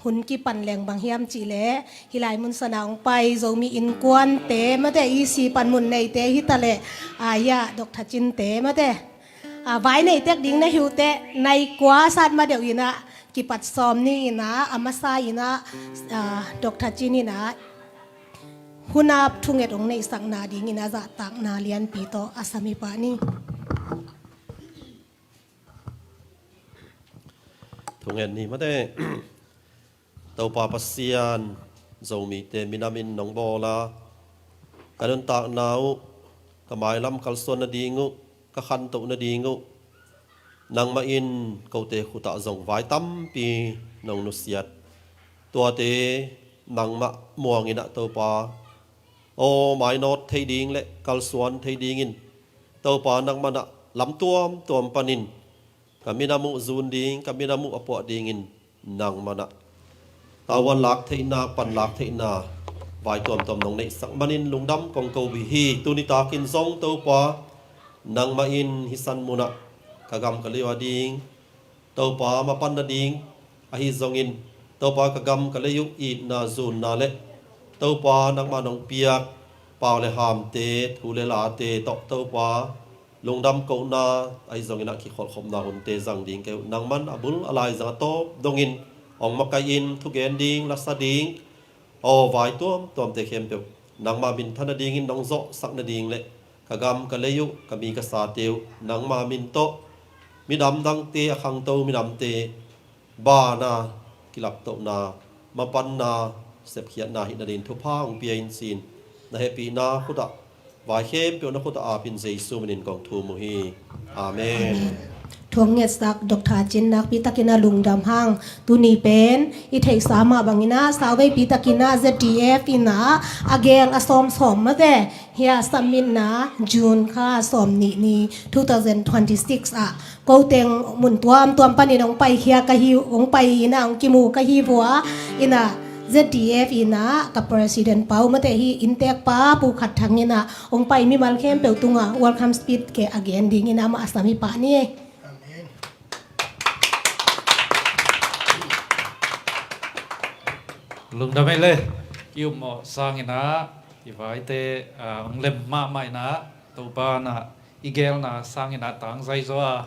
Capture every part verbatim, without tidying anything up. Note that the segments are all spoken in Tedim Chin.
hun kipan leng bang hiam cih leh, hih lai mun sana hong pai Zomi innkuante mate, E C panmun neite hi ta leh, ah, ya, Doctor Cinte mate, ah, vai nei tek ding na hi uh teh, nai kua sat ma deuh in ah kipat sawm ni in ah, a masa in ah, ah, Doctor Cin in ah hun ap thunget hong neihsakna dingin a zahtakna lianpi tawh a sam hi pah ni. Thungen ni mate. Topa Pasian, Zomite minam in nong bawl a, ka nuntakna uh, ka mailam kalsuan nading uh, ka khantoh nading uh, nangmah in kote khutah zong vai tampi nong nusiat. Tuate nangmah muang in ah Topa, aw mainawt thei ding le kalsuan thei dingin Topa nangmah in ah lam tuamtuam panin ka minam uh zun ding, ka minam uh a puah dingin nangmah in ah tavuan lak theihna, pan lak theihna vai tuamtuam nong neihsak manin lungdam kong ko uh hi. Tuni takin zong Topa, nangmah in hih san mun ah ka gam ka lei uh a ding Topa mapan nading ahi zongin, Topa ka gam ka lei uh itna zunna le Topa nangmah nong piak pau le hamte, thu le late tawh Topa lungdam kohna ahi zongin ah kikholhkhopna hunte zang ding ka hi uh. Nangmah in a bul a laizang a tawp dongin hong makaih in, thugen ding, lasa ding, aw vai tuamtuamte khempeuh nangmah minthan nadingin nong zawhsak nading le ka gam ka lei uh, ka mi ka sate uh nangmah min tawh, midam dangte, a khangto midamte bana, kilaptohna, mapanna, sepkhiatna hih nadingin thupha hong pia in ci-in na hehpihna khutah vai khempeuh na khutah apin Jesu minin kong thum uh hi. Amen. Thu hong ngetsak Doctor Cin nakpi takin a lungdam hang. Tuni pen i theihsa mah bangin ah, sauveipi takin ah Z D F in ah a gel a sawmsawm mate, hih a submit na June kha sawm nih ni two thousand twenty-six ah ko teng mun tuamtuam panin hong paikhia ka hi, hong pai in ah hong kimu ka hi uh a, in ah Z D F in ah ka president pa uh mate, hih inntek pa Pu Khat Thang in ah hong pai mimal khempeuh tungah welcome speech kei a gen dingin amah a sam hi pah ni. Amen. Lungdam ei le, i upmawh sangin ah, i vaite, ah, hong lem mahmah in ah, Topa in ah i gelna sangin ah tangzai zaw a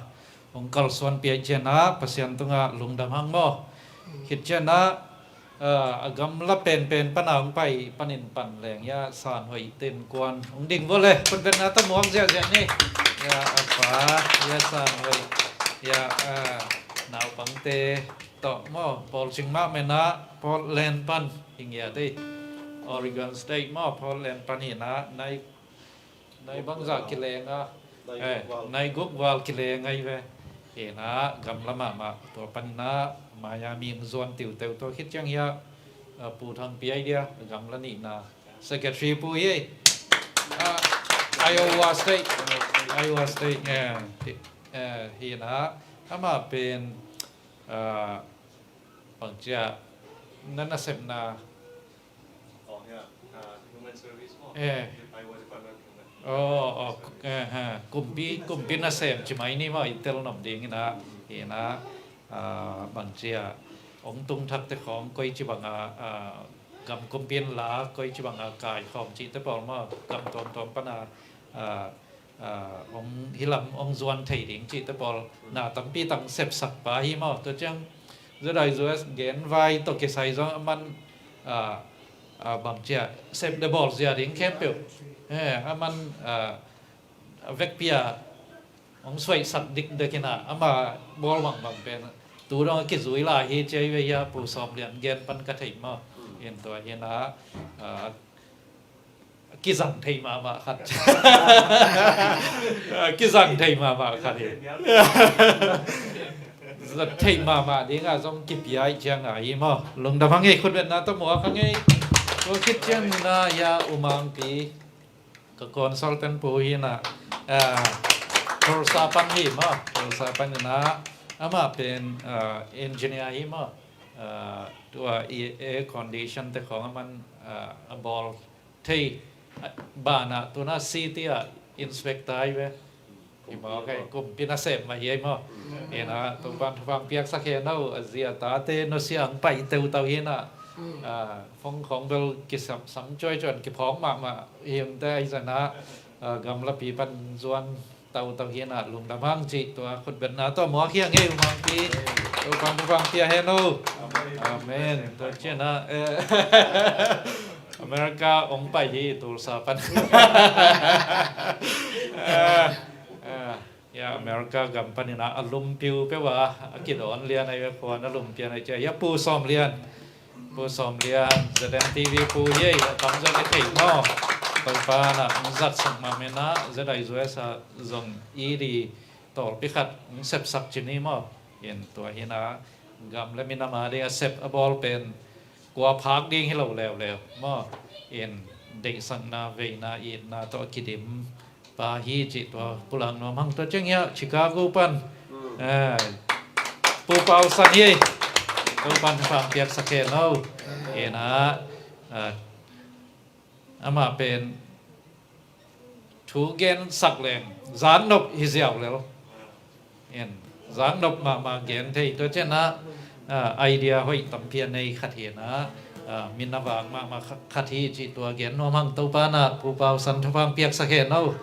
hong kalsuan piak ciangin ah Pasian tungah lungdam hang maw. Khit ciangin ah, ah, a gamla penpen pan a hong pai panin pan leng, ya, San Hoih Ten Kuan hong ding vua le, khutbetna tawh muang ziahziah ni. Ya, a pa, ya, San Hoih, ya, ah, naupangte tawh maw, pawl cing mahmah in ah Portland pan hi ngiat ei. Oregon State maw, Portland pan hi in ah, nai, nai bangzah kileng a, nai, eh, guk val, nai guk val kileng ahi ve. Hi in ah gamla mahmah, tua pan in ah Miami hong zuan tiuteu, tua khit ciang hiah, eh, Pu Thang Pi Idea, gamla nihna secretary pu hi ei. Ah, Iowa State, Iowa State, eh, hi, eh, hi in ah amah pen, ah, bang ci a, na nasepna. Oh, yeah. Uh, human service maw. Eh. Iowa Department of Human. Oh, oh, eh, eh. Kumpi, kumpi nasem ci mai ni maw, i tel nop ding in ah, hi in ah, ah, bang ci a, hong tung thakte khawng koici bang a, ah, gam kumpi in la koici bang a kaikhawm cihte pawl maw, gam tuamtuam pan a, ah, ah, hong, hih lam hong zuan thei ding cihte pawl na tampi tang sepsak pa hi maw. Tua ciang Z I U S gen vai tawh kisai zong aman, ah, ah, bang ci a, sep le bawl zia ding khempeuh, eh, aman, ah, a vekpi a hong suaihsak dikdek in ah, ama bawl bangbang pen tu dong a kizui lai hi ci a hi ve, hiah Pu Sawm Lian gen pan ka theih maw. In tua hi in ah, ah, kizang thei mahmah khat. Kizang thei mahmah khat hi. Zat thei mahmah ding a zong kipia ih ciang a hi maw. Lungdam hang ei, khutbetna tawh muak hang ei. Tua khit ciang in ah, ya, U Mangpi, ka consultant pu hi in ah, ah, Tulsa pan hi maw. Tulsa pan in ah, amah pen, ah, engineer hi maw. Ah, tua i air condition te khawng aman, ah, a bawl thei, ah, banah tuna city ah inspector ahi ve. Hi maw, kei kumpi nasem mah hi ei maw. Ina, Topan thupha piaksak hen o, a zi a tate nusia ang pai teutau hi ina. A, phone khawng bel kisam sam cuai cuan kiphawng mahmah hi ung te ahi zana, a, gamlapi pan zuan tautau hi ina, lungdam hang cih tua khutbetna tawh muak hi ing ei, U Mangpi. Topan thupha pia hen o. Amen. Tua ciana, eh, America ong pai hi, Tulsa pan. Ah, ah, ya, America gam pan ina a lumpiu peuh a, a kidawn lian ahi ve, khuan a lumpian ahi cia. Ya, Pu Sawm Lian. Pu Sawm Lian, Z N T V pu hi ei, a tam zong i theih maw. Topan a ong zatsak mahmah ina, Z I U S a zong i di tawlpi khat ong sepsak ci ni maw. In tua hi ina, gam le minam a ding a sep a bawl pen kua phak ding hi lo leuleu maw. In deihsakna, veina, itna tawh a kidim pa hi cih tua pulak nuam hang. Tua ciang hiah Chicago pan, eh, Pu Pau San hi ei. Topan thupha piaksak hen o. Ina, eh, amah pen thu gensak leng zan nop hi ziau lel. En, zan nop mahmah gen thei. Tua ciana, a, idea hoih tampi a nei khat hi ina, a, min a vang mahmah kha-, khat hi cih tua gen nuam hang. Topan a Pu Pau San thupha piaksak hen o.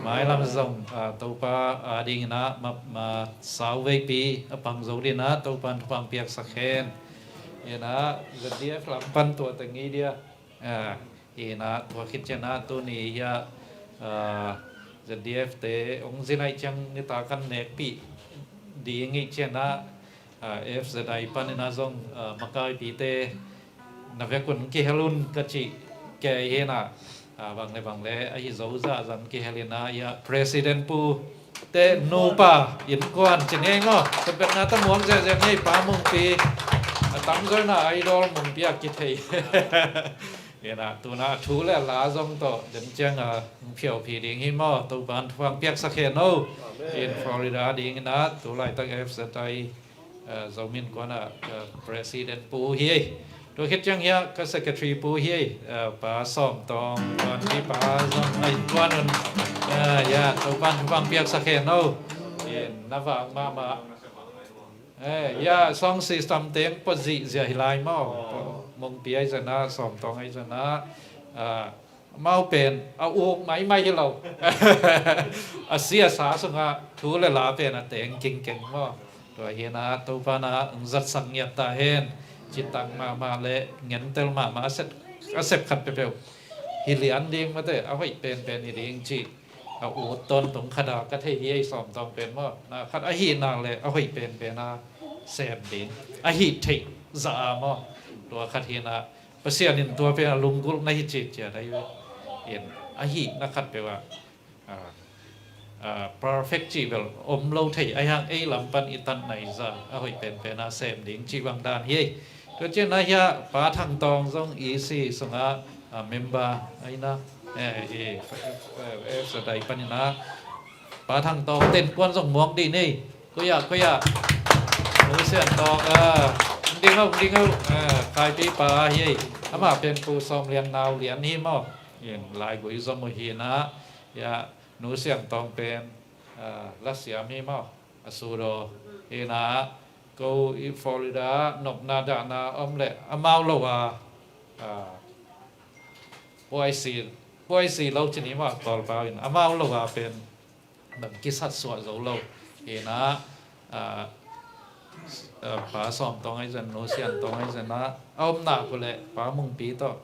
Mailam zong, a, Topa a ding ina ma, ma sau veipi a pang zo ding ina Topan thupha piaksak hen. Ina, Z D F lam pan tua teng i dia. A, ina, tua khit ciana tuni hiah, a, Z D F te ong zin ahih ciang nitak an nekpih ding ih ciana, a, F Z I pan ina zong, a, makaipite na vekun kihel un ka cih kei hi ina, a, bang le bang le ahi zo zahzah kihel ina hiah President pu te nupa innkuan ci ni ei maw. Khutbetna tawh muak ziahziah ni ei, Pa Mungpi. A tamzaw ina idol Mungpi a kithei. Ina, tuna thu le la zong tawh den ciang a phiauphi ding hi maw. Topan thupha piaksak hen o. In Florida ding ina, tu laitak F Z I, eh, Zomi Innkuan a, eh, President pu hi ei. Tua khit ciang hiah ka Secretary pu hi ei, eh, Pa Sawm Tawng, tuan hi pa zong a innkuan un. Eh, ya, Topan thupha piaksak hen o. In na vang mahmah. Eh, ya, sound system teng pua zihziah hi lai maw. Mungpi ahi zana, Sawm Tawng ahi zana, ah, amau pen a uk maimai hi lo. A si a sa sungah thu le la pen a teng kingkeng maw. Tua hi ina Topan a ong zatsak ngiat ta hen. Citang mahmah le ngentel mahmah a sep, a sep khat peuhpeuh hi lian ding mate, a hoih penpen hi ding cih a ut tawntung khat a ka thei hi ei, Sawm Tawng pen maw. Na khat a hih nak le a hoih penpen a sem ding, a hih theih zah a maw. Tua khat hi ina, Pasian in tua pen a lunggulhna hi citciat ahi ve. In a hihna khat peuh a, a, a, perfect cih bel om lo thei, ahi hang ei lam pan i tatna i zah a hoih penpen a sem ding cih bang dan hi ei. Tua ciana hiah Pa Thang Tawng zong E C sungah, a, member ahi ina, eh, eh, eh, F Z I pan ina Pa Thang Tawng tenkuan zong muak dih ni. Koi ah, koi ah. Nu Sian Tawng, ah, ding o, ding o, ah, kaipi pa hi ei. Amah pen Pu Sawm Lian nau lian hi maw. In laigui zom uh hi ina, ya, Nu Sian Tawng pen, ah, lasiam hi maw. A sudo hi ina, ko i Florida nopna dahna om le amau lo a, ah, puaisi, puaisi lo ci ni maw, Kawlpau in amau lo a pen bang kisat suah zo lo. Hi ina, ah, ah, Pa Sawm Tawng ahi zan, Nu Sian Tawng ahi zan a, a om nak uh le Pa Mungpi tawh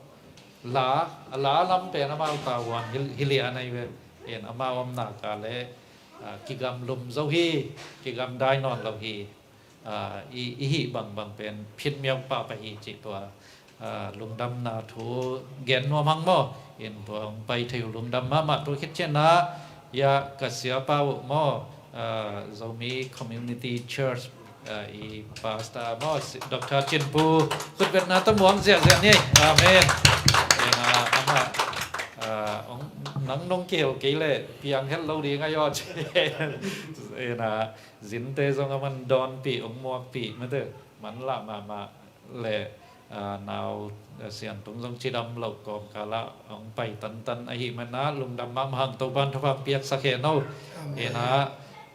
la, a la lam pen amau tavuan hi, hi lian ahi ve. Hi ina amau om nak a le, ah, kigamlum zo hi, kigamdai nawn lo hi. Ah, i, i hih bangbang pen phin miau pahpah hi cih tua, ah, lungdamna thu gen nuam hang maw. In tua hong pai thei uh lungdam mahmah. Tua khit cianah, ya, ka siapa uh maw, ah, Zomi Community Church, ah, i pastor maw, si-, Doctor Cin Pu, khutbetna tawh muang ziahziah ni. Amen. In, ah, amah, ah, hong, nang nong kihel kei leh piang het lo ding a yaw ci. In, ah, zinte zong a man dawnpih, hong muakpih mate, man lah mahmah leh, Aa, nau, aa, Sian Tung zong cidam loh kawmkal ah hong pai tantan ahih manin ah lungdam mahmah hang, Topa'n thupha piaksak hen aw. Amen. Inah,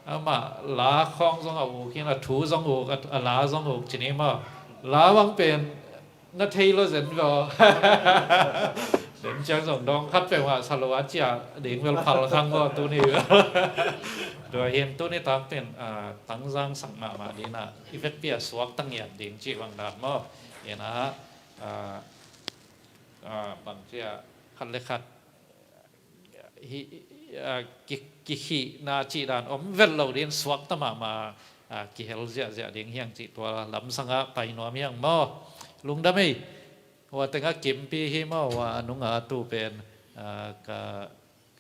amah la khawng zong a uk inah, thu zong uk, a, a la zong uk ci ni maw. La bang pen na thei lo zen ve aw. Den ciang zong dawng khat peuhmah sa lo a cia ding bel phal khang maw tuni bel. Tua hi-in tuni tak pen, aa, tangzang sak mahmah ding inah, i vekpi a suakta ngiat ding cih bang dan maw. Inah, aa, aa, bang cia khat le khat hi, aa, ki, kikhihna cih dan om vet lo ding, suakta mahmah, aa, kihel ziahziah ding hi hang cih tua lamsang ah pai nuam hi hang maw. Lungdam ei. Hua teng ah Kimpi hi maw, hua a nung a tu pen, aa, ka,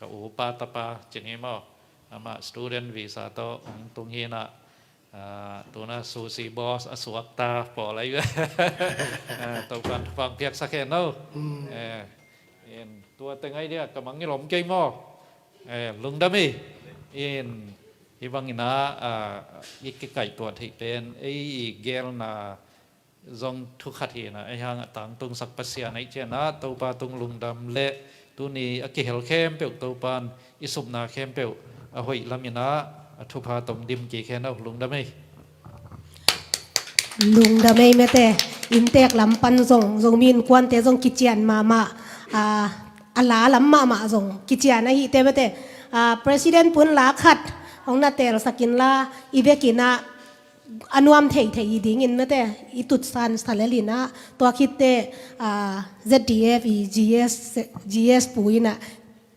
ka upa tapa ci ni maw. Amah student visa tawh hong tung hi inah, aa, tu-in ah sushi boss a suakta pawl ahi ve. Aa, Topa'n thupha piaksak hen aw. Mm. Eh, in tua teng ahi dia ka mangngilh om kei maw. Eh, lungdam ei. In, hih bang inah, aa, i kikaihtuah theih pen ei i gelna zong thu khat hi inah, ei hang a tangtungsak Pasian ahih ciangin ah Topa tung lungdam leh tuni a kihel khempeuh Topa'n i supna khempeuh a hoih lam inah a thupha tawh dim kik hen aw. Lungdam ei. Lungdam ei mate. Inntek lam pan zong, Zomi Innkuante zong kician mahmah, aa, a la lam mahmah zong kician ahih teh mate. Aa, President pu'n la khat hong na teelsak inla, i bek inah a nuam theithei hi dingin mate, i tutsan sa lel inah, tua khit teh, aa, Z D F i G S, G S pu inah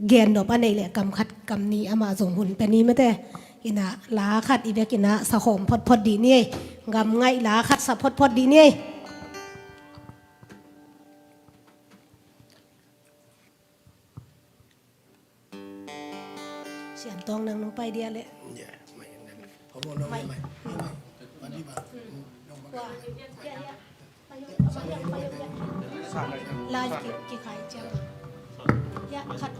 gennop a neih leh kam khat kam nih amah zong hun pia ni mate. Inah la khat i bek inah sa khawm photphot dih ni ei. Gam ngaih la khat sa photphot dih ni ei. Sian Tawng, nang nong pai dia leh. Lai ki, kikhai ciang. Ya, khat.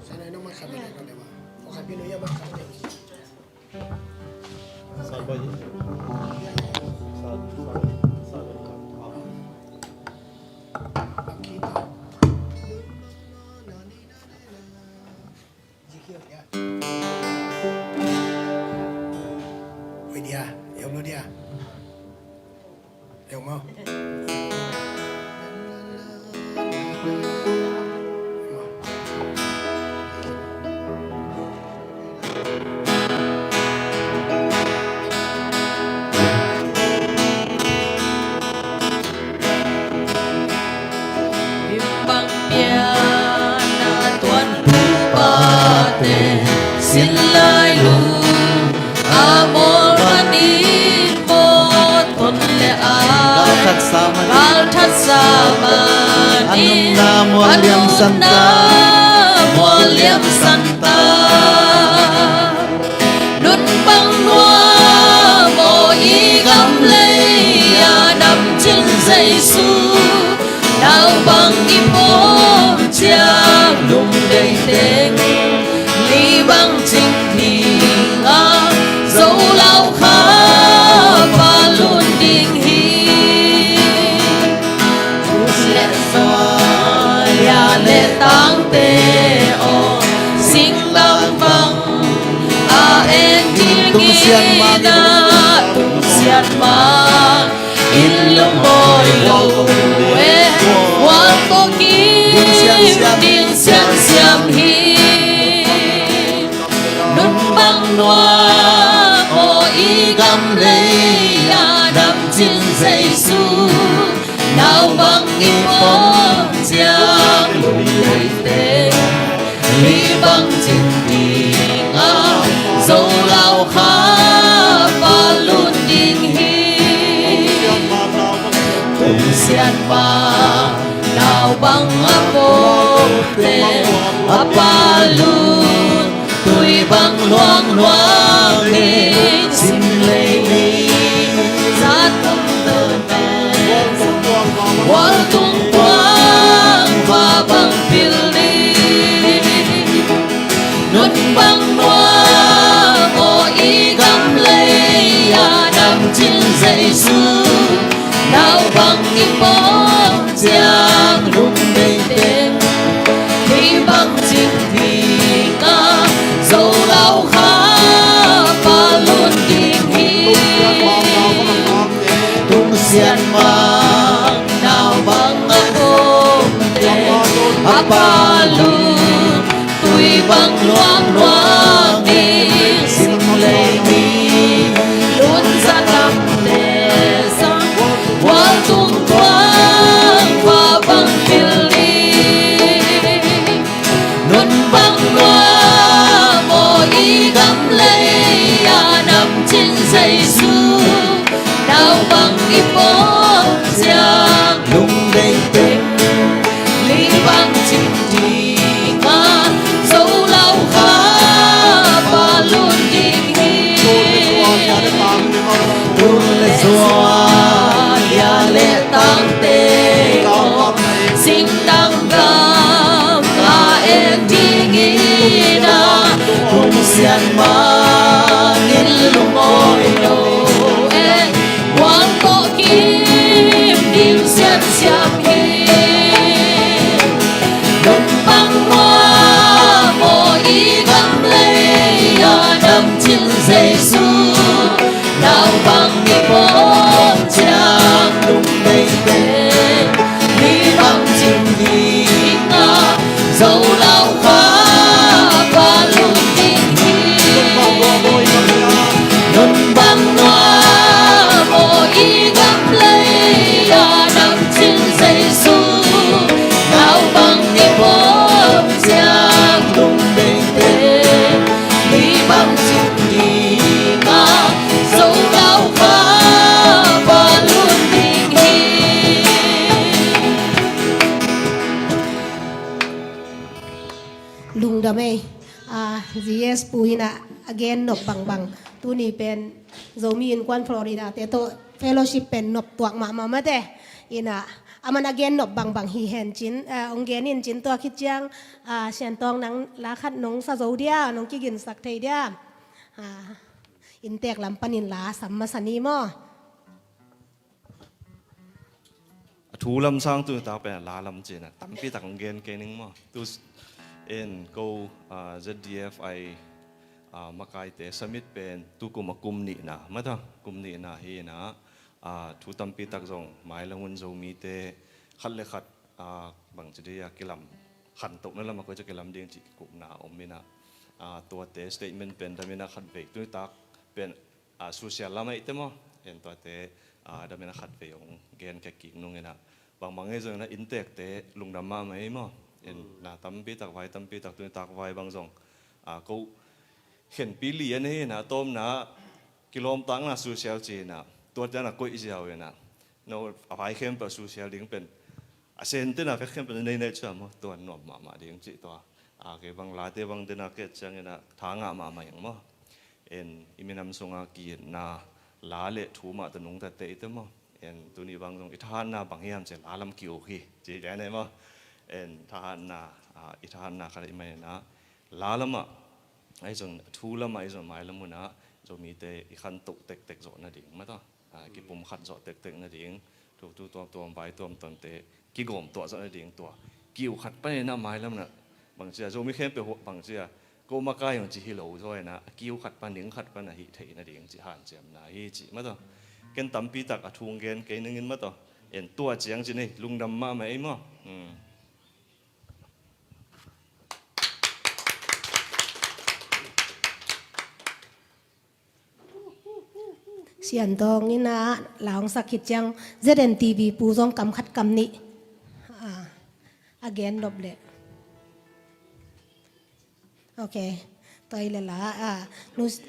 Oi dia, yom lo dia. Yom mau. Bang pian a tuan pupate sin lai lung a mawl manin maw, ton le a galthat sa manin, galthat sa manin a nunna mual liam santa, a nunna mual liam santa. Nun bang nuam aw, i gam lei a dam cin Jesu, nau bang i pom ciang lungdei teng, li bang cing ding a zo lau kha, pa lun ding hi. Tus le suai a le tangte aw, sing bang bang a en ding in a, tung sian mah in lungbawi lo e, hua ko kim ding siansiam hi. Nun bang nuam aw, i gam lei a dam cin Jesu, nau bang i pom ciang lungdei teng, li bang cin ding a zo lau kha, pa lun ding hi. Tung sian mah nau bang a pom teng, a pa lun, tui bang luang luang e, sim lei ni. Za tung tung e, wal tung tuang, va bang pil ni. Nun bang nuam aw, i gam lei a dam cin Jesu, nau bang i pom Palu tui bang luang luang ding, sim lei mi lun zalam te sang, wal tung tuang va bang pil ding. Nun bang nuam aw i gam lei a nam cin Jesu, nau bang i pom ciang lungdei teng, li bang cin ding a, zo lau kha pa lun ding hi. Tun le zua ya le tangte kawm, singtang gam a en ding hi na, hong sian mangin lungawi lo e, huang tawh kim kim siam siam hi. Nun bang nuam aw i gam lei a nam cin Jesu, nau bang i pom ciang lungdei teng, li bang cin ding a, zo lau kha pa lun ding hi. Nun bang nuam aw i gam lei a nam cin Jesu, nau bang i pom ciang lungdei teng, li bang cin ding a, zo lau kha pa lun ding hi. Lungdam ei. Ah, G S Pu in ah a gen nop bangbang, tuni pen Zomi Innkuan Florida te tawh fellowship pen nop tuak mahmah mate. In ah aman a gen nop bangbang hi hen cin, ah, hong gen in cin, tua khit ciang, ah, Sian Tawng, nang la khat nong sa zo dia, nong kiginsak thei dia. Ah, inntek lam panin la sam masa ni maw. A thu lam sang tu tak pen a la lam cin a tampi tak hong gen kei ning maw. Tu s-, en ko, ah, Z D F I, ah, makaite summit pen tu kum a kum nihna, mata kum nihna hi na, ah, thu tampi tak zong mailam hun Zomite khat le khat, ah, bangci dih a kilam, khantohna lam a koi ca kilam ding cih kikupna om in ah, ah, tuate statement pen dam in ah khat vei tu tak pen, ah, social lam ah i te maw, en tuate, ah, dam in ah khat vei hong gen kei kik nung in ah, bangbang ei zong in ah inntekte lungdam mahmah ei maw. En na tampi tak vai, tampi tak tu tak vai bang zong, ah, ko khenpi lian hi na, tawmna kilawmtakna social ci na, tuate na koih ziau in ah, no a vai khempeuh social ding pen a sentena vek khempeuh nei nei cia maw, tua nuam mahmah ding cih tua. A kei bang late bang dena kei ciangin ah tha ngah mahmah ing maw. En i minam sunga kiitna la le thu mah tawh nungta te i te maw. En tuni bang zong i thahatna bang hiam ci la lam ki-uk hi ci lian ei maw. En thahatna, ah, i thahatna khat i mai na, la lamah ahi zong, thu lamah ahi zong, mailam hun ah Zomite i khantoh tektek zawh nading mata, ah, kipumkhat zawh tektek nading, thuktu tuamtuam, vai tuamtuamte kigawm tuah zawh nading tua kiu khat panin ah mailam na bangcia Zomi khempeuh bangcia ko makai hong ci hi lo zaw in ah kiu khat pan, ning khat pan a hih theih nading cih hanciamna hi cih mata. Ken tampi tak a thu hong gen kei ning in mata. En tua ciang ci nei, lungdam mahmah ei maw. Hmm. Sian Tawng in ah la hong sak khit ciang Z N T V pu zong kam khat kam nih, ah, a gen nop leh. Ok. Tua hi leh la, ah, nus-,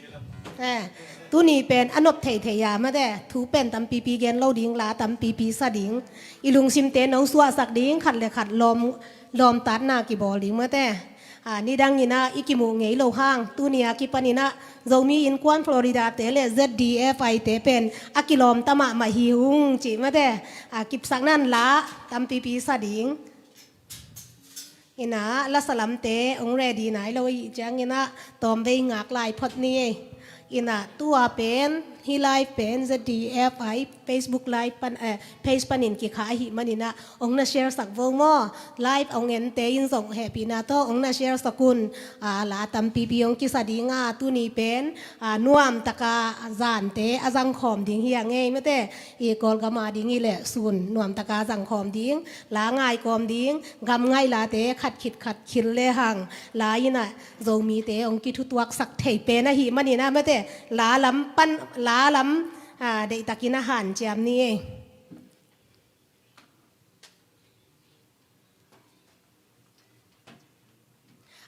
eh, tuni pen a nop theithei a mate, thu pen tampipi gen lo ding, la tampipi sa ding, i lungsimte no suahsak ding, khat le khat lawm, lawmtatna kibawl ding mate. Ah, nidang in ah i kimuh ngei lo hang, tuni a kipan in ah Zomi Innkuan Florida te le Z D F I te pen a kilawmta mahmah hi ung cih mate. Ah, kipsakna in la tampipi sa ding. In ah la sa lamte hong ready nai lo ahih ciangin ah tawmvei ngak lai phot ni ei. In ah tua pen Hih live pen Z D F a Facebook live pan, eh, page panin kikhah ahih manin ah hong na share sak vo maw. Live hong ente in zong hehpihna tawh hong na share sak un. Ah, la tampipi hong kisa ding a, tuni pen, ah, nuamtaka zante a zangkhawm ding hi a ngei mate. I Kawlgam a ding hi leh sun nuamtaka zangkhawm ding, la ngaikawm ding, gam ngaih late khat khit khat khil lehang la in ah Zomite hong kithutuaksak thei pen ahih manin ah mate, la lam pan, la lam, ah, deihtakin a hanciam ni ei.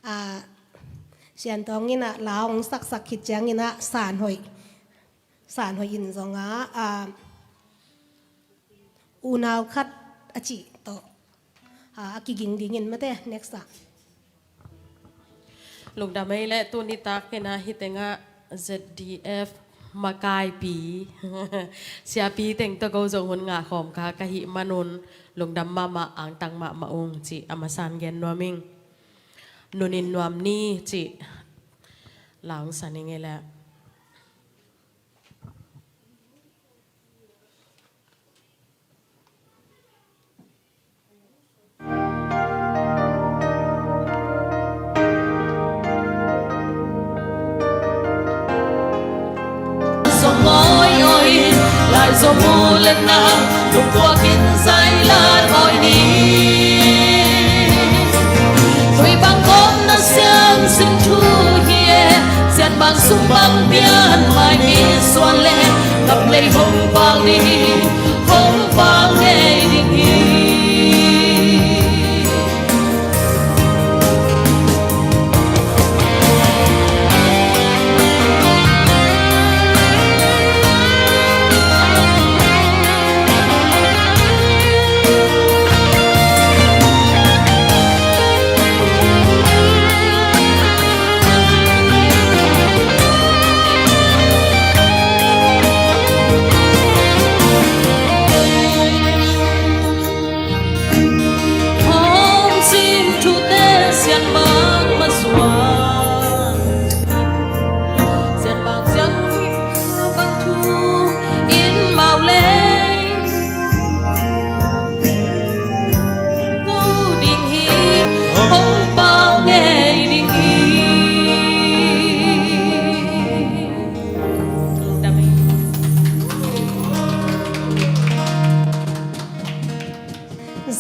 Ah, Siantawng in ah la hong saksak khit ciangin ah Sanhoih, Sanhoih in zong ah, ah, unau khat a cih tawh, ah, a kiging dingin mate, next ah. Lungdam ei leh tuni takin ah hih tengah Z D F makaipi siapi teng tawh ko zong hun ngahkhawm kha ka hih manun lungdam mahmah, angtang mahmah ung cih a masan gen nuam ing. Nunin nuam ni cih la hong sa ning ei leh. Zong oi oi, lai zong mu le na, lungkuakin zai lai oi ni. Khui bang kawm na sian sin thu hi e, sian bang sum bang pian mai ni suan le, ngap lei hong pau ni. Hong pau ngei ding hi. Hong cing thute sian bang ma zuan, sian bang sian bang thu in mau lei. Pu ding hi, hong pau ngei ding hi.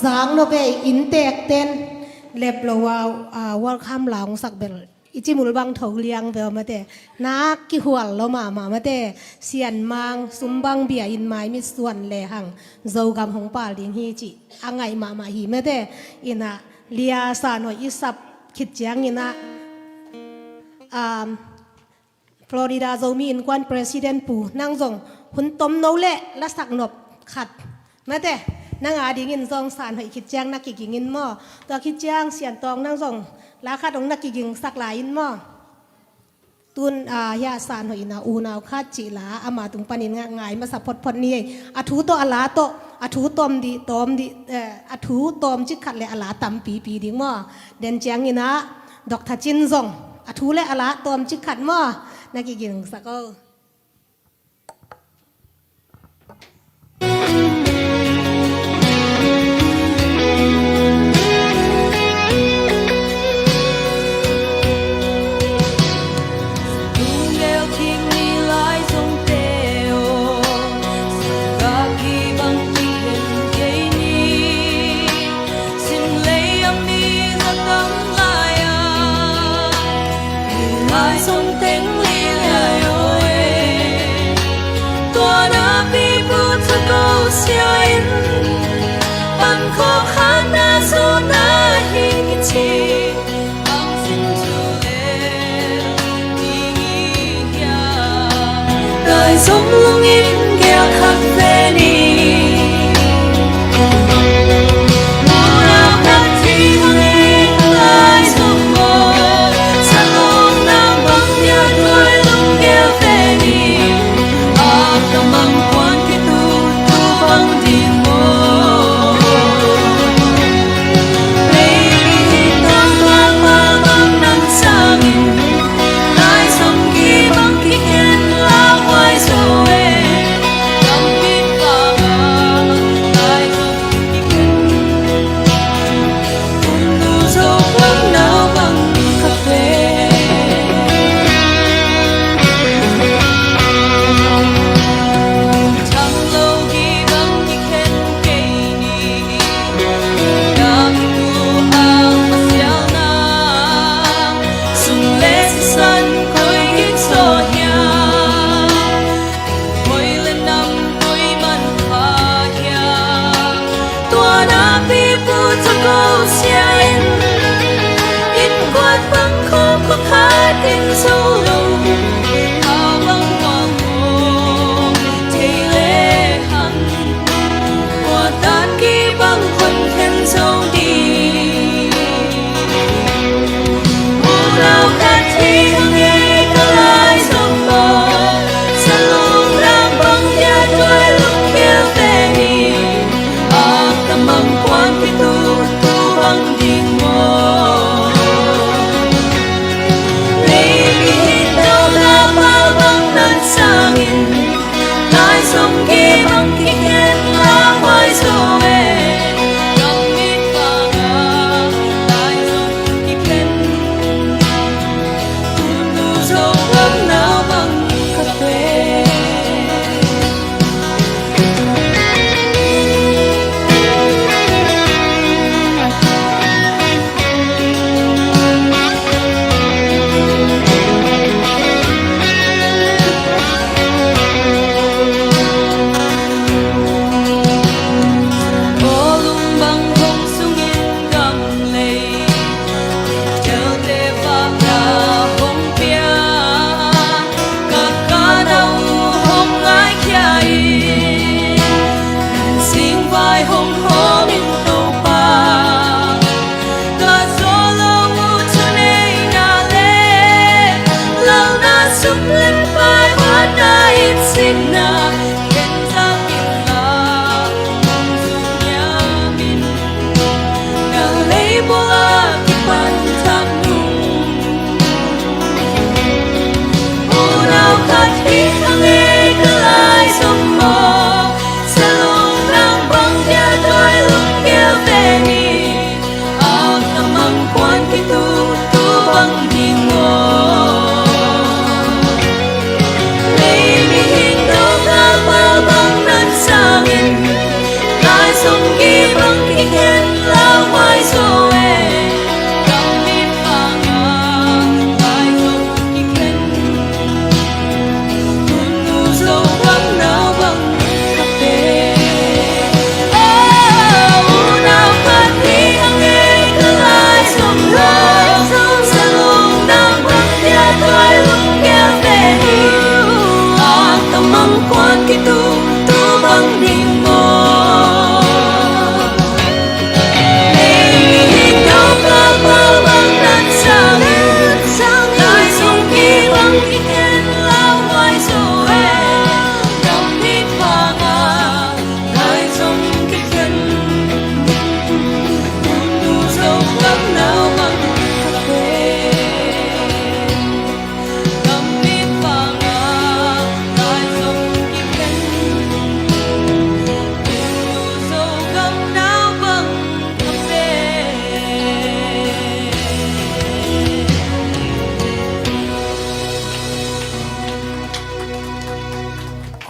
Zang no bei inntek ten lep lo a, ah, welcome la hong sak bel i cimul bang tho liang bel mate, na kihual lo mahmah mate, sian mang sum bang bia in mai mit suan lehang Zogam hong pal ding hi cih a ngaih mahmah hi mate. In ah lia Sanhoih i sap khit ciangin ah, um, Florida Zomi Innkuan President Pu, nang zong hun tom no le lasak nop khat mate, nang a dingin zong Sanhoih khit ciang na kiging in maw. Tua khit ciang Siantawng nang zong la khat hong na kigingsak lai in maw. Tun, ah, hia Sanhoih in ah unau khat cih la ama tung panin nga-, ngai masa photphot ni ei. A thu tawh a la tawh, a thu tawm dih, tawm dih, eh, a thu tawm cik khat le a la tampipi ding maw. Den ciangin ah Doctor Cin zong a thu le a la tawm cik khat maw, na kigingsak o. Sim lei a mi za tam lai a, i lai sung teng li lai oi. Tua na pi pu tha ko sia in, pan ko khan na zo na hi ki chi. Bang sin thu le ni hi a. Lai zong lungin gel khat ve ni. Muna khat hi lungin lai zong mo. Sa long na bang ya tuai lung gel ve ni. A ka mang kuan ki tu tu bang di mo.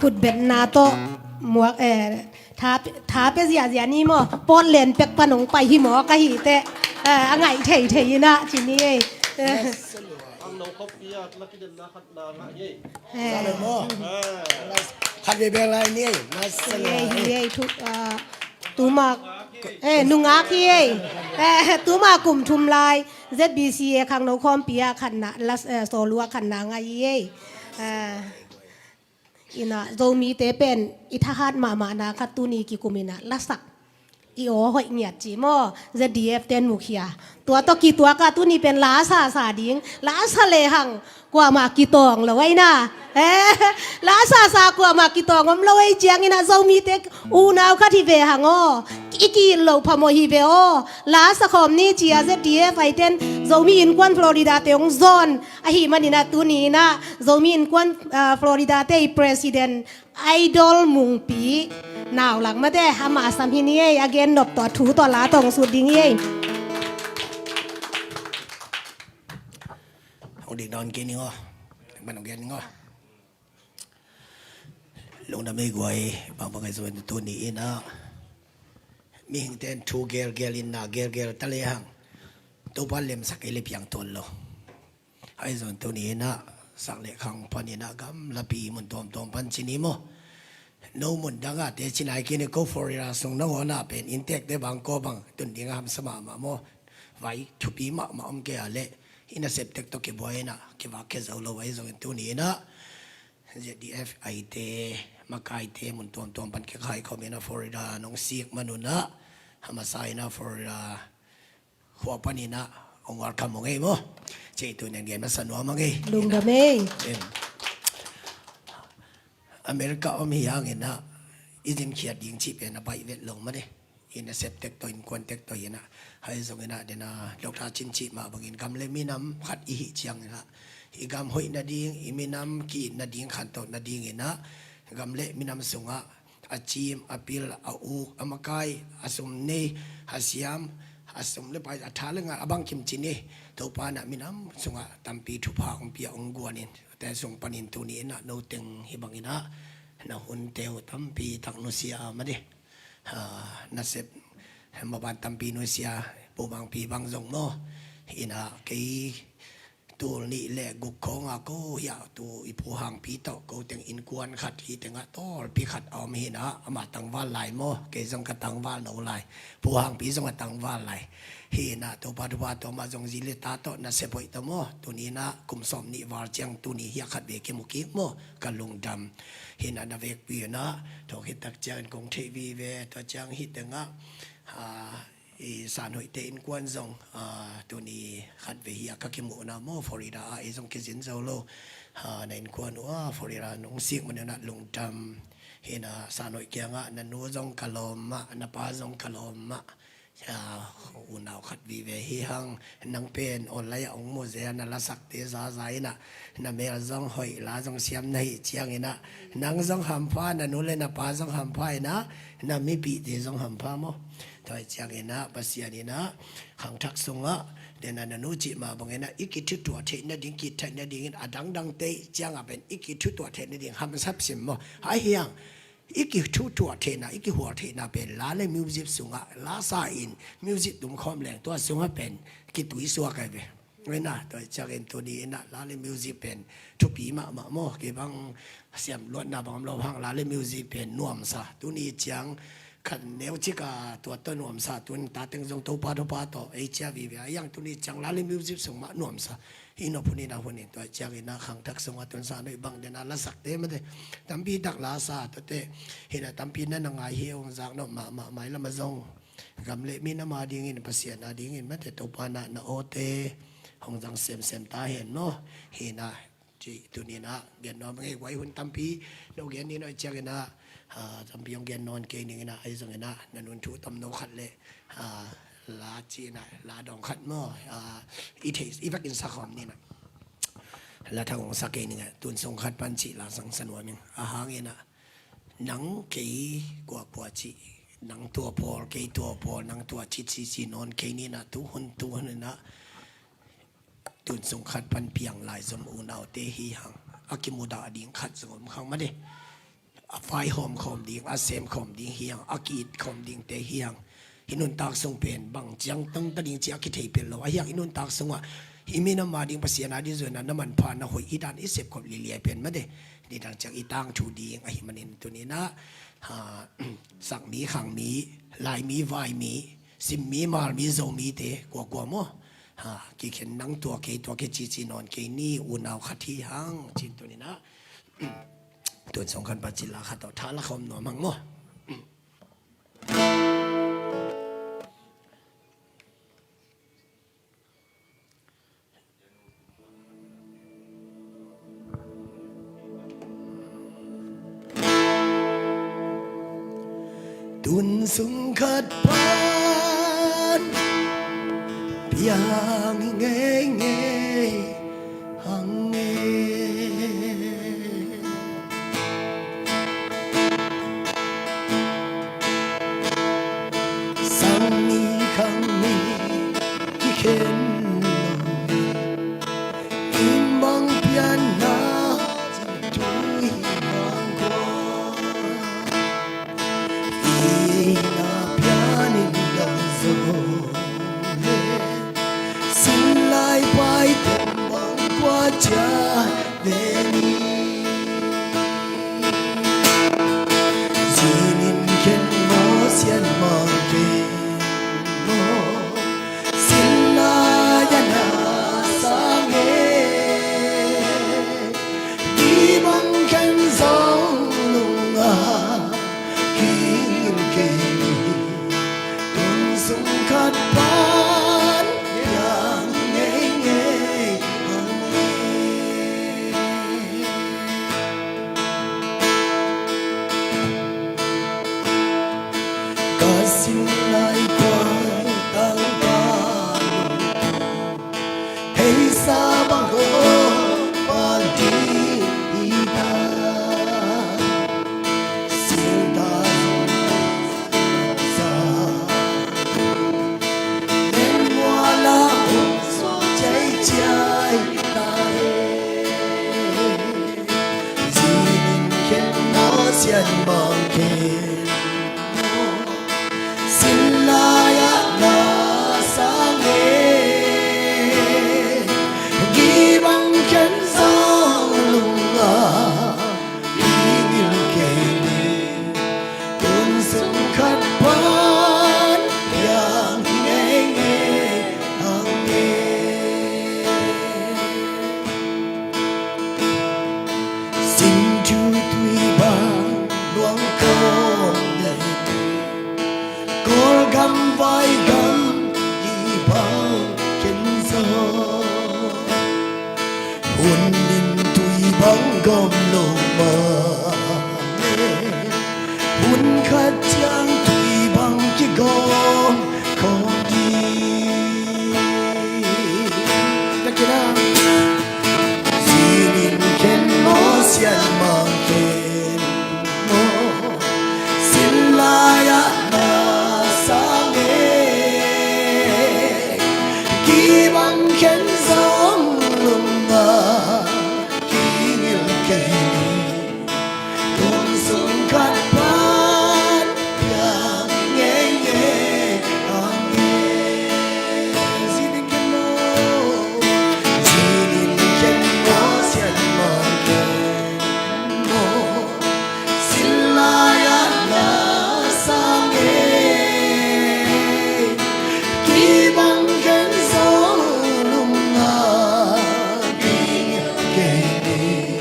Khutbetna tawh muak, eh, tha, tha pia ziahziah ni maw, Portland pek pan hong pai hi maw ka hi teh, eh, a ngaih theithei inah ci ni ei. Eh. Khat vei bek lai ni ei. Hi ei, hi ei, thu, ah, tuma, eh, nungak hi ei. Eh, tuma kum thum lai Z B C A khangno khawmpi ah khatna, las, eh, sawlua khatna ngah hi ei. Ah. Inah Zomite pen i thahat mahmahna khat tuni kikum inah lasak i aw hoih ngiat ci maw, Z D F ten mukhia. Tua tawh kituak ah tuni pen la sasa ding, la sa lehang kuamah kitawng lo ahi na. Eh, la sasa kuamah kitawng om lo ahi ciang inah Zomite unau khat hi ve hang aw. I ki-it loh phamawh hi ve aw. La sa khawm ni ci-a Z D F aiten Zomi Innkuan Florida te hong zawn ahih maninah tuni inah Zomi Innkuan, ah, Florida te i President Idol Mungpi Nau Lak Mate, amah a sam hi ni ei, a gen nop tawh, thu tawh, la tawh hong sut ding hi ei. Hong dik nawn kei ning aw. Hong ban hong gen ning aw. Lungdam ei guai, bangbang ahi zongin tuni inah mihingte in thu gelgel in na gelgel ta lehang Topa lemsak ei le piang tuan lo. Ahi zongin tuni inah sak le khang pan inah gamlapi mun tuamtuam pan ci ni maw. No mun dang ah teci nai kei ni, ko Florida sung nangawn ah pen inntekte bang ko bang tun ding a hamsa mahmah maw. Vai thupi mahmah om kei a leh i nasep tek tawh kibuai inah kivak khia zo lo ahi zongin tuni inah Z D F aite, makaite mun tuamtuam pan kikhai khawm inah Florida nong sik man unah, a masa inah Florida khua pan inah hong welcome hong ei maw. Cei tunian gen masa nuam hong ei. Lungdam ei. Em. America om hi hang inah i zinkhiat ding cih pen a baih vet lo mah ni. I nasep tek tawh, innkuan tek tawh inah, ahi zong inah dena Doctor Cin cih mah bangin gam le minam khat i hih ciang inah i gam hoih nading, i minam ki-it nading, khantoh nading inah gam le minam sungah a cim, a pil, a uk, a makai, a sum nei, a siam, a sum le pai, a tha le nga, a bangkim ci ni. Topa inah minam sungah tampi thupha hong pia, hong guan in, te sung panin tuni inah no teng hi bang inah na hunte uh tampi tak nusia mah ni. Ah, nasep maban tampi nusia, Pu Bangpi bang zong maw. Inah kei tul nih le guk khawng a ko hiah tu i Pu Hangpi tawh ko teng innkuan khat hi tengah tawlpi khat a om hi inah, amah tangval lai maw, kei zong ka tangval no lai, Pu Hangpi zong a tangval lai. Hi inah Topa thupha tawh amah zong zi le ta tawh nasep hoih tawh maw, tuni inah kum sawm nih val ciang tuni hiah khat ve kimu kik maw, ka lungdam. Hi inah na vekpi inah thawk hi tak ciangin kong theih vive, tua ciang hi tengah, ah, i San Hoihte innkuan zong, ah, tuni khat ve hi a ka kimuhna maw, Florida ah ei zong kizin zo lo. Ah, na innkuan uh ah Florida nong sik man inah lungdam. Hi inah San Hoih kiangah na nu zong ka lawm mah, na pa zong ka lawm mah. Ah, unau khat vive hi hang, nang pen online ah hong mu zel, na lasakte zaza inah na mel zong hoih, la zong siam na hih ciang inah nang zong hampha, na nu le na pa zong hampha inah na mipihte zong hampha maw. Tua hi ciang inah Pasian inah khangthak sungah dena na nu cih mah bang inah i kithutuah theih nading, kithaih nadingin a dangdangte ciangah pen i kithutuah theih nading hamsap sim maw. Ahi hang i kithutuah theihna, i kihual theihna pen la le music sungah lasa in music tumkhawm leng tua sungah pen kituisuak ai ve. Ina, tua hi ciangin tuni inah la le music pen thupi mahmah maw. Kei bang siam luatna bang om lo hang, la le music pen nuamsa. Tuni ciang khat neu cika tua tawh nuamsa, tun ta teng zong Topa thupha tawh ei cia vive a, yang tuni ciang la le music sung mah nuamsa. Hi nop hun inah hun in, tua hi ciang inah khangthak sungah tun San Hoih bang dena lasakte mate tampi tak lasa tuate. Hi inah tampi na na ngai hi, hong zak nop mahmah, mailam ah zong gam le minam a dingin, Pasian a dingin mate Topa na na awte hong zang semsem ta hen maw. Hi inah ci tuni inah gen nuam ngei, guai hun tampi no gen ni no hi ciang inah, ah, tampi hong gen nawn kei ning inah, ahi zong inah na nun thu tam no khat le, ah, la ci inah la dawng khat maw, ah, i thei i vekin sa khawm ni inah. La thang hong sa kei ning ah, tun sung khat pan ci la sang sa nuam ing. A hang inah nang kei kuakua ci, nang tua pawl, kei tua pawl, nang tua ci ci ci nawn kei ni inah, tu hun tu hun inah tun sung khat pan piang lai zom unaute hi hang, a kimudah ding khat zong om khang mate. A vaihawm khawm ding, a sem khawm ding hi hang, a ki-it khawm dingte hi hang. Hi nuntak sung pen bang ciang tangta ding ci a kithei pel lo. Ahi hang hi nuntak sungah hi minam a ding, Pasian a ding zuina na manpha na hoih hi dan i sepkhop liliai pen mate. Nidang ciang i tangthu ding ahi manin tuni inah, ha, sakmi, khangmi, laimi, vaimi, simmi, malmi, zomite kuakua maw, ha, kikhen nang tua kei tua kei cici nawn kei ni, unau khat hi hang cin tuni inah. Tun sung khat pan ci la khat tawh tha la khawm nuam hang maw. Tun sung khat pan piang ngei ngei hang e. Sang ni khang ni kikhen lo, in bang pianna cin tui bang kua. Ina pianin dang zo le, sin lai pai teng bang kua cia ve ni. Zinin khen maw, sian maw, khen maw, sin lai a na sa Ken zong lungdam kingilh kei ni. Tun sung khat pan piang ngeingei ang e. Zinin ken maw, zinin ken maw, sian maw ken maw. Silai-ah na sang e. Kibang ken zong lungdam kingilh kei ni.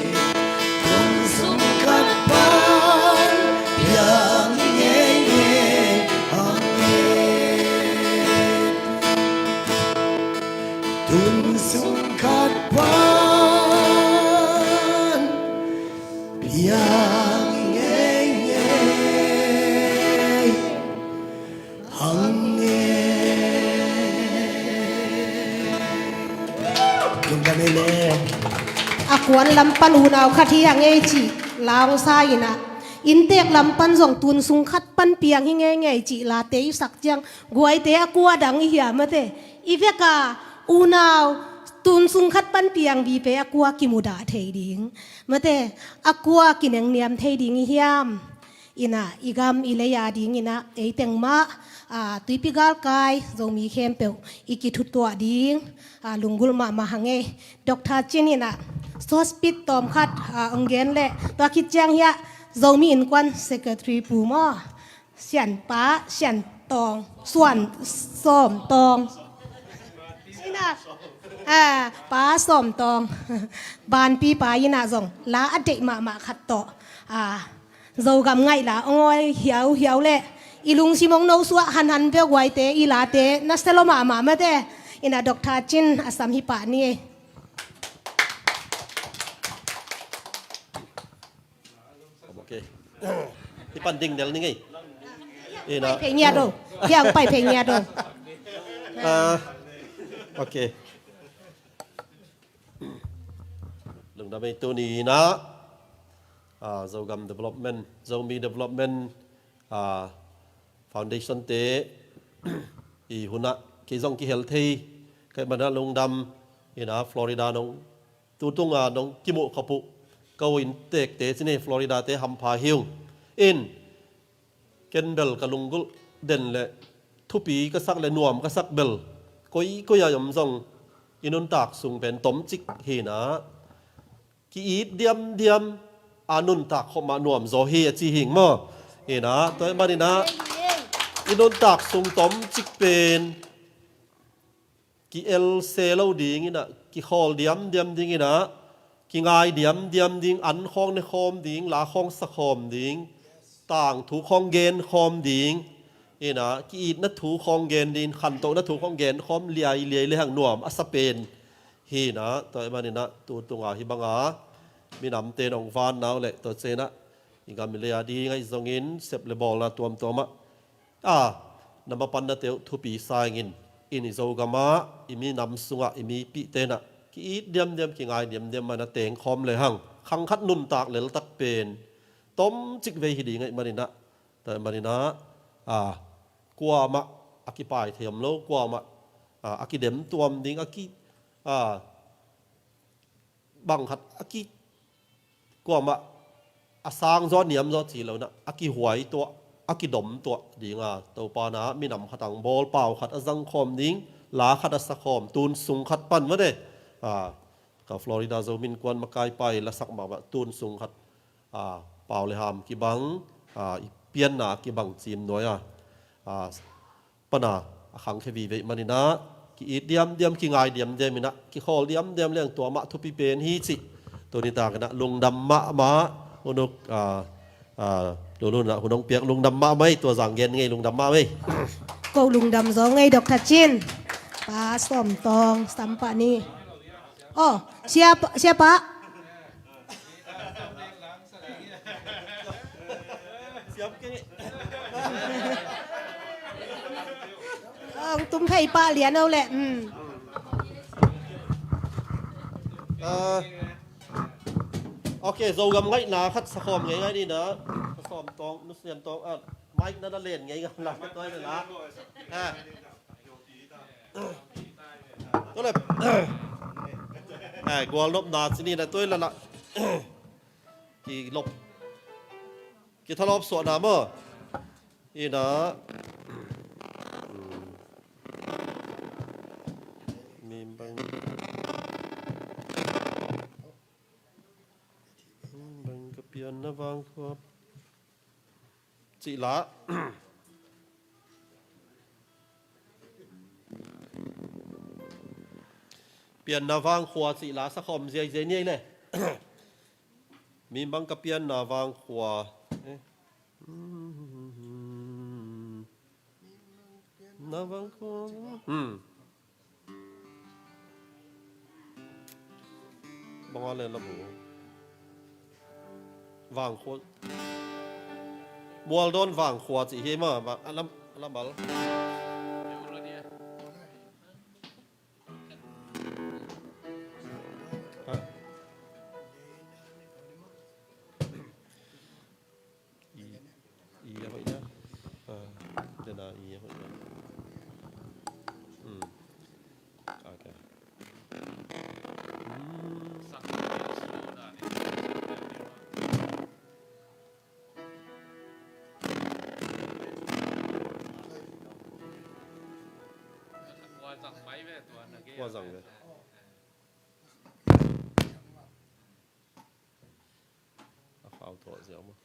Tun sung khat pan piang ngeingei ang e. Tun sung khat pan piang ngeingei ang e. Lungdam ei le. A kuan lam pan unau khat hi hang ei cih la hong sa in ah, inntek lam pan zong tun sung khat pan piang hi ngeingei cih late i sak ciang guaite a kua dang i hiam mate. I vek a unau tun sung khat pan piang vive a kua kimudah thei ding mate, a kua kinengniam thei ding i hiam. In ah i gam i lei a dingin ah ei teng mah, a, tuipi galkai Zomi khempeuh i kithutuah ding, a, lunggulh mahmah hang ei. Doctor Cin in ah short speech tawm khat, a, hong gen leh tua khit ciang hiah Zomi Innkuan Secretary Pu maw, Sianpa Sian Tawng, Suan Sawm Tawng in ah, a, Pa Sawm Tawng, Banpipa in ah zong la a deih mahmah khat tawh, a, Zogam ngaih la hong awi hiauhiau leh i lungsim hong nosuah hanhan peuh guaite, i late na sia lua mahmah mate. In ah Doctor Cin a sam hi pah ni ei. Ok. Hih pan ding del ni ngei. In ah. Pai phei ngiat o. Hiah hong pai phei ngiat o. Ah, ok. Lungdam ei. Tuni in ah, ah, Zogam Development, Zomi Development, ah, Foundation te i hun ah kei zong kihel thei ka hih manin ah lungdam. In ah Florida nong, tu tung a nong kimuh khop uh ka u inntekte ci ni, Florida te hampha hi ung. In ken bel ka lunggulh den leh thupi ka sak leh nuam ka sak bel koikoi a om zong i nuntak sung pen tomcik hi in ah, ki-it diamdiam a nuntak khop mah nuam zaw hi a ci hi ing maw. In ah tua ahih manin ah i nuntak sung tomcik pen ki-else lo ding in ah, kikhawl diamdiam ding in ah, kingai diamdiam ding, an khawng ne khawm ding, la khawng sa khawm ding, tangthu khawng gen khawm ding in ah, ki-itna thu khawng gen ding, khantohna thu khawng gen khawm liailiai le hang nuam a sa pen hi in ah, tua ahih manin ah tu tung a hih bang a minamte nong van na uh leh tua ciang ah i gam i lei a ding ahi zongin sep le bawlna tuamtuam ah, a, na mapannate uh thupi sa ing in, in i Zogam ah, i minam sung ah i mipihte in ah ki-it diamdiam, kingai diamdiam mah in ah teng khawm le hang, khang khat nuntak leltak pen tomcik vei hi ding ahih manin ah, tua ahih manin ah, a, kuamah a kipai thei om lo, kuamah, a, a kidem tuam ding, a ki, a, bang khat a ki, kuamah a sang zaw, a niam zaw ci lo in ah, a kihuai tuah, a kidom tuah ding a, Topa in ah minam khat hong bawl, pau khat a zang khawm ding, la khat a sa khawm, tun sung khat pan mate. A, ka Florida Zomi Innkuan makaipa i lasak mahmah, tun sung khat, a, pau le ham kibang, a, i pianna kibang cim nuai a, a, pan a, a khangkhia vive ahih manin ah, ki-it diamdiam, kingai diamdiam in ah, kikhawl diamdiam leng tua mah thupi pen hi cih tuni takin ah lungdam mahmah. Hun uh, a, a, Lulun in ah hun hong piak, lungdam mahmah ei, tua zang gen ngei, lungdam mahmah ei. Ko lungdam zaw ngei Doctor Cin. Pa Sawm Tawng, sam pah ni. Oh, siapa, siapa? Siam keng. Ang tum phei pah lian o leh. Hmm. Ah, ok, Zogam ngaihna khat sa khawm ngei ngai ni na. Sawm Tawng, Nu Sian Tawng, ah, mic na na len ngei ngai la, ka tuai na la. Ah. Tua le, eh, gualnopna ci ni na tua i la la. Kilop, kithalawp suahna maw? Ina, mm, mi bang, mi bang ka pianna vangkhua cih la. Pianna vangkhua cih la sa khawm ziaiziai ni ei le. Mi bang ka pianna vangkhua. Eh. Na vangkhua. Hmm. Bang a le la bu. Vangkhua. Mualdawn vangkhua cih hi ma, va, a lam, a lam bal. Ha. I, i a hoih na. Ah, dena i a hoih na. Hmm. Okay. Hmm. Kua zang ve. A khau tawh ziau maw?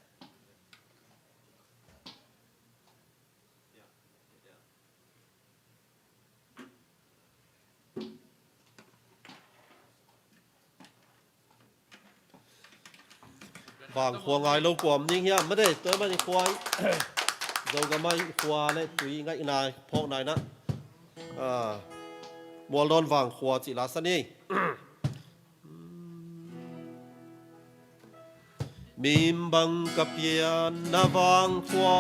Vangkhua ngai lo kua om ding hiam? Mate, tua man i khua, Zogam ah i khua le tui ngaihna phawk nai na. Ah, Mualdawn vangkhua cih la sa ni. Mimbang ka pianna vangkhua,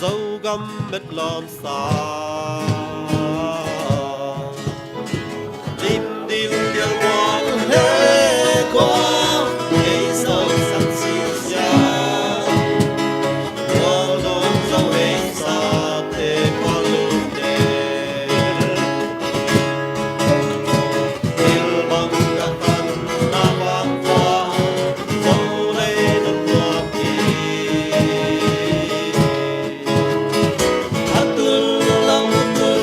Zogam met lawmsa. Lim dil dial gual he kua, ei sawt san sin sia. Gual dawn zo ei sate palute. Thil bang ka khanna vangkhua, zo lei na tuak hi. A tul lam tul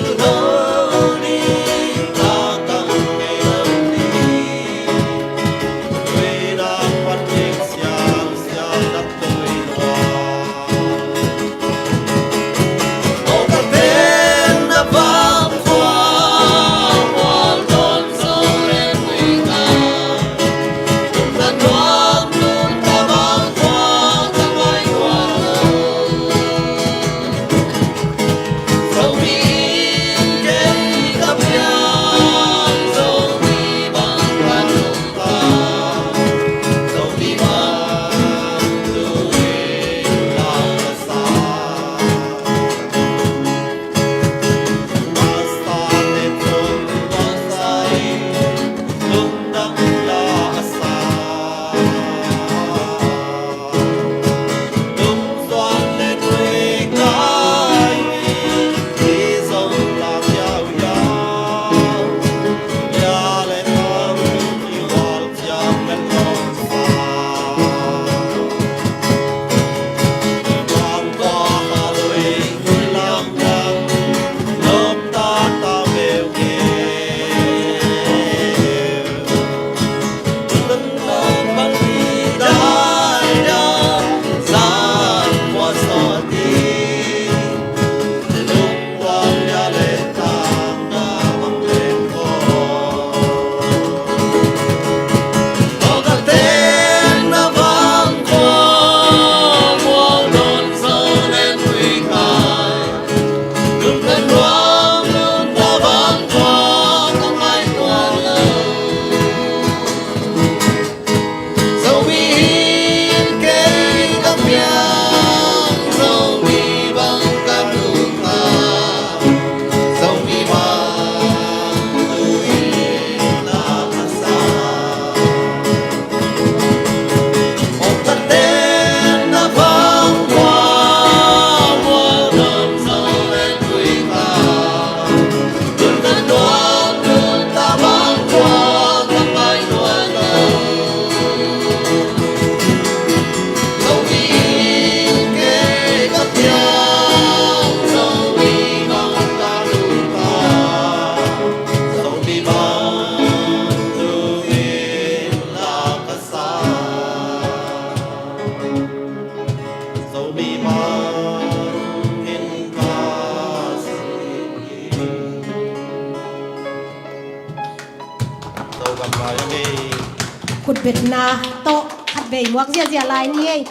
Khutbetna tawh khatvei muak ziahziah lai ni ei.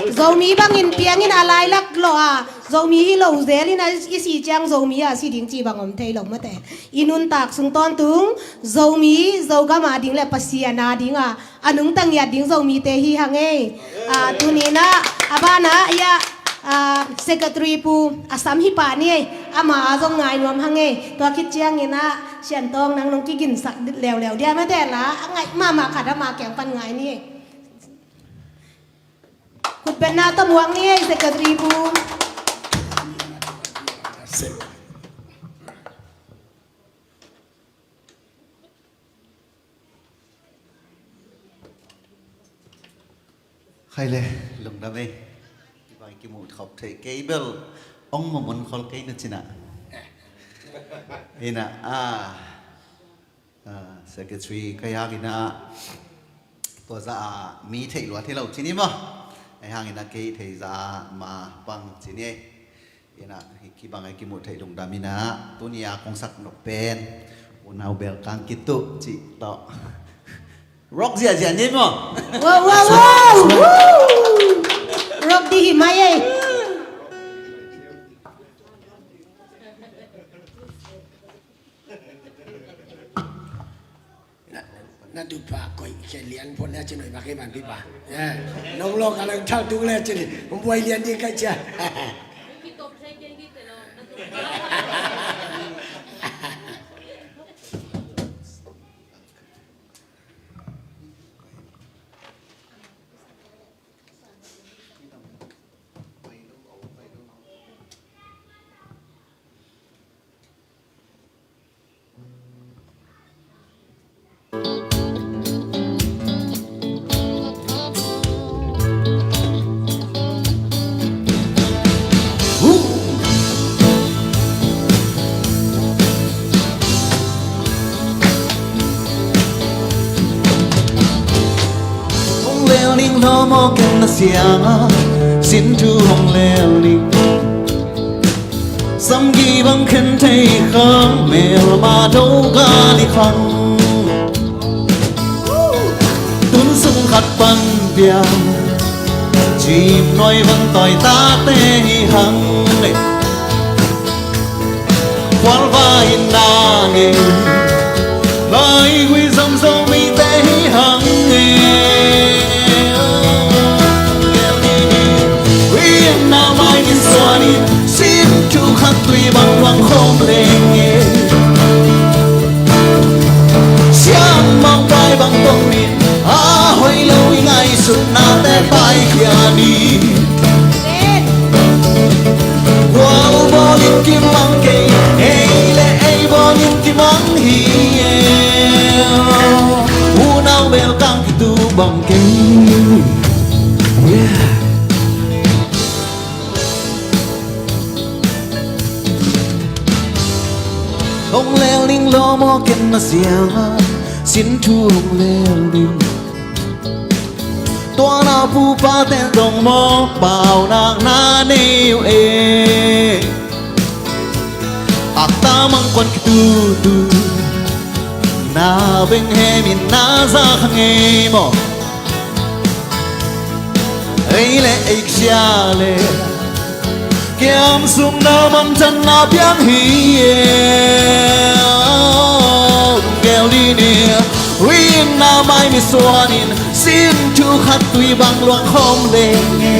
Zomi bangin piangin a lailak lawh a, Zomi hi lo zel in a i si ciang Zomi a si ding ci bang om thei lo mate. I nuntak sung tawntung Zomi Zogam a ding le Pasian a ding a a nungta ngiat ding Zomite hi hang ei. A, tuni-in ah a banah ia, a, secretary pu a sam hi pah ni ei. Ama a zong ngai nuam hang ei. Tua khit ciangin ah Sian Tawng nang nong kiginsak leuleu dia mate la a ngaih mahmah khat ama kiang pan ngai ni ei. Khutbetna tawh muak ni ei secretary pu. Khai le, lungdam ei. Kibang kimuh khop thei kei bel ong mamun khol kei na cina. Ina, a, a, secretary ka yak ina tua za a mi thei luat hi lo cini maw. Ei hang ina kei thei za a ma pang cini ei. Ina, hi kibang a kimuh theih lungdam ina, tuni a kong sak nop pen unau belkang kituh cih tawh. Rock ziahziah ni maw? Wow, wow, wow! Woo! Rock di hi mai ei. Na, na dupa koih khia lian phot le a ci noi bak ei ban pipa. Nong lawk a lang thal tung le a ci ni. Hong buai lian ding kai cia. Hong lel ning lo maw ken na siang a, sin thu hong lel ning. Samgi bang khen thei khang, melma do gal i khang. Tun sung khat pan piang, cim nuai van tawi tate hi hang. Khualva in na ngei, laigui zam Zomite hi hang e. Ui in na mai in suan in, sin thu khat tui bang luang khawm leng e. Sian mang pai bang tong in, a hoih lo i ngaihsutnate paikhia ni. Gual bawlin kimang kei, ei le ei bawlin kimang hi e. Unau belkang kitu bang kei. Yeah. Hong lel ning lo maw ken na siang a, sin thu hong lel ning. Tua na pupa ten dong maw, paunak na nei uh e. Akta mangkuan kitutu, na beng hem in na za kha ngei maw. Ei le ei kisia le kiam sum na man tan na piang hi e. Gel di ni, ui in na mai mi suan in, sin thu khat tui bang luang khawm leng e.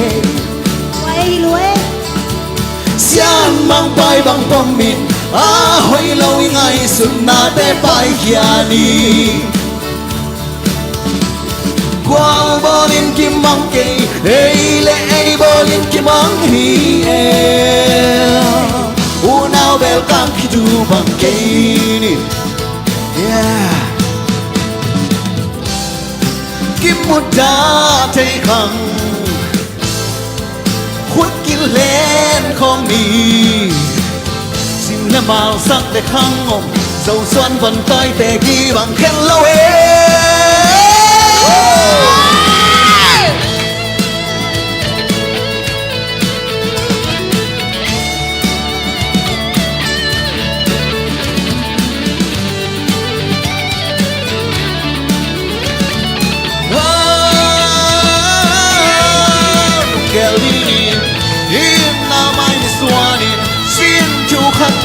Sian mang pai bang pom in, a hoih lo i ngaihsutnate paikhia ni. Gual bawlin kimang kei, ei le ei bawlin kimang hi e. Unau belkang kitu bang kei ni. Yeah. Kimuta thei khang, khut kilen khawm ni. Sim le malsak te khang om, Zosuan van taite kibang khen lo e.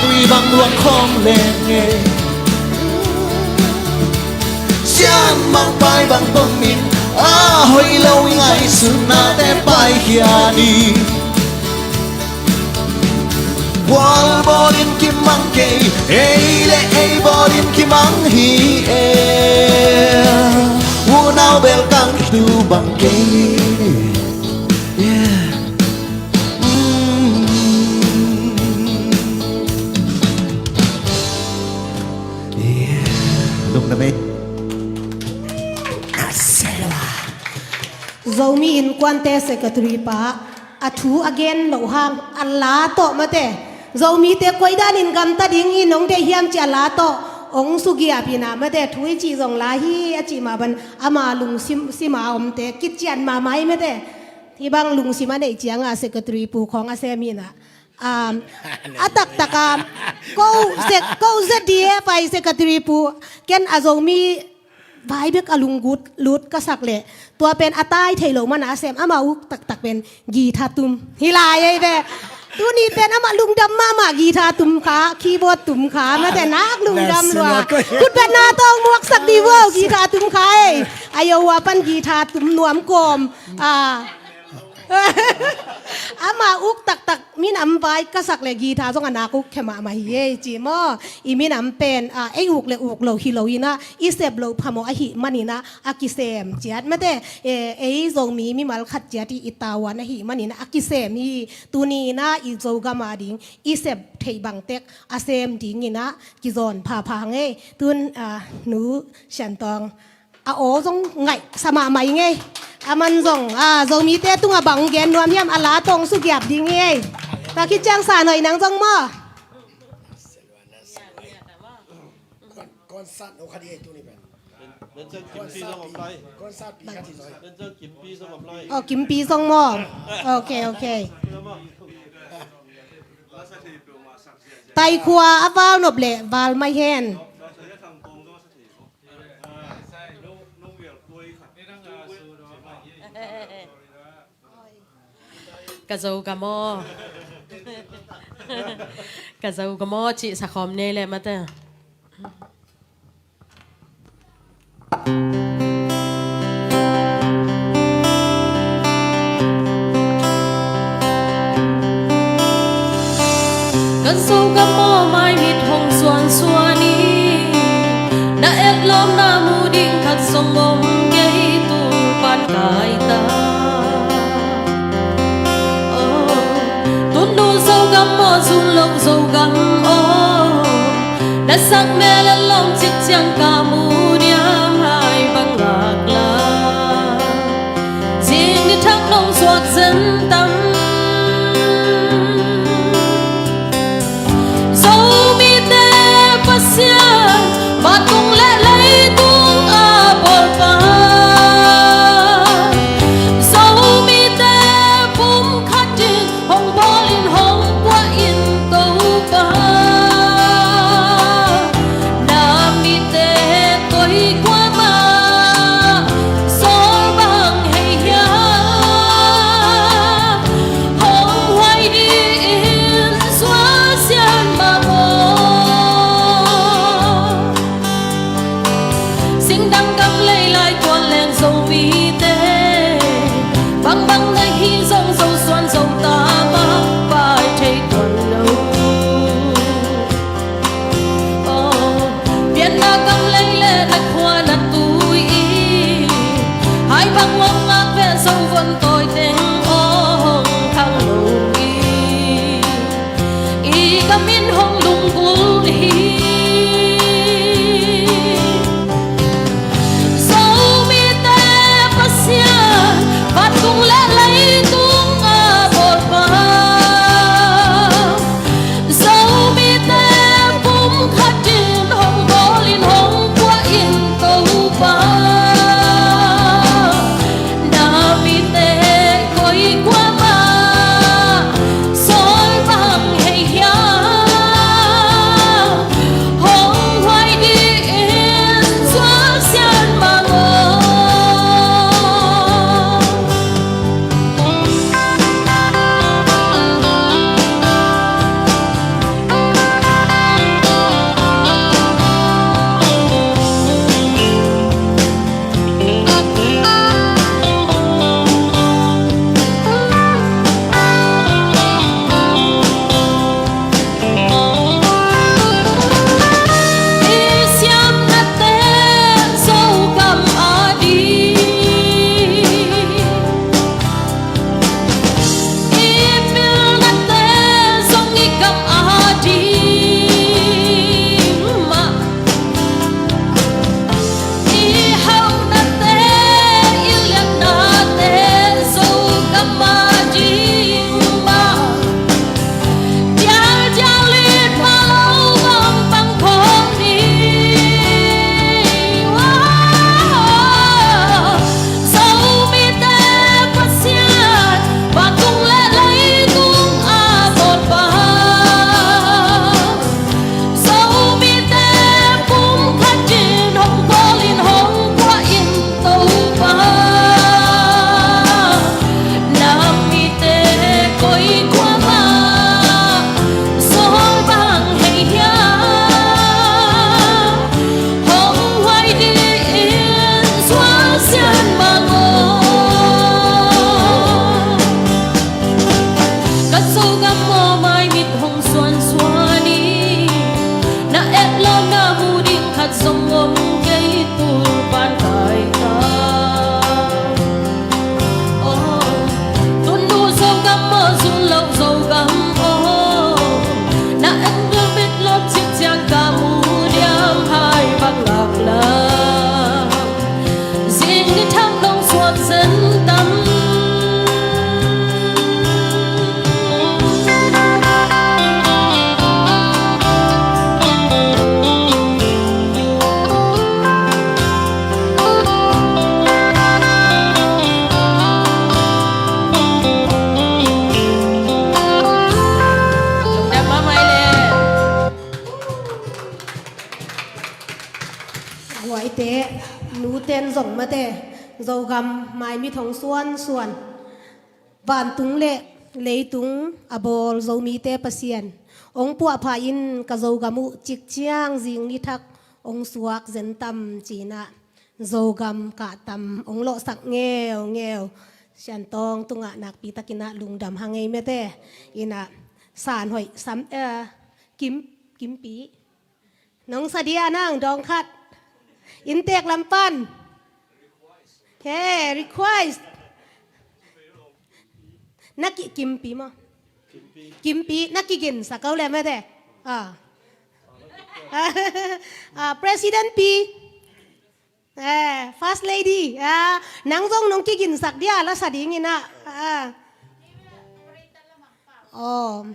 Tui bang luang khawng leng e. Sianmang pai bang pom in, a hoih lo i ngaihsutnate paikhia ni. Gual bawlin kimang kei, ei le ei bawlin kimang hi e. Unau bel kang tu bang kei. Yeah. Mm. Yeah. Lungdam ei. Zomi Innkuante Secretary pa a thu a gen loh hang a la tawh mate, Zomite koidanin gamta ding in hong deih hiam ci a la tawh hong sugiap hi na mate, thu i cih zong la hi a cih mah ban ama lungsim, sima omte kician mahmah hi mate. Hih bang lungsim a neih cianga Secretary pu khawng a sem hi na. Um, a taktak a ko sek, ko Z D F I Secretary pu, ken a Zomi vai bek a lunggut lut ka sak leh tua pen a tai thei lo mana a sem, amah uk taktak pen guitar tum hi lai ei ve. Tuni pen amah lungdam mahmah, guitar tum kha, keyboard tum kha, mate nak lungdam lua. Khutbetna tawh muaksak di vo, guitar tum kha ei. A yo ua pan guitar tum nuam kawm. Ah. Amah uk taktak minam vai ka sak le guitar zong a nak uk khia mahmah hi ei ci maw. I minam pen, ah, ei uk le uk lo hi lo ina, i sep loh phamawh ahih manina a kisem ciat mate. Eh, ei Zomi mimal khat ciat i, i tavuan ahih manina a kisem hi. Tuni ina i Zogam a ding i sep theih bangtek a sem dingina kizawn phapha ngei. Tun, ah, Nu Siantawng a aw zong ngaihsa mahmah i ngei. A man zong, a, Zomite tungah bang gen nuam hiam, a la tawh sugiap ding i ei. Tua khit ciang San Hoih nang zong maw. Aw, Kimpi zong maw. Ok, ok. Taikhua a val nop leh val mai hen. Ka Zogam aw. Ka Zogam aw cih sakhawm nei le mate. Ka Zogam aw, mai mit hong suansuan i, na etlawmna mu ding khat zong om kei, tul pan kai ta. Aw, tun nu Zogam aw, zun lo Zogam aw, na sak mel a lawm cik ciang ka mu diam, hai bang ngak la. Zing ni thak nong suak zen tam. Zomite Pasian, vantung le leitung a bawlpa. Zomite pumkhat in hong bawl in hong puah in Topa. Na mitte koi Huaite, nuten zong mate, Zogam maimit hong suansuan, vantung le leitung a bawl Zomite Pasian hong puahpha in ka Zogam uh cikciang zing ni thak hong suak zen tam cinah Zogam kahtam hong lawhsak ngeungeu. Siantawng tungah nakpitakinah lungdam hang ei mate. Inah San Hoih sam, eh, Kim, Kimpi. Nong sa dia nang dawng khat. Inntek lam pan. He, request. Na ki Kimpi maw? Kimpi, na kiginsak ko le mate. Ah. Ah, President pi. Eh, First Lady. Ah, nang zong nong kiginsak dia la sa dingin ah. Ah. Oh,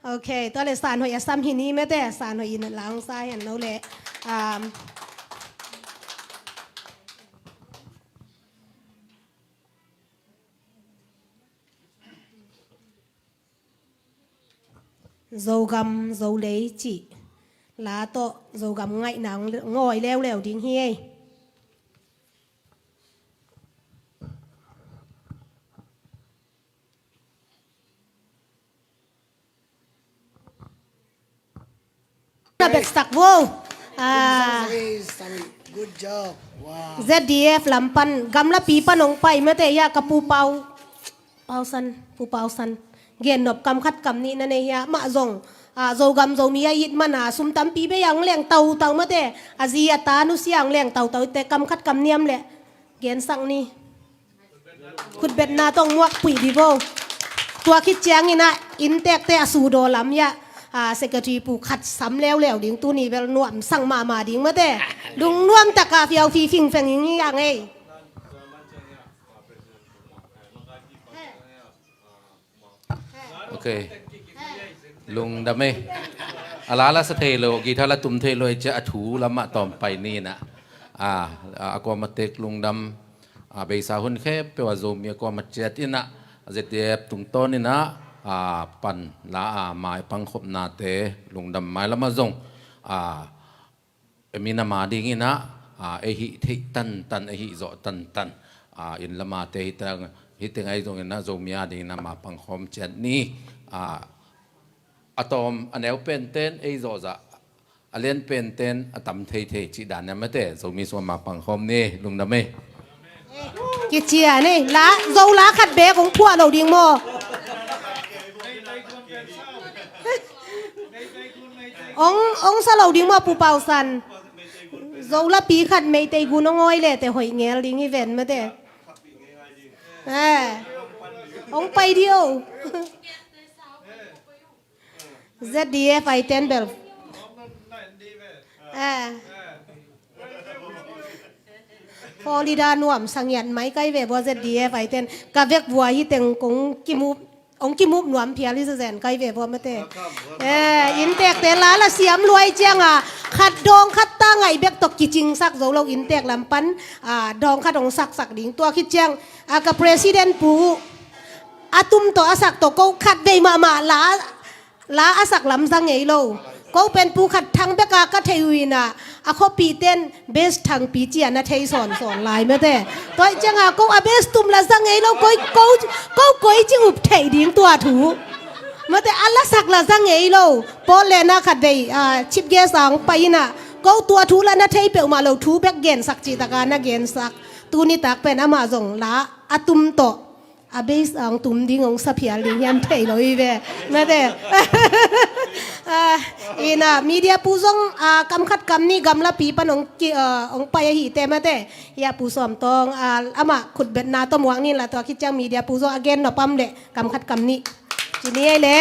ok. Tua le San Hoih a sam hi ni mate, San Hoih in lang sa hen lo le. Um, Zogam Zolei cih la tawh Zogam ngaihna ngawi leuleu ding hi ei. Na betsak vo. Ah. Sorry, sorry. Good job. Wow. Z D F lam pan gamlapi pan hong pai mate ya ka Pu Pau, Pau San, Pu Pau San. Gen nop kam khat kam nih na nei hia mah zong. Ah, Zogam Zomi a it mana sum tampi bei ang leng tautau mate. A zi a ta nusia ang leng tautau te kam khat kam niam le. Gensak ni. Khutbetna tong muak puih di vo. Tua khit ciangin ah inntekte a sudaw lam ya. Ah, secretary pu khat sam leuleu ding tuni bel nuam sang mahmah ding mate. Lungnuam taka fiau fi fingfeng ing hi ang ei. Ok. Lungdam ei. A la la sa thei lo, guitar la tum thei lo ei cia a thu lamah tawm pai ni na. A, a, a kuamatek lungdam. A, beisa hun khempeuh a Zomi a kuama ciat in ah, Z D F tungtawn in ah, a, pan la a mai pangkhopnate lungdam mai lamah zong. A, Emi na ma dingin ah, a, ei hih theih tantan, ei hih zawh tantan, a, inn lama te hih teng, hih teng ahi zongin ah Zomi a dingin ah ma pangkhawm ciat ni, a, a tawm a neu penten ei zawh zah, a lian penten a tam thei thei cih dan a mate, Zomi sungah ma pangkhawm ni, lungdam ei. Kicia ni, la, Zo la khat bek hong phuah lo ding maw? Hong, hong sa lo ding maw, Pu Pau San? Zo la pi khat Meitei gun hong awi le te hoih ngel ding hi ven mate. Eh, hong pai dih o. Z D F ai ten bel. Eh. Florida nuam sangiat mai kai ve bua Z D F ai ten. Ka vek bua hi teng kong kimup, ong kimup nuam phial hi sa zen kai ve bua mate. Eh, inntekte la la siam luai cianga khat dawng khat ta ngai bek tawh kicingsak zo lo inntek lam pan, ah, dawng khat ong saksak ding. Tua khit ciang, ah, ka president pu a tum tawh a sak tawh ko khat vei mahmah la La a sak lam za ngei lo. Ko pen pu khat thang beka ka thei uh inah a khuapihten bes thangpi cia na thei sawnsawn lai mate. Tua ih cianga ko a bes tum la za ngei lo, koi, ko, ko koi ci up theih ding tua thu. Mate a la sak la za ngei lo. Paul le na khat vei, ah, chief guest a hong pai inah ko tua thu la na thei peuhmah lo thu bek gensak cih taka na gensak. Tuni tak pen amah zong la a tum tawh a base ang tum ding ong sa phial ding hiam thei lo hi ve. Mate. Ah, ina media pu zong, ah, kam khat kam nih gamlapi pan ong ki, ah, ong pai ahi te mate. Hia pu Sawm Tawng, ah, amah khutbetna tawh muak nin la tua khit ciang media pu zong a gen nop am le kam khat kam nih. Ci ni ei le.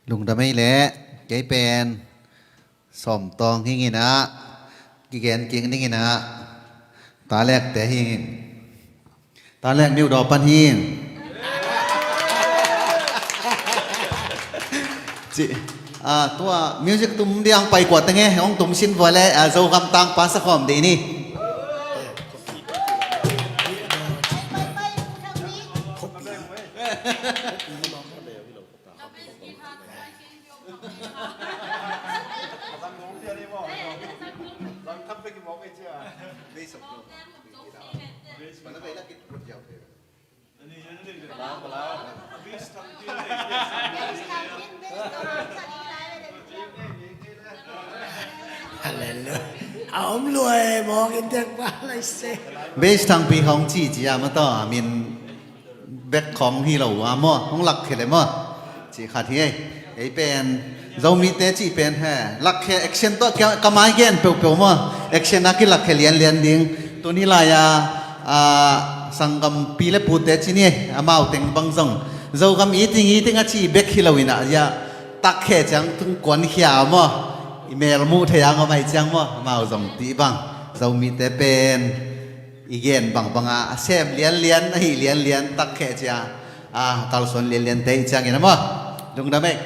Lungdam ei leh, kei pen Sawm Tawng hi ing inah, kigen kik ning inah, ta lek te hi ing. Ta lek niu daw pan hi ing. Ci, ah, tua music tum diang pai kua teng e, hong tum sin vua leh, ah, Zogam tangpa sa khawm dih ni. Halleluiah. A om lua e, mawk in tek pa lai se. Base Thangpi hong ci ci a ma taw, a min bek khawng hi lo a maw, hong lakkhia le maw? Ci khat hi ei. Ei pen Zomite cih pen he lakkhia action tawh ka, ka mai gen peuhpeuh maw? Action a kilakkhia lianlian ding. Tuni lai-a, a, sanggampi le pute ci ni, amau teng bang zong Zogam iting iting a ci bek hi lo in a, ya, takkhia ciang tung kuankhia maw? I mel muh thei ang a mai ciang maw? Amau zong ti bang Zomite pen i gen bangbang a, a sem lianlian, a hih lianlian, takkhia cia, a, kalsuan lianlian te i ciangin a maw? Lungdam ei.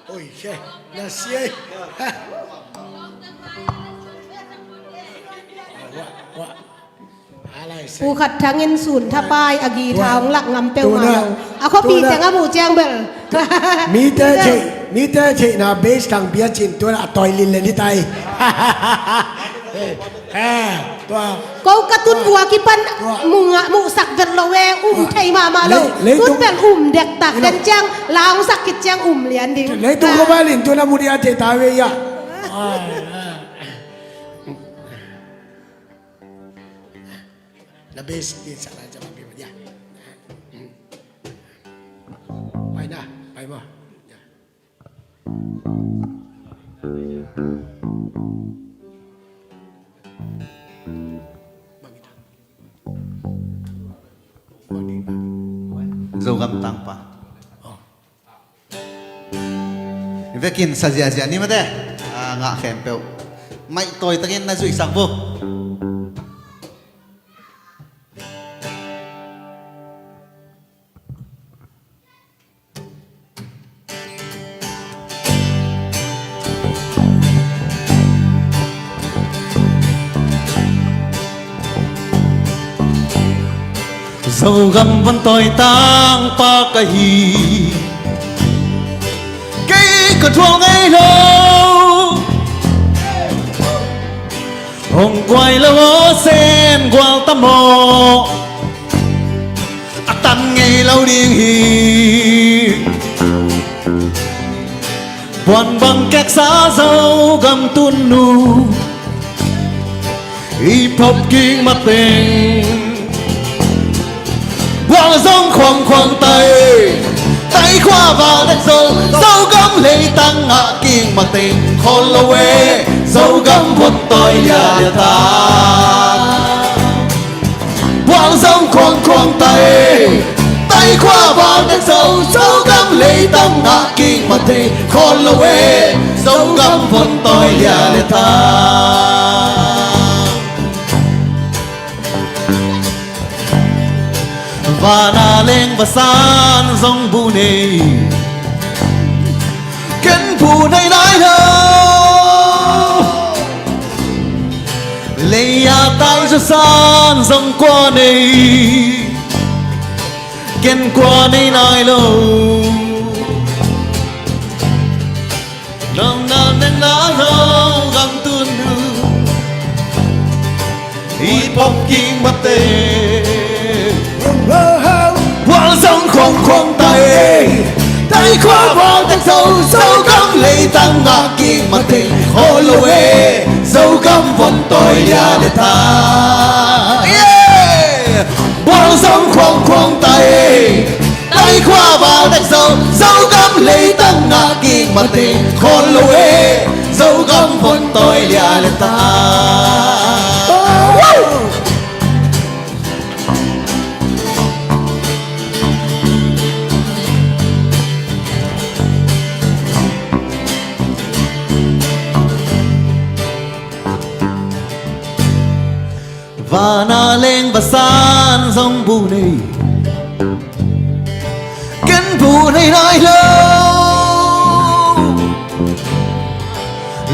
Oi, se, na sia ei. Wa, wa. Pu Khat Thang in sun thapai a guitar hong lak ngam peuhmah lo. A khuapi teng a muh ciang bel. Mite theih, mite theihna base Thangpi a cin tuan a tawi lillen hi tai. Ko ka tun vua kipan muh ngah muhsak vet lo e, um thei mahmah lo. Tun bel um dektak den ciang, la hong sak khit ciang um lian ding. Leitung ko balin tuan a mu dia thei ta ve ia. Na base din sa lai sa papi mo dia. Pai na, pai mo. Zogam tangpa. I vekin sa ziahziah ni mate. A, ngah khempeuh maih tawi takin na zuihsak bu. Zogam von tawi tangpa ka hi. Kei ka thual ngei lo. Hong guai lo aw, sen gual tam aw. A tan ngei lo ding hi. Buan bang keksa Zogam tun nu. I pop king mateng. Buang zong khuang khuang tai. Tai khua val dek zo. Zogam leitang ngah king mateng khol lo e. Zogam von tawi lia lia ta. Buang zong khuang khuang tai. Tai khua val dek zo. Zogam leitang ngah king mateng khol lo e. Zogam von tawi lia lia ta. Vana leng vasan zong bu nei. Ken bu nei nai lo. Lei a tai zaw san zong kua nei. Ken kua nei nai lo. Nang na neng na lo gam tun nu. I pop king mate. Bual zong khuang khuang tai. Tai khua val dek zo, Zogam leitang ngah king mate. Khol lo e, Zogam von tawi lia le ta. Bual zong khuang khuang tai. Tai khua val dek zo, Zogam leitang ngah king mate. Khol lo e, Zogam von tawi lia le ta. Vana leng vasan zong bu nei. Ken bu nei nai lo.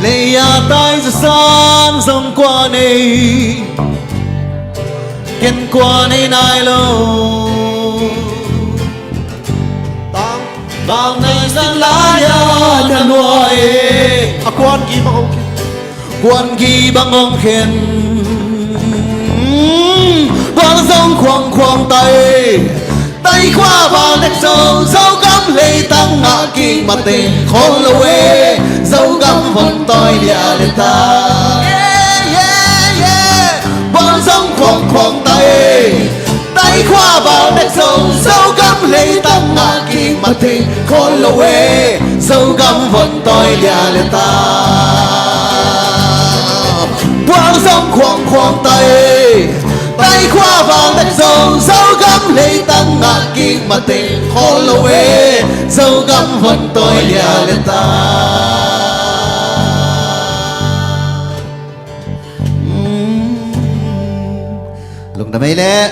Lei a tai zaw san zong kua nei, ken kua nei nai lo. Tang bang nei na lai a ka nuai e. A kuan gi bang ong khen. Kuan gi bang ong khen. Bang zong khuang khuang tai. Tai khua val nek zo, Zogam leitang ngah kik mateng khawl lo e, Zogam von tawi lia le ta. Yeah, yeah, yeah. Bang zong khuang khuang tai. Tai khua val nek zo, Zogam leitang ngah kik mateng khawl lo e, Zogam von tawi lia le ta. Bang zong khuang khuang tai. Tai khua val nek zo, Zogam leitang ngah kik mateng khawl lo e, Zogam von tawi lia le ta. Mm. Lungdam ei leh.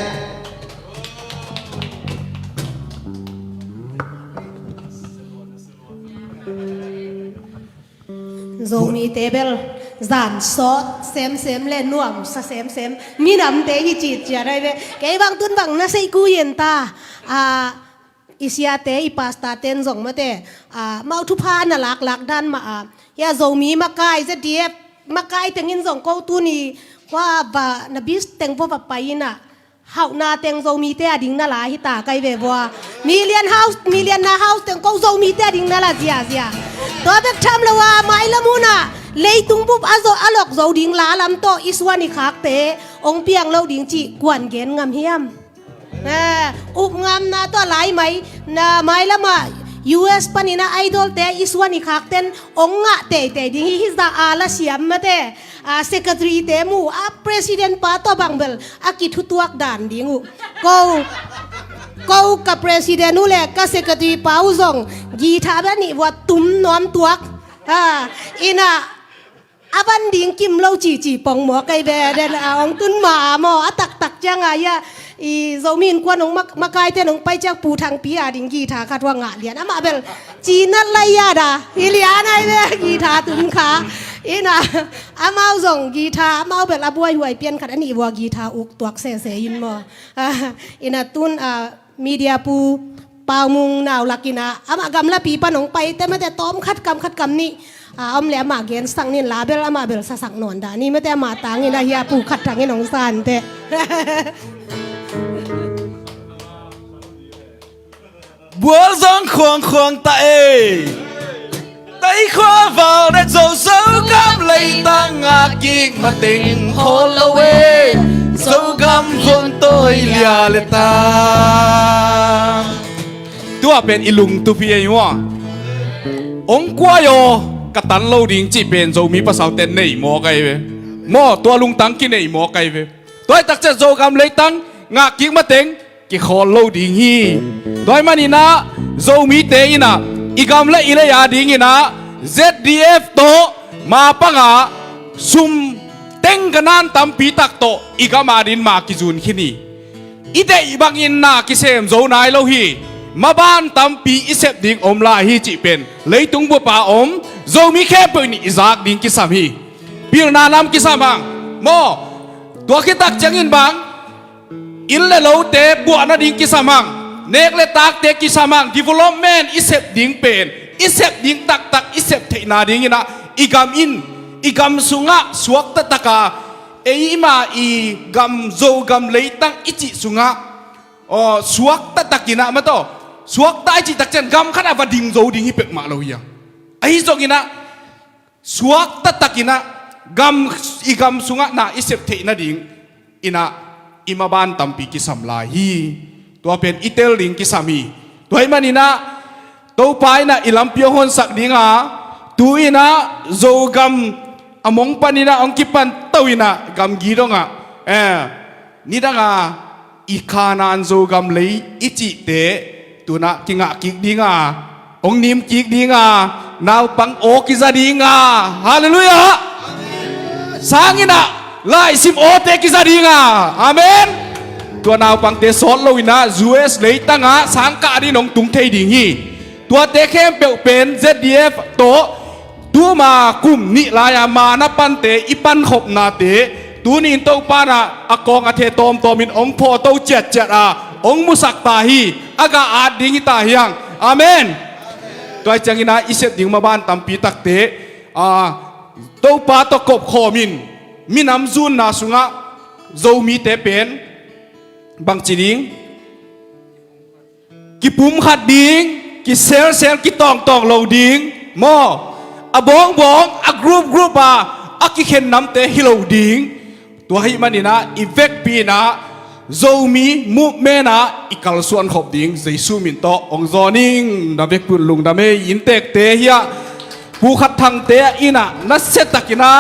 Zomite bel zan sawt semsem le nuamsa semsem minamte hi citciat ai ve. Kei bang tun bang na sei ku yen ta. A, i siate i pastor ten zong mate, a, mau thupha na laklak dan mah a, hia Zomi makai Z D F makai tengin zong ko tuni khua va na bis teng vo va pai ina. Hauhna teng Zomite a ding na la hi ta kai ve vua. Million house, million na house teng ko Zomite a ding na la ziazia. Tua bek tham lo a mailam hun ah leitung bup a zo a lok zo ding la lam tawh i suan i khakte ong piang lo ding cih kuan gen ngam hiam? Eh, up ngamna tawh lai mai na mailam ah U S panin a idol te i suan i khakten ong ngah teitei ding hi hi za a la siam mate. A, secretary te mu a president pa tawh bang bel a kithutuak dan ding uh. Ko, ko ka president uh le ka secretary pa uh zong guitar bel nih vua tum nuam tuak. Ha, ina a van ding kim lo cici pong maw kai ve den a ong tun ma maw a taktak ciang a ia. I Zomi Innkuan ong mak-, makai ten ong pai ciang Pu Thangpi a ding guitar khat hua ngah lian amah bel cinat lai ia da hi lian ai ve guitar tum kha. Ina amau zong guitar amau bel a buai huai pian khat a nih vua guitar uk tuak sese in maw. Ina tun a media pu Paumung nau lak ina amah gamlapi pan ong pai te mate tawm khat kam khat kam nih. A, om le amah gen sang nin la bel amah bel sasak nawn dah ni mate amah tangin a hia pu khat tangin ong san te. Bual zong khuang khuang ta e. Tai khua val nek zo Zogam leitang ngah kik mateng khawl lo e. Zogam von tawi lia le ta. Tua pen i lungtup hi ei maw. Ong kuai aw ka tan lo ding cih pen Zomi pasal ten nei maw kai ve. Maw tua lungtang kinei maw kai ve. Tua hi takciat Zogam leitang ngah kik mateng kikhawl lo ding hi. Tua hi maninah Zomite inah i gam le i lei a dinginah Z D F tawh mapangah sum tengganan tampi tak tawh i gam a din ma kizun khin hi. I deih bangin na kisem zo nai lo hi. Maban tampi i sep ding om lai hi cih pen leitung bup a om Zomi khempeuh in i zak ding kisam hi. Pilna nam kisam hang maw. Tua khitak ciangin bang inn le lote buah nading kisam hang, nek le takte kisam hang, development i sep ding pen i sep ding taktak i sep theihna dinginah i gam in i gam sungah suak taktak a ei ima i gam Zogam leitang i cih sungah aw suak taktakinah mataw suak tak i cih takcian gam khat a va ding zo ding hi pekmah lo hi a. Ahi zonginah suak taktakinah gam i gam sungah na i sep theih nading inah i maban tampi kisam lai hi. Tua pen i tel ding kisam hi. Tua hi maninah Topa inah i lampi hong honsak dinga tu inah Zogam a mong paninah hong kipan to inah gamgi dongah eh nidanga i Khanan Zogam lei i cihte tunah kingah kik dinga hong nim kik dinga naupang aw kiza dinga. Halleluiah. Sanginah laisim awte kiza dinga. Amen. Tua naupangte sawt loinah U S leitangah sangkah din hong tung thei ding hi. Tuate khempeuh pen Z D F tawh Tuma kum nih lai-a mana pante i pankhopnate tuni-in Topa in a kawng a the tawmtawmin hong phawto ciatciat a hong musak ta hi. A gah at ding hi ta hiang. Amen. Tua hi ciangin a i sep ding maban tampi takte, a, Topa tawh kopkhawmin minam zunna sungah Zomite pen bangci ding, kipumkhat ding, kiselsel, kitawngtawng lo ding maw? A bawngbawng, a group group a, a kikhen namte hi lo ding. Tua ahih manin a i vekpi in a Zomi movement ah i kalsuan khop ding Jesu min tawh hong zawn ing. Na vekpi un lungdam ei. Inntekte hiah Pu Khat Thangte in a nasiatakin a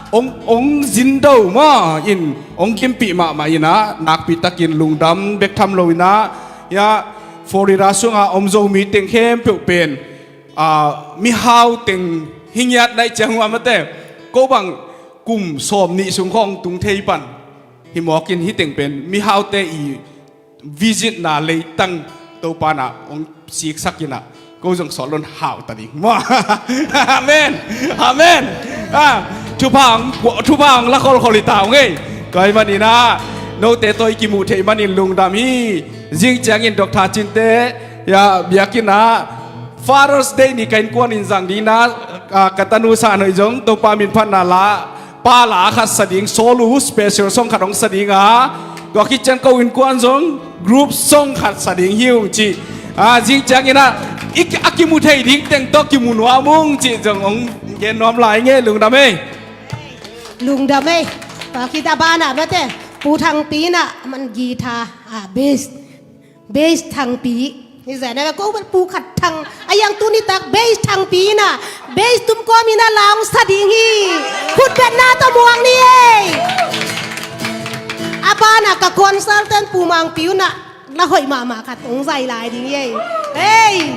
hong, hong zindo maw, in hong kimpih mahmah in a nakpi takin lungdam bek tham lo in a, hiah Florida sungah om Zomi teng khempeuh pen, a, mihau teng hi ngiat na hih ciang uh a, mate, ko bang kum sawmnih sung khawng tung thei pan hi mawk in, hih teng pen mihaute i visitna leitang Topa in a hong siksak in a, ko zong sawt lo in hau ta ding maw? Amen. Amen. A, thupha hong, thupha hong la kholkhol hi ta ung ei. Tua ahih manin a note tawh i kimuh theih manin lungdam hi. Zing ciangin Doctor Cinte, hiah, biakinn ah Father's Day ni ka innkuan in zang ding in a, a, ka tanu San Hoih zong Topa min phatna la, pa la khat sa ding, solo special song khat hong sa ding a, tua khit ciang ko innkuan zong group song khat sa ding hi ung ci. A, zing ciangin a, i, a kimu thei ding teng tawh kimu nuam ung ci zong hong gen nuam lai ing ei. Lungdam ei. Lungdam ei. Tua khit a banah, mate, Pu Thangpi in a man guitar, a, bass, bass Thangpi. Hi zen a, ko Pu Khat Thang a, hiang tuni tak bass Thangpi in a, bass tum kawmin a la hong sa ding hi. Khutbetna tawh muang ni ei. A banah ka consultant Pu Mangpi un a la hoih mahmah khat hong zai lai ding hi ei. Ei.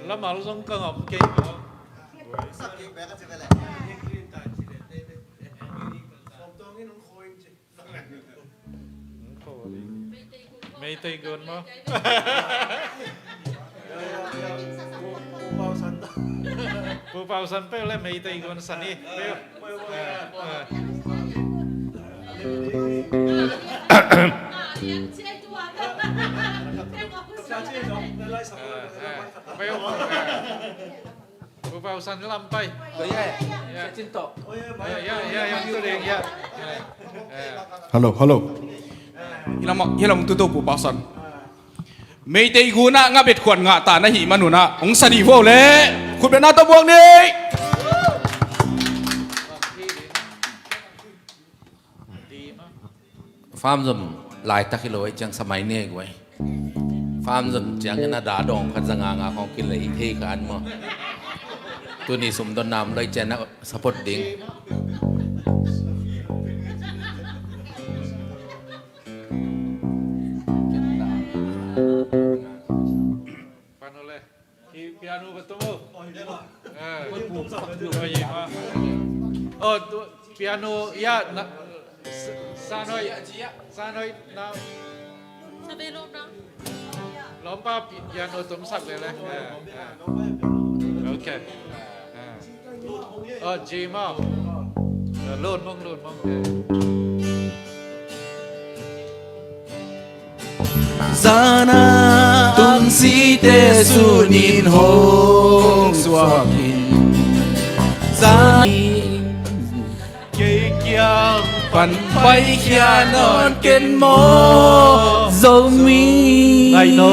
Lamal zong ka ngam kei maw? Meitei gun maw? Pu Pausan peuh le Meitei gun sa ni peuh. Eh, eh. Eh, eh. Peuh. Pu Pausan lam pai. Tua ya, ya. Sia Cin tawh. Ya, ya, ya, ya, tu ding, ya. Ya. Hello, hello. Hilam, hilam tu tu Pu Pausan. Meitei gun ah ngabet khuan ngah ta na hih manun ah hong sa dih vo le. Khutbetna tawh buak ni. Farm zon laitak hi lo ahih ciang sa mai ne guai. Farm zon ciangin a dah dawng khat za nga nga khawng kilei thei kha an maw? Tuni sum don nam lo ahih ciang a support ding. Pan o le. Pi-, piano va tum o. Eh. Oi, ma. Oh, tu, piano, ya, na, s-, Sanoi, Sanoi, na. Lawmpa pi-, piano tum sak le le. Eh, eh. Okay. Eh. Oh, G maw. Eh, lun mong, lun mong. Eh. Zana ang site sunin hong suak Paikhia nawn ken maw Zomi? Ngai no.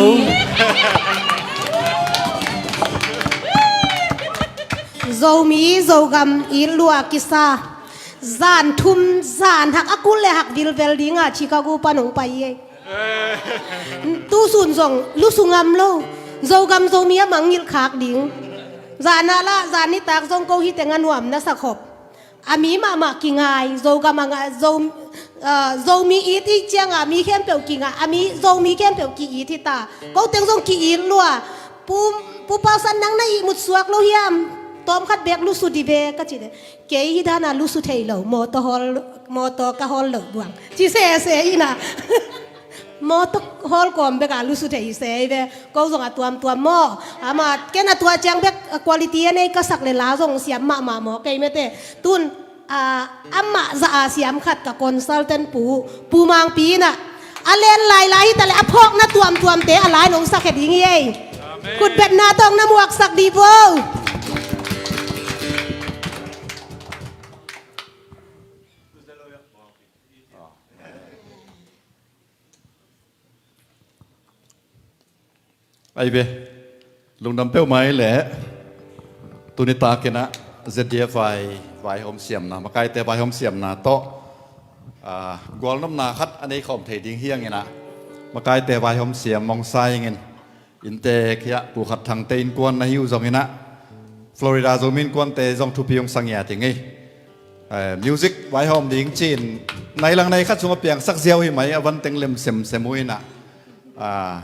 Zomi Zogam it lua kisa. Zan thum zan hak a kul le hak vilvel dinga Chicago pan hong pai hi. Tusun zong lusu ngam lo. Zogam Zomi a mangngilh khak ding. Zan ah lah zan nitak zong ko hi teng a nuam na sa khop. A mi mahmah kingai, Zogam a nga, Zo, ah, Zomi it i cianga mi khempeuh kingai, a mi Zomi khempeuh ki-it hi ta. Ko teng zong ki-it lua. Pu, Pu Pausan nang na ihmut suak lo hiam? Tawm khat bek lusu di ve ka ci de. Kei hi dana lusu thei lo, mawtaw hawl, mawtaw ka hawl lo buang. Ci sese ina. Mawtaw hawl kawm beka lusu thei se hi ve. Ko zong a tuamtuam maw. Ama ken a tua ciang bek quality a nei ka sak le la zong siam mahmah maw kei mete. Tun, ah, amah za a siam khat ka consultant pu, Pu Mangpi ina. A len lai lai hi ta le a phawkna tuamtuamte a lai nong sak he ding hi ei. Amen. Khutbetna tawng na muaksak di vo. Ai ve, lungdam peuhmah i leh tuni takinah Z D F vai, vaihawm siamna, makaite vaihawm siamna tawh, ah, gualnopna khat a nei khawm thei ding hianginah makaite vaihawm siam mawngsa ingin, innte khia Pu Khat Thangte innkuan na hi uh zonginah Florida Zomi Innkuante zong thupi hong sangiat hi ngei. Eh, music vaihawm ding cin nai lang nai khat sungah piangsak ziau hi mai, a van teng lem semsem uh inah. Ah,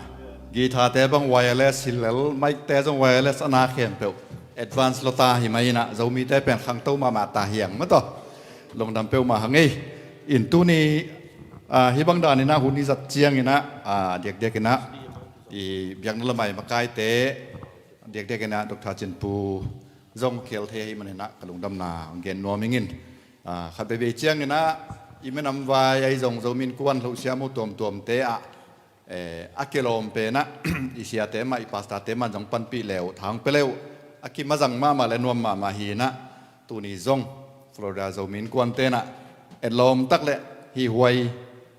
guitar-te bang wireless hi lel, mic-te zong wireless a na khempeuh advance lota hi mai inah, Zomite pen khangto mahmah ta hiang mataw. Lungdam peuhmah hang ei. In tuni, ah, hih bang daninah hun i zat cianginah, ah, diakdiakinah i biakna lamai makaite diakdiakinah Doctor Cin Pu zong khel thei ahi maninah ka lungdamna hong gen nuam ingin. Ah, khat veivei cianginah i minam vai ahi zong Zomi Innkuan hlohsiam uh tuamtuamte ah, eh, a kilawm penah i siate mah, i pastor-te mah zong panpih le uh, thang pia le uh, a kimazang mahmah le nuam mahmah hinah, tuni zong Florida Zomi Innkuante nah etlawm tak le hih huai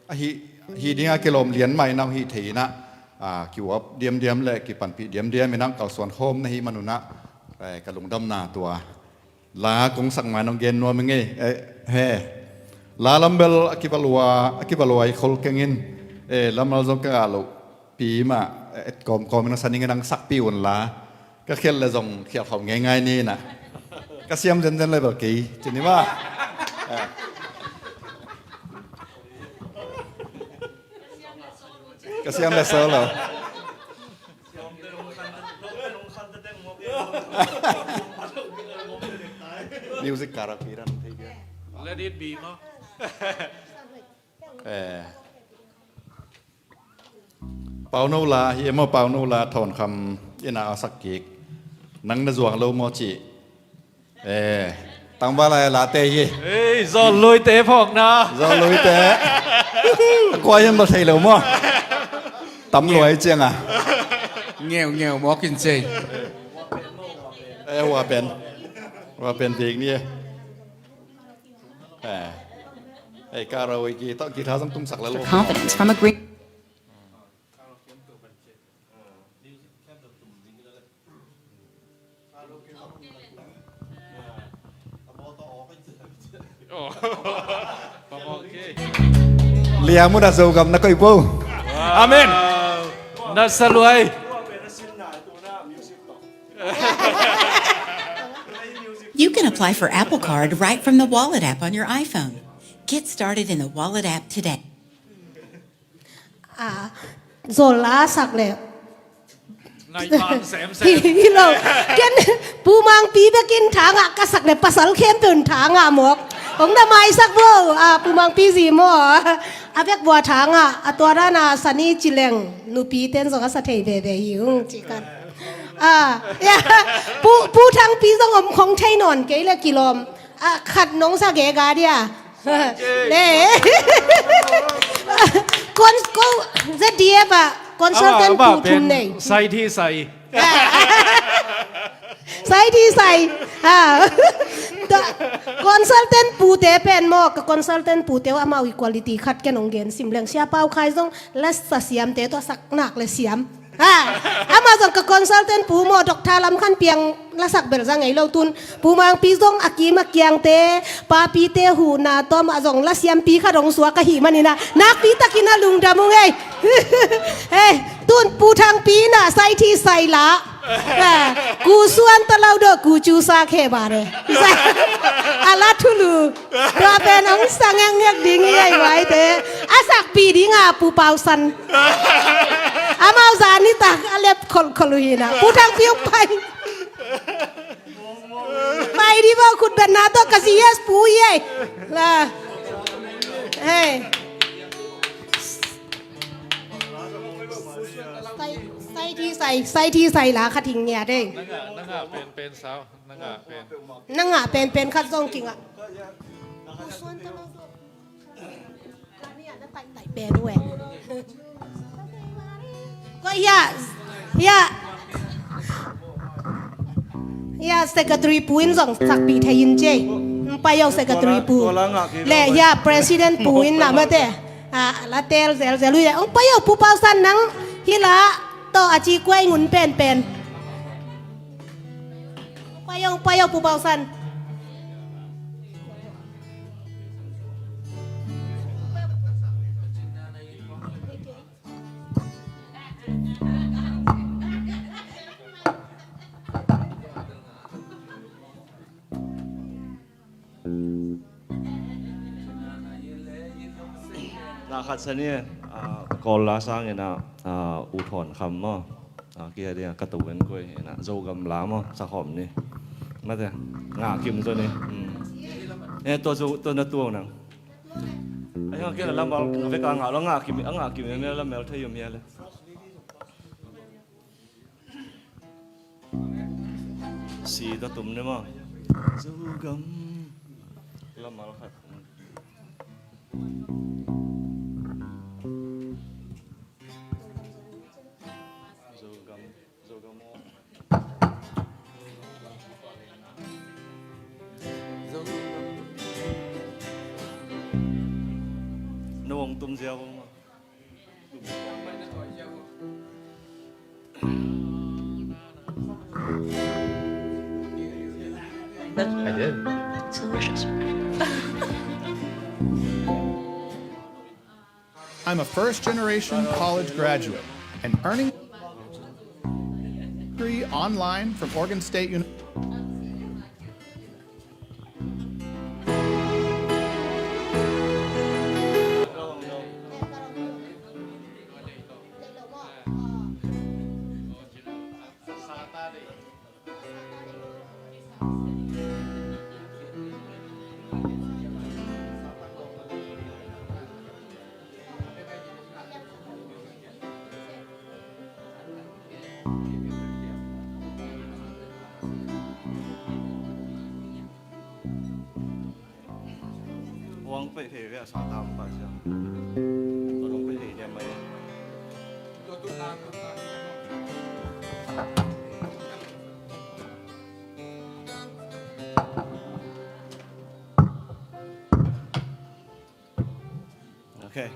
a hih, hih dinga kilawm lian mah inah hih thei inah, ah, kiuap diamdiam le kipanpih diamdiam inah kalsuan khawm na hih manunah, eh, ka lungdamna tua la kong sak mai nong gen nuam i ngei, eh, he. La lambel a kivalua, a kivalua i khol kengin, eh, lamal zong ka ngah loh pi mah, eh, et kawmkawm in a sa ning in ang sakpi un la. Ka khial le zong khial khawm ngeingai ni na. Ka siam zenzen le bel kei, ci ni mah. Eh. Ka siam le solo. Music karaoke ran thei bia. Let it be maw. Eh. Pauno la hi e maw, Pauno la Thawnkham in a sak kik. Nang na zuang lo maw ci. Eh, tangval a late hi. Ei, Zawlluite phawkna. Zawlluite. A kua hiam bel thei lo maw. Tam luai ciang a. Ngeu ngeu mawk in cei. Eh, hua pen. Hua pen bik ni e. Eh. Eh, karaoke tawh guitar zong tumsak la lo. Confidence from a green. Liam un a Zogam na koih bo. Amen. Na saluai. You can apply for Apple Card right from the Wallet app on your iPhone. Get started in the Wallet app today. Ah, zol a sak le. Ngai bang sem sem. Hi, hi lo. Ken Pu Mangpi bekin thangah ka sak le pasal khempeuh in thangah mawk. Hong na maisak bo. Ah, Pu Mangpi zi maw. A bek bua thangah. A tua dana sani cileng. Nupi ten zong a sa thei veve hi ung ci kan. Ah, ya. Pu, Pu Thangpi zong om khong thei nawn kei le kilawm. Ah, khat nong sa ge ga dia. Le. Kon, ko, Z D F a consultant ama, ama pu thum pen nei. Sai thi sai. Sai thi sai. Ha. Consultant pute pen maw, ka consultant pute uh amau i quality khat ken hong gen sim leng, Sia Pau Khai zong lasa siamte tawh sak nak le siam. Ha, amau zong ka consultant pu maw, doctor lam khan piang lasak bel za ngei lo tun. Pu Mangpi zong a kim a kiangte, papite huhna tawm ah zong lasiampi khat hong suak ahih manin ah nakpi takin a lungdam ung ei. Hei, tun Pu Thangpi in ah saithi saila, ku suan ta lo dawh ku cu sa khe ba re. A la thulu. Tua pen hong sa ngekngek ding hi ei, vaite. A sakpih ding a Pu Pau San. Amau zan nitak a lep kholhkholh uh hi na. Pu Thangpi hong pai. Pai dih vo, khutbetna tawh ka C S pu hi ei. La. Hei. Sai, saithi sai, saithi saila khat hi ngiat ei. Na ngah, na ngah penpen sau. Na ngah pen. Na ngah penpen khat zong kingah. Ko ya, ya. Ya, secretary pu in zong sakpih thei in ci ei. Pai o secretary pu. Tua la ngah kei le, ya, president pu in na mate. A, la tel zelzel uh ya. Ong pai o Pu Pau San nang hi la tawh a ci kuai ngun penpen. Pai o, pai o, Pu Pau San. Na khat sa ni, ah, Kawl la sangin ah, ah, U Thawn Kham maw. Ah, kia ding ah, ka to en koi in ah, Zogam la maw, sa khawm ni. Mate, ngah kim zaw ni. Hmm. Eh, tua Zo, tua na tuang nang. Ai hang kia la mal, ka vek a ngah lo, ngah kim, a ngah kim, mel la mel thei um ya le. Si ta tum ne maw. Zogam. Lam mal khat. Zogam. Zogam maw. Na wang tum ziau maw. I'm a first generation college graduate and earning degree online from Oregon State University. Huang pei hei vea sa tam pa sia. Huang pei hei dia mai. Okay.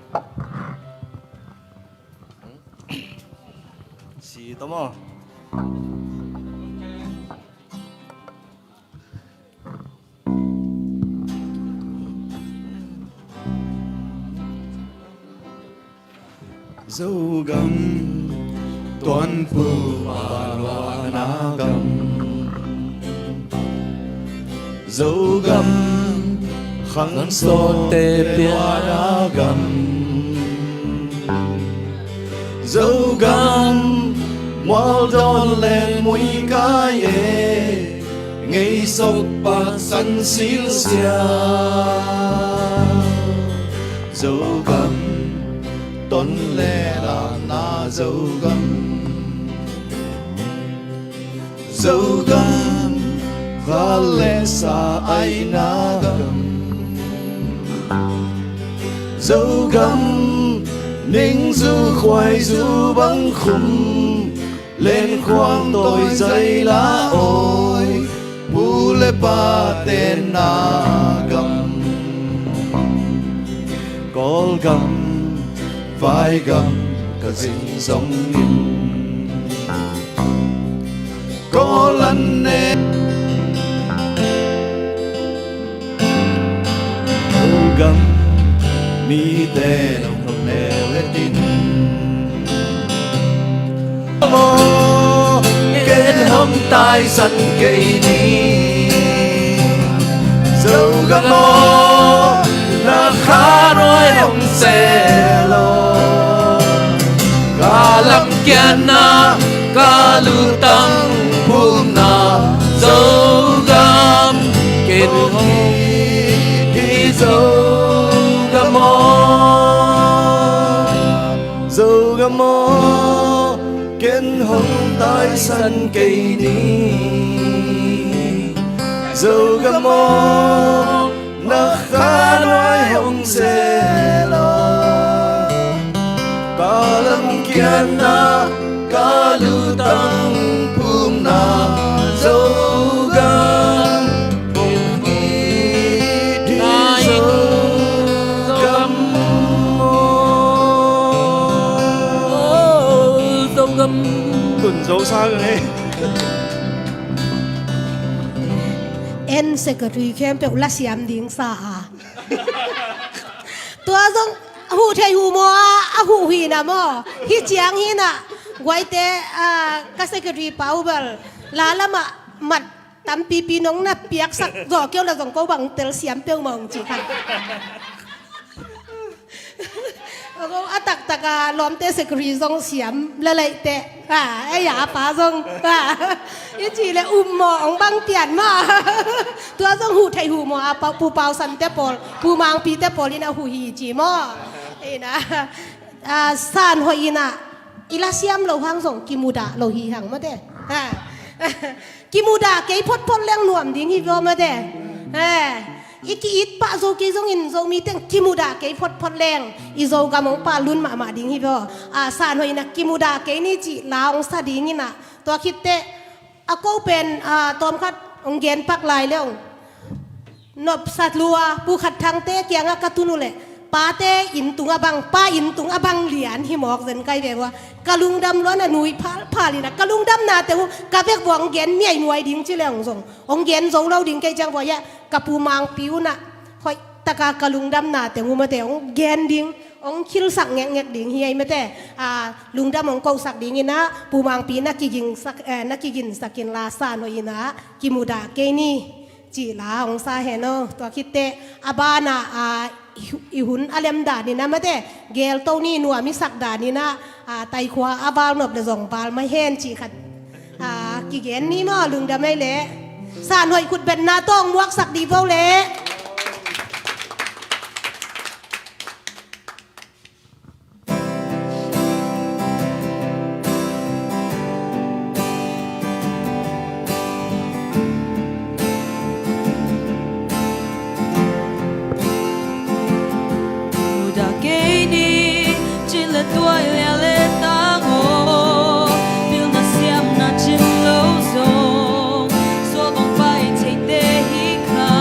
Si tomo. Zogam tuanpu paluana gam. Zogam khang sawtte piana gam. Zogam mualdawn le muikai e, ngeisok paksan silsia. Zogam ton le lana Zogam. Zogam khal le sa aina gam. Zogam ningzu khuaizu bang khum, lenkhuang tawi zaila awi, pu le pate na gam, Kawlgam, Vaigam ka zin zongin, Kawl an ne gam mite nong neu etin. Maw, ken hong taisan kei ni. Zogam aw, na kha nuai hong se lo. Ka lamkiatna, ka lutang phumna, Zogam ken hong hi, Zogam aw. Zogam aw, ken hong taisan kei ni. Zogam aw, na kha nuai hong se lo. Ka lamkiatna, ka lutang phumna, Zogam ken hong hi, Zogam aw. Zogam. Tun Zo sa ka ngei. En secretary khempeuh la siam ding sa a. Tua zong huh thei huh maw a, a huh hi na maw. Hi ciang hi na. Guaite, ah, ka secretary pau bel la lamah mat tampipi nong na piaksak zawh keu la zong ko bang tel siam peuhmah ong ci kha. A taktak a lawmte secretary zong siam lalaihte. Ha, ei a pa zong. Ha, i cih le um maw, ong bang pian maw. Tua zong huh thei huh maw a, Pu Pau Sante pawl, Pu Mangpite pawl in a huh hi ci maw. Ei na, a, san hoih in a, i la siam lo hang zong kimudah lo hi hang mate. Ha. Kimudah kei photphot leng nuam ding hi vua mate. Ha. I ki-it pah zo kei zongin Zomi teng kimudah kei photphot leng i Zogam ong pal lun mahmah ding hi vua. A, san hoih in a kimudah kei ni cih la ong sa ding in a. Tua khit teh a ko pen, a, tawmkhat ong gen pak lai le ong nopsa lua, Pu Khat Thangte kiangah ka tun uh leh pate inn tung a bang, pa inn tung a bang lian hi mawk zen kai ve vua. Ka lungdam lua na nui phalphal in a, ka lungdamna teng uh ka vek vua ong gen miaimuai ding ci le ong zong ong gen zo lo ding kei ciang vua ia, ka Pu Mangpi uh na hoih taka ka lungdamna teng uh mate ong gen ding, ong khilsak ngekngek ding hi ei mate. A, lungdam ong kohsak ding in a, Pu Mangpi na kigingsak, eh, na kiginsak in la san hoih in a, kimudah kei ni. Cih la ong sa hen aw. Tua khit teh a ban a, a, i, i hun a lem dan in a mate, gelto ni nuam i sak dan in a, a, taikhua a val nop le zong val mah hen cih khat, a, kigen ni maw, lungdam ei leh. San hoih khut betna tawh ong muaksak dih vo leh. Mudah kei ni, cih le tuai lian le tang aw, pilna siamna cin lo zong, sual bang pai theite hi kha.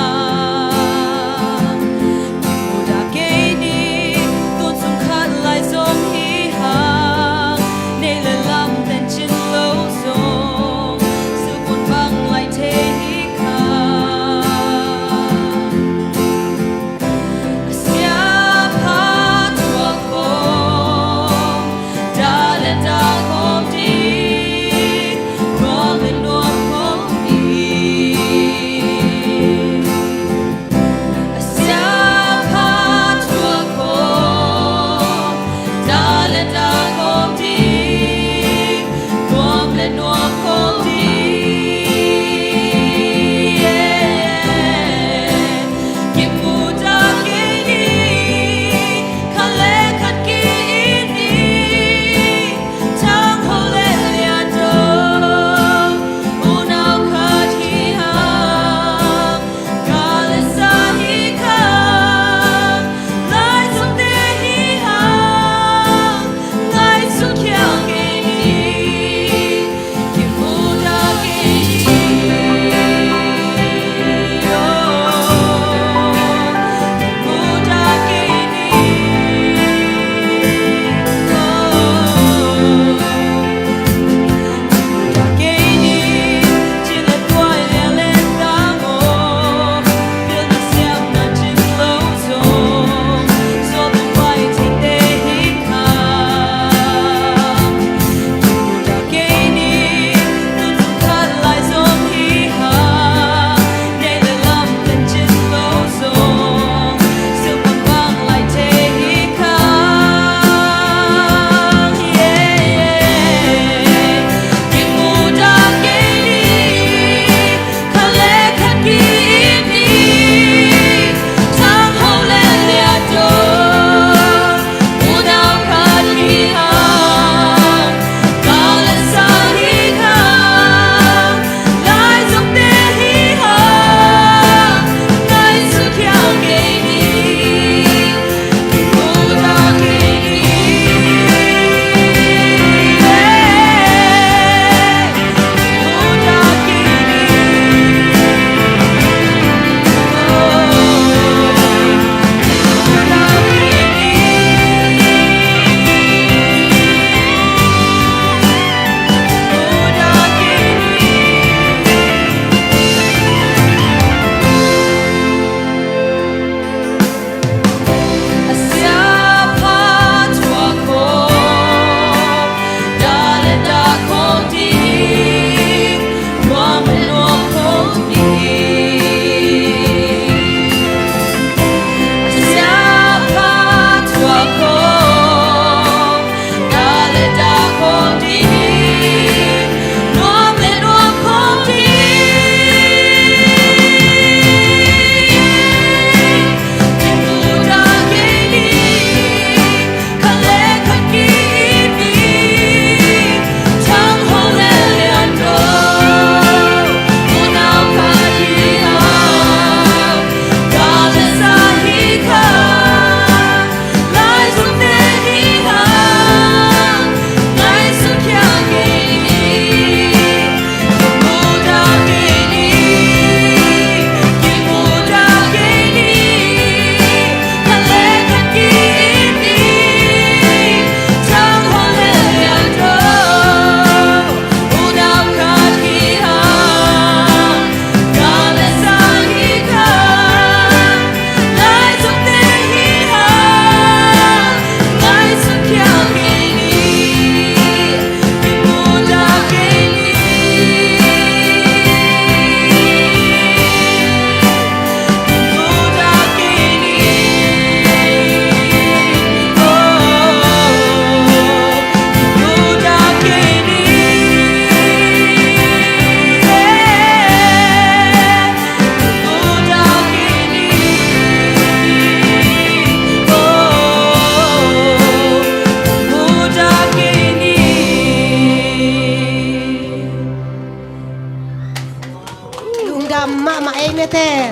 Mahmah ei mete.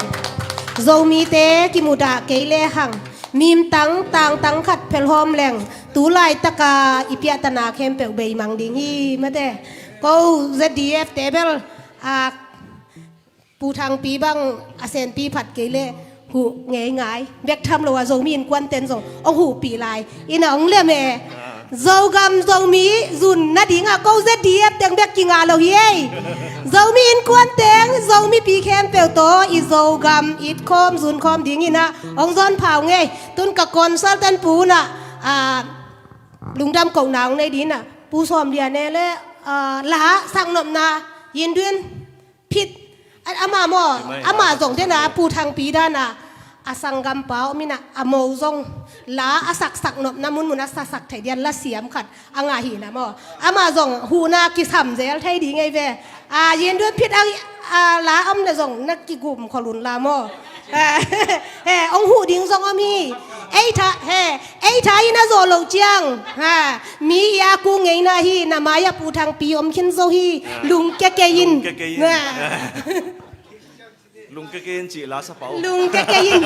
Zomite kimudah kei le hang mimtang tangtang khat phelhawm leng tu laitaka i piahtana khempeuh beimang ding hi mete. Ko Z D F te bel a Pu Thangpi bang a senpi phat kei le huh ngei ngai. Bek tham lo a Zomi innkuanten zong hong huhpih lai. Ina hong lem e. Zogam Zomi zun nadinga ko Z D F teng bek kinga lo hi ei. Zomi innkuanteng Zomipi khempeuh tawh i Zogam it khawm zun khawm dingina hong zawn phau ngei. Tun ka consultant pu na a lungdam kohna hong nei dina Pu Sawm Lian e le a la saknopna Yinduin Phit, a- ama maw, ama zong dena Pu Thangpi dana a sanggampa om ina a mo zong la a saksak nopna munmun a sasak thei dian la siam khat a ngah hina maw. Ama zong huhna kisam zel thei ding ei ve. A Yinduin Phit a, a la om le zong na kigum kholun la maw. He, hong huh ding zong om hi. Ei tha, he, ei tha in a zawh loh ciang, ha, mi i a ku ngeina hi. Na mai-ah Pu Thangpi om khin zo hi. Lungke kei in. Lungke kei in. Lungke kei in cih la sa pau. Lungke kei in.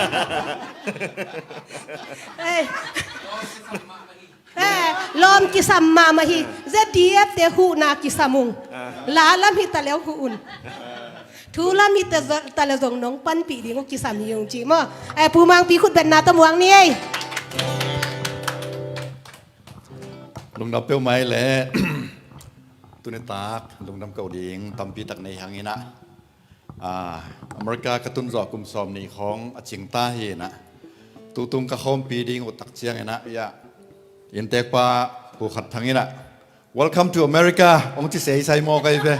He, lawm kisam mahmah hi. Z D F te huhna kisam ung. La lam hi ta leu huh un. Thu lam hi ta zo- ta le zong nong panpih ding uh kisam hi ung cih maw. Eh, Pu Mangpi khutbetna tawh muang ni ei. Lungdam peuhmah ei le tuni tak lungdam ko ding tampi tak nei hang ina. Ah, America ka tun zawh kum sawm nih khawng a cing ta hi ina. Tutung ka khawmpi ding uh tak ciang ina ia inntekpa Pu Khat Thang ina Welcome to America hong ci seisai mawk ei ve.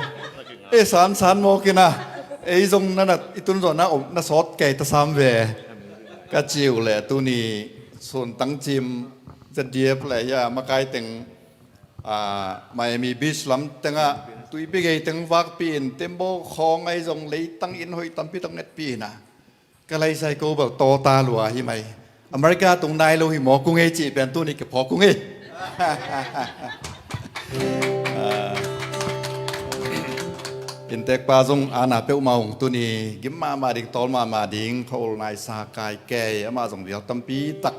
E sansan mawk ina. Ei zong na na i tun zawh na om na sawt kei ta sam ve. Ka ci uh le tuni sun tangcim Z D F le ia makai teng ah, Miami Beach lam tengah tuipi gei teng vakpi in tembaw khawng ei zong leitang inn hoih tampi tak ngetpi ina. Ka laisai ko bel tawta lua hi mai. America tung nai lo hi maw kung ei cih pen tuni kiphawk kung ei. Ah, inntekpa zong ana peuhmah ung tuni gim mahmah ding tawl mahmah ding khawl naisa kai kei ama zong vial tampi tak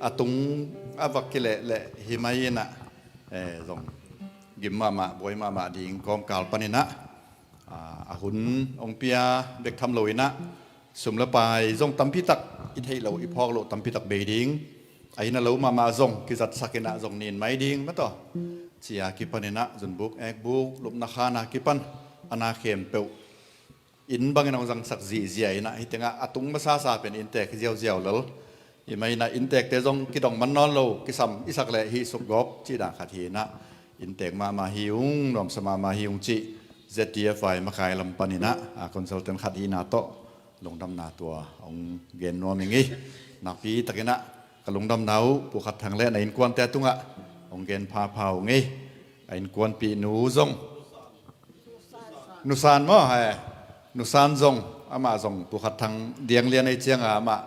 a tung a vak kilehleh hi mai ina. Eh, zong gim mahmah buai mahmah ding kawmkal paninah ah, a hun hong pia bek tham lo inah sum le pai zong tampi tak i theih loh i phawk loh tampi tak bei ding. A inn a lo mahmah zong kizatsak inah zong nin mai ding mataw. Cia kipan inah zunbuk ekbuk lupna khana kipan a na khempeuh inn bangin hong zangsak zihziah inah hih tengah a tung masasa pen inntek hi ziauziau lel. Hih mah inah inntekte zong kidong man nawn lo kisam i sak leh hih sukgawp cih dan khat hi inah inntek mahmah hi ung nuamsa mahmah hi ung cih Z D F I makai lam paninah a consultant khat hihna tawh lungdamna tua hong gen nuam ing ei. Nakpi takinah ka lungdamna uh Pu Khat Thang le na innkuante tungah hong gen phapha ung ei. A innkuanpih nu zong Nusan maw? Hai. Nusan zong amah zong Pu Khat Thang diang lian ei cianga amah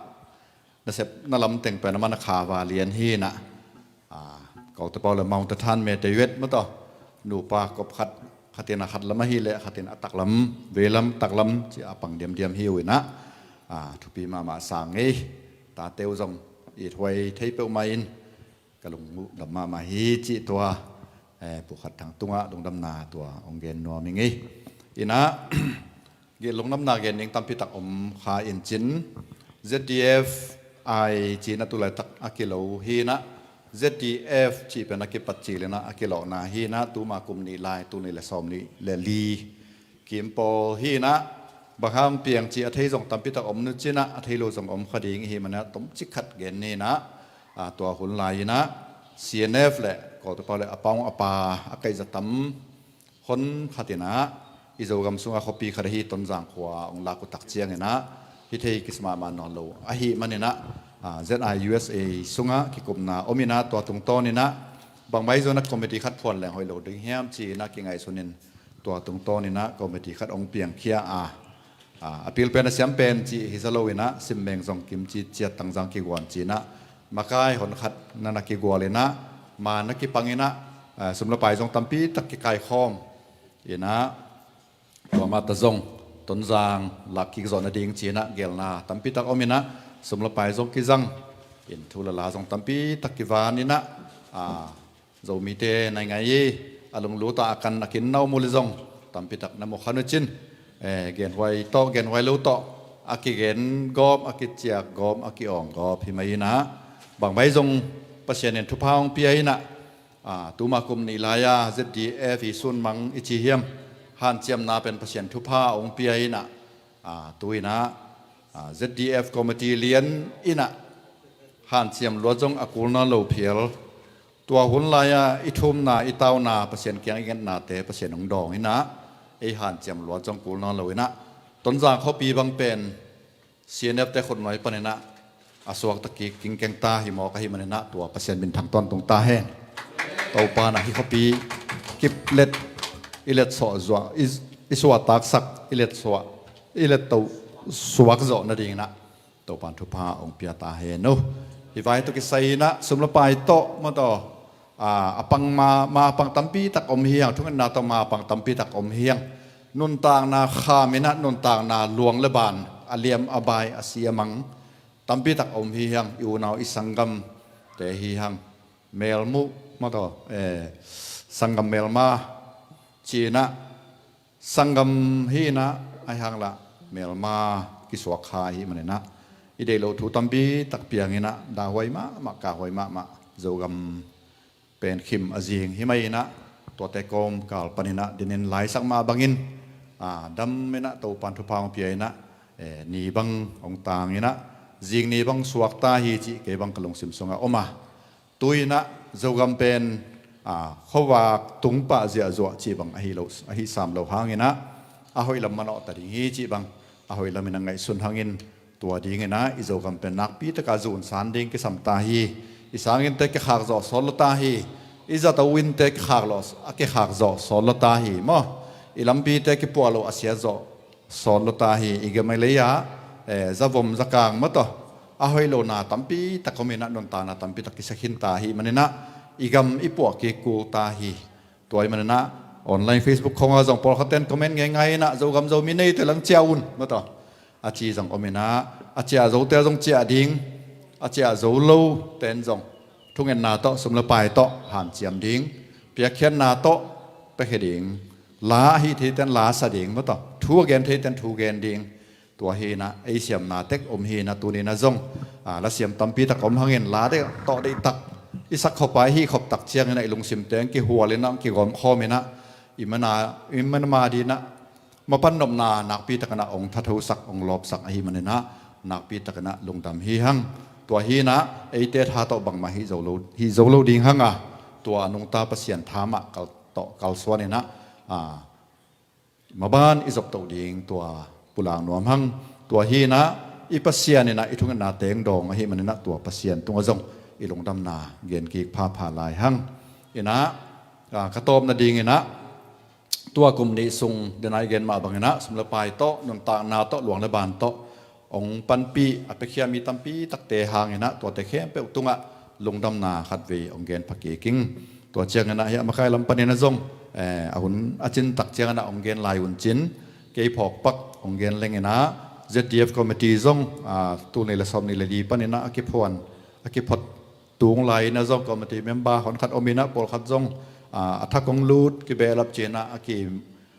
nasep na lam teng pen amah na kha va lian hi inah. Ah, ko te pau le Mount Tathan me te yuet mataw. Nupa kop khat khatin a khat lam ahi le khatin a taklam veilam taklam ci a pang diamdiam hi uh inah. Ah, thupi mahmah sang ei. Tate uh zong it huai thei peuhmah in ka lungdam mahmah hi cih tua, eh, Pu Khat Thang tungah lungdamna tua hong gen nuam ing ei. Inah gih lungdamna gen ding tampi tak om kha in cin Z D F I cih na tulaitak a kilo hi inah Z D F cih pen a kipat cil inah a kilawhna hi inah tuma kum nih lai tul nih le sawm nih le li kim pawl hi inah bang hang piang cih a thei zong tampi tak om nu cinah a thei lo zong om kha ding ihi manah tomcik khat gen ni inah, ah, tua hun lai inah C N F le kawltepa le a paung a pa a kaihza tam hon khat inah i Zogam sungah khuapi khat ahi Tonzang khua hong lak uh tak ciang inah hih thei kisam mahmah nawn lo ahi man inah, ah, Z I U S A sungah kikupna om inah tua tungtawn inah bangmah hi zong a committee khat phuan leng hoih lo ding hiam ci inah kingaihsun in tua tungtawn inah committee khat hong piangkhia a, a, a pilpen a siampen cih hi za lo inah simmeng zong kim ci ciat tangzang kiguan ci inah makai hon khat na na kigual inah ma na kipang inah, a, sum le pai zong tampi tak kikai khawm inah tua mah ta zong Tonzang lak kik zawh nading ci-in ah gelna tampi tak om in ah, sum le pai zong kizang in, thu le la zong tampi tak kivan in ah, a, Zomite na i ngai i, a lunglut ah a kan a kin na om uh leh zong tampi tak na mu kha uh cin, eh, genhuai tawh genhuai lo tawh a kigen gawp, a kiciak gawp, a ki-awng gawp hi mai in ah, bangmah zong Pasian in thupha hong pia in ah, a, tuma kum nih lai-a Z D F i sunmang i ci hiam, hanciamna pen Pasian thupha hong pia in ah, a, tu in ah, a, Z D F committee lian in ah hanciam luat zong a kul nawn lo phial. Tua hun lai-a i thumna, i tauna, Pasian kiang i ngetnate Pasian hong dawng in ah, ei hanciam luat zong kul nawn lo in ah, Tonzang khuapi bang pen C N F te khutnuai panin ah a suakta kik kingkeng ta hi mawk ahih manin ah, tua Pasian minthang tawntung ta hen. Topa in ah hih khuapi kip let, i let suah zuah, i, i suahtaksak, i let suah, i let to suak zawh nading in ah Topa in thupha hong pia ta hen uh. Hih vai tawh kisai in ah sum le pai tawh, maw taw, a, a pang ma, ma pang tampi tak om hi hang, thungetna tawh ma pang tampi tak om hi hang. Nuntakna kham in ah, nuntakna luang le ban, a liam a bai, a si a mang tampi tak om hi hang. I unau i sanggamte hi hang, melmuh, maw taw, eh, sanggam melma ci in ah, sanggam hi in ah, ahih hang lah melma kisuak kha ahih manin ah, i deih loh thu tampi tak piang in ah, dahhuai mahmah, kahhuai mahmah, Zogam pen khim a zing hi mai in ah, tuate kawmkal panin ah dinin laisak mah bangin, a, dam in ah Topa in thupha hong pia in ah, eh, ni bang hong tang in ah, zing ni bang suakta hi cih kei bang ka lungsim sungah om a. Tu in ah Zogam pen, a, khuavak tung pah ziahzuah cih bang ahi lo, ahi sam lo hang in ah, a hoih lam manawh ta ding hi cih bang a hoih lam in ah ngaihsun hangin, tua ding in ah i Zogam pen nakpi tak a zunsan ding kisam ta hi. I sanginte kikhak zawh sawt lua ta hi. I zato innte kikhak lawh, a kikhak zawh sawt lua ta hi, maw. I lampite kipuah loh a siat zawh sawt lua ta hi. I gam i lei-ah, eh, zavom zakang, maw taw, a hoih lohna tampi tak om in ah, nuntakna tampi tak kisa khin ta ahih manin ah, i gam i puah kik kul ta hi. Tua ahih manin ah online, Facebook khawngah zong pawlkhatte'n comment ngeingai in ah, Zogam Zomi neite lang ciah un, maw taw, a ci zong om in ah, a ciah zote zong ciah ding, a ciah zo lote'n zong thungetna tawh, sum le pai tawh hanciam ding, piakkhiatna tawh piakhia ding, la a hih theite'n la sa ding, maw taw, thu a gen theite'n thu gen ding. Tua hi in ah ei siamna tek om hi in ah, tuni in ah zong, a, lasiam tampi tak om hangin, la deih tawh deih tak i sak khop a, i hih khop tak ciangin ah i lungsimte hong kihual in ah, hong kigawmkhawm in ah, i mana, i mana ding in ah mapan nopna nakpi takin ah hong thathosak, hong lawpsak ahih manin ah, nakpi takin ah lungdam hi hang. Tua hi in ah eite tha tawh bangmah hih zo lo, hih zo lo ding hang a, tua a nungta Pasian tha mah kal tawh kalsuan in ah, a, maban i zop to ding tua pulak nuam hang. Tua hi in ah i Pasian in ah i thungetnate hong dawng ahih manin ah, tua Pasian tungah zong i lungdamna gen kik phapha lai hang. In ah, a, ka tawpna ding in ah, tua kum nih sung, den a i gen mah bang in ah, sum le pai tawh, nuntakna tawh, luang le ban tawh hong panpih a piakhia mi tampi takte hang in ah, tuate khempeuh tungah lungdamna khatvei hong gen pha kik ing. Tua ciangin ah, hih a makai lam panin ah zong, eh, a hun a cin tak ciangin ah hong gen lai un cin, kei phawk pak hong gen leng in ah, Z D F committee zong, a, tul nih le sawm nih le li panin ah a kiphuan, a kiphot tung lai in ah zong, committee member honkhat om in ah, pawlkhat zong, a, a thak hong lut, kibehlap ci in ah, a ki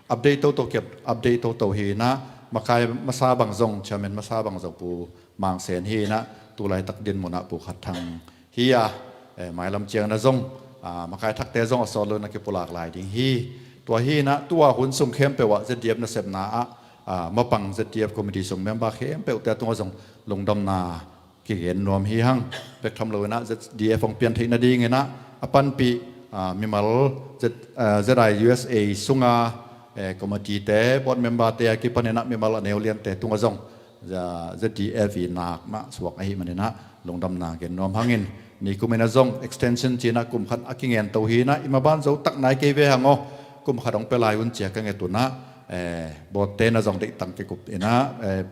update toto, ki update toto hi in ah, makai masa bang zong, chairman masa bang zong Pu Mang Sen hi in ah, tu laitak din mun ah Pu Khat Thang hi a, eh, mailam ciangin ah zong, a, makai thakte zong a sawt lo in ah kipulak lai ding hi. Tua hi in ah, tua hun sung khempeuh ah Z D F nasepna ah, a, mapang Z D F committee sung member khempeuhte tungah zong lungdamna kigen nuam hi hang. Bek tham lo in ah Z D F hong pian theih nading in ah a panpih, a, mimal Z, a, Z I U S A sunga, eh, committee te, board member te a kipan in ah mimal a neu liante tungah zong, a, Z D F i nak mah suak ahih manin ah lungdamna gen nuam hangin, nikum in ah zong extension ci in ah kum khat a kingen to hi in ah, i maban zo tak nai kei ve hang aw, kum khat hong pia lai un ci a ka nget un ah, eh, board te'n ah zong deihtak kikup in ah, eh,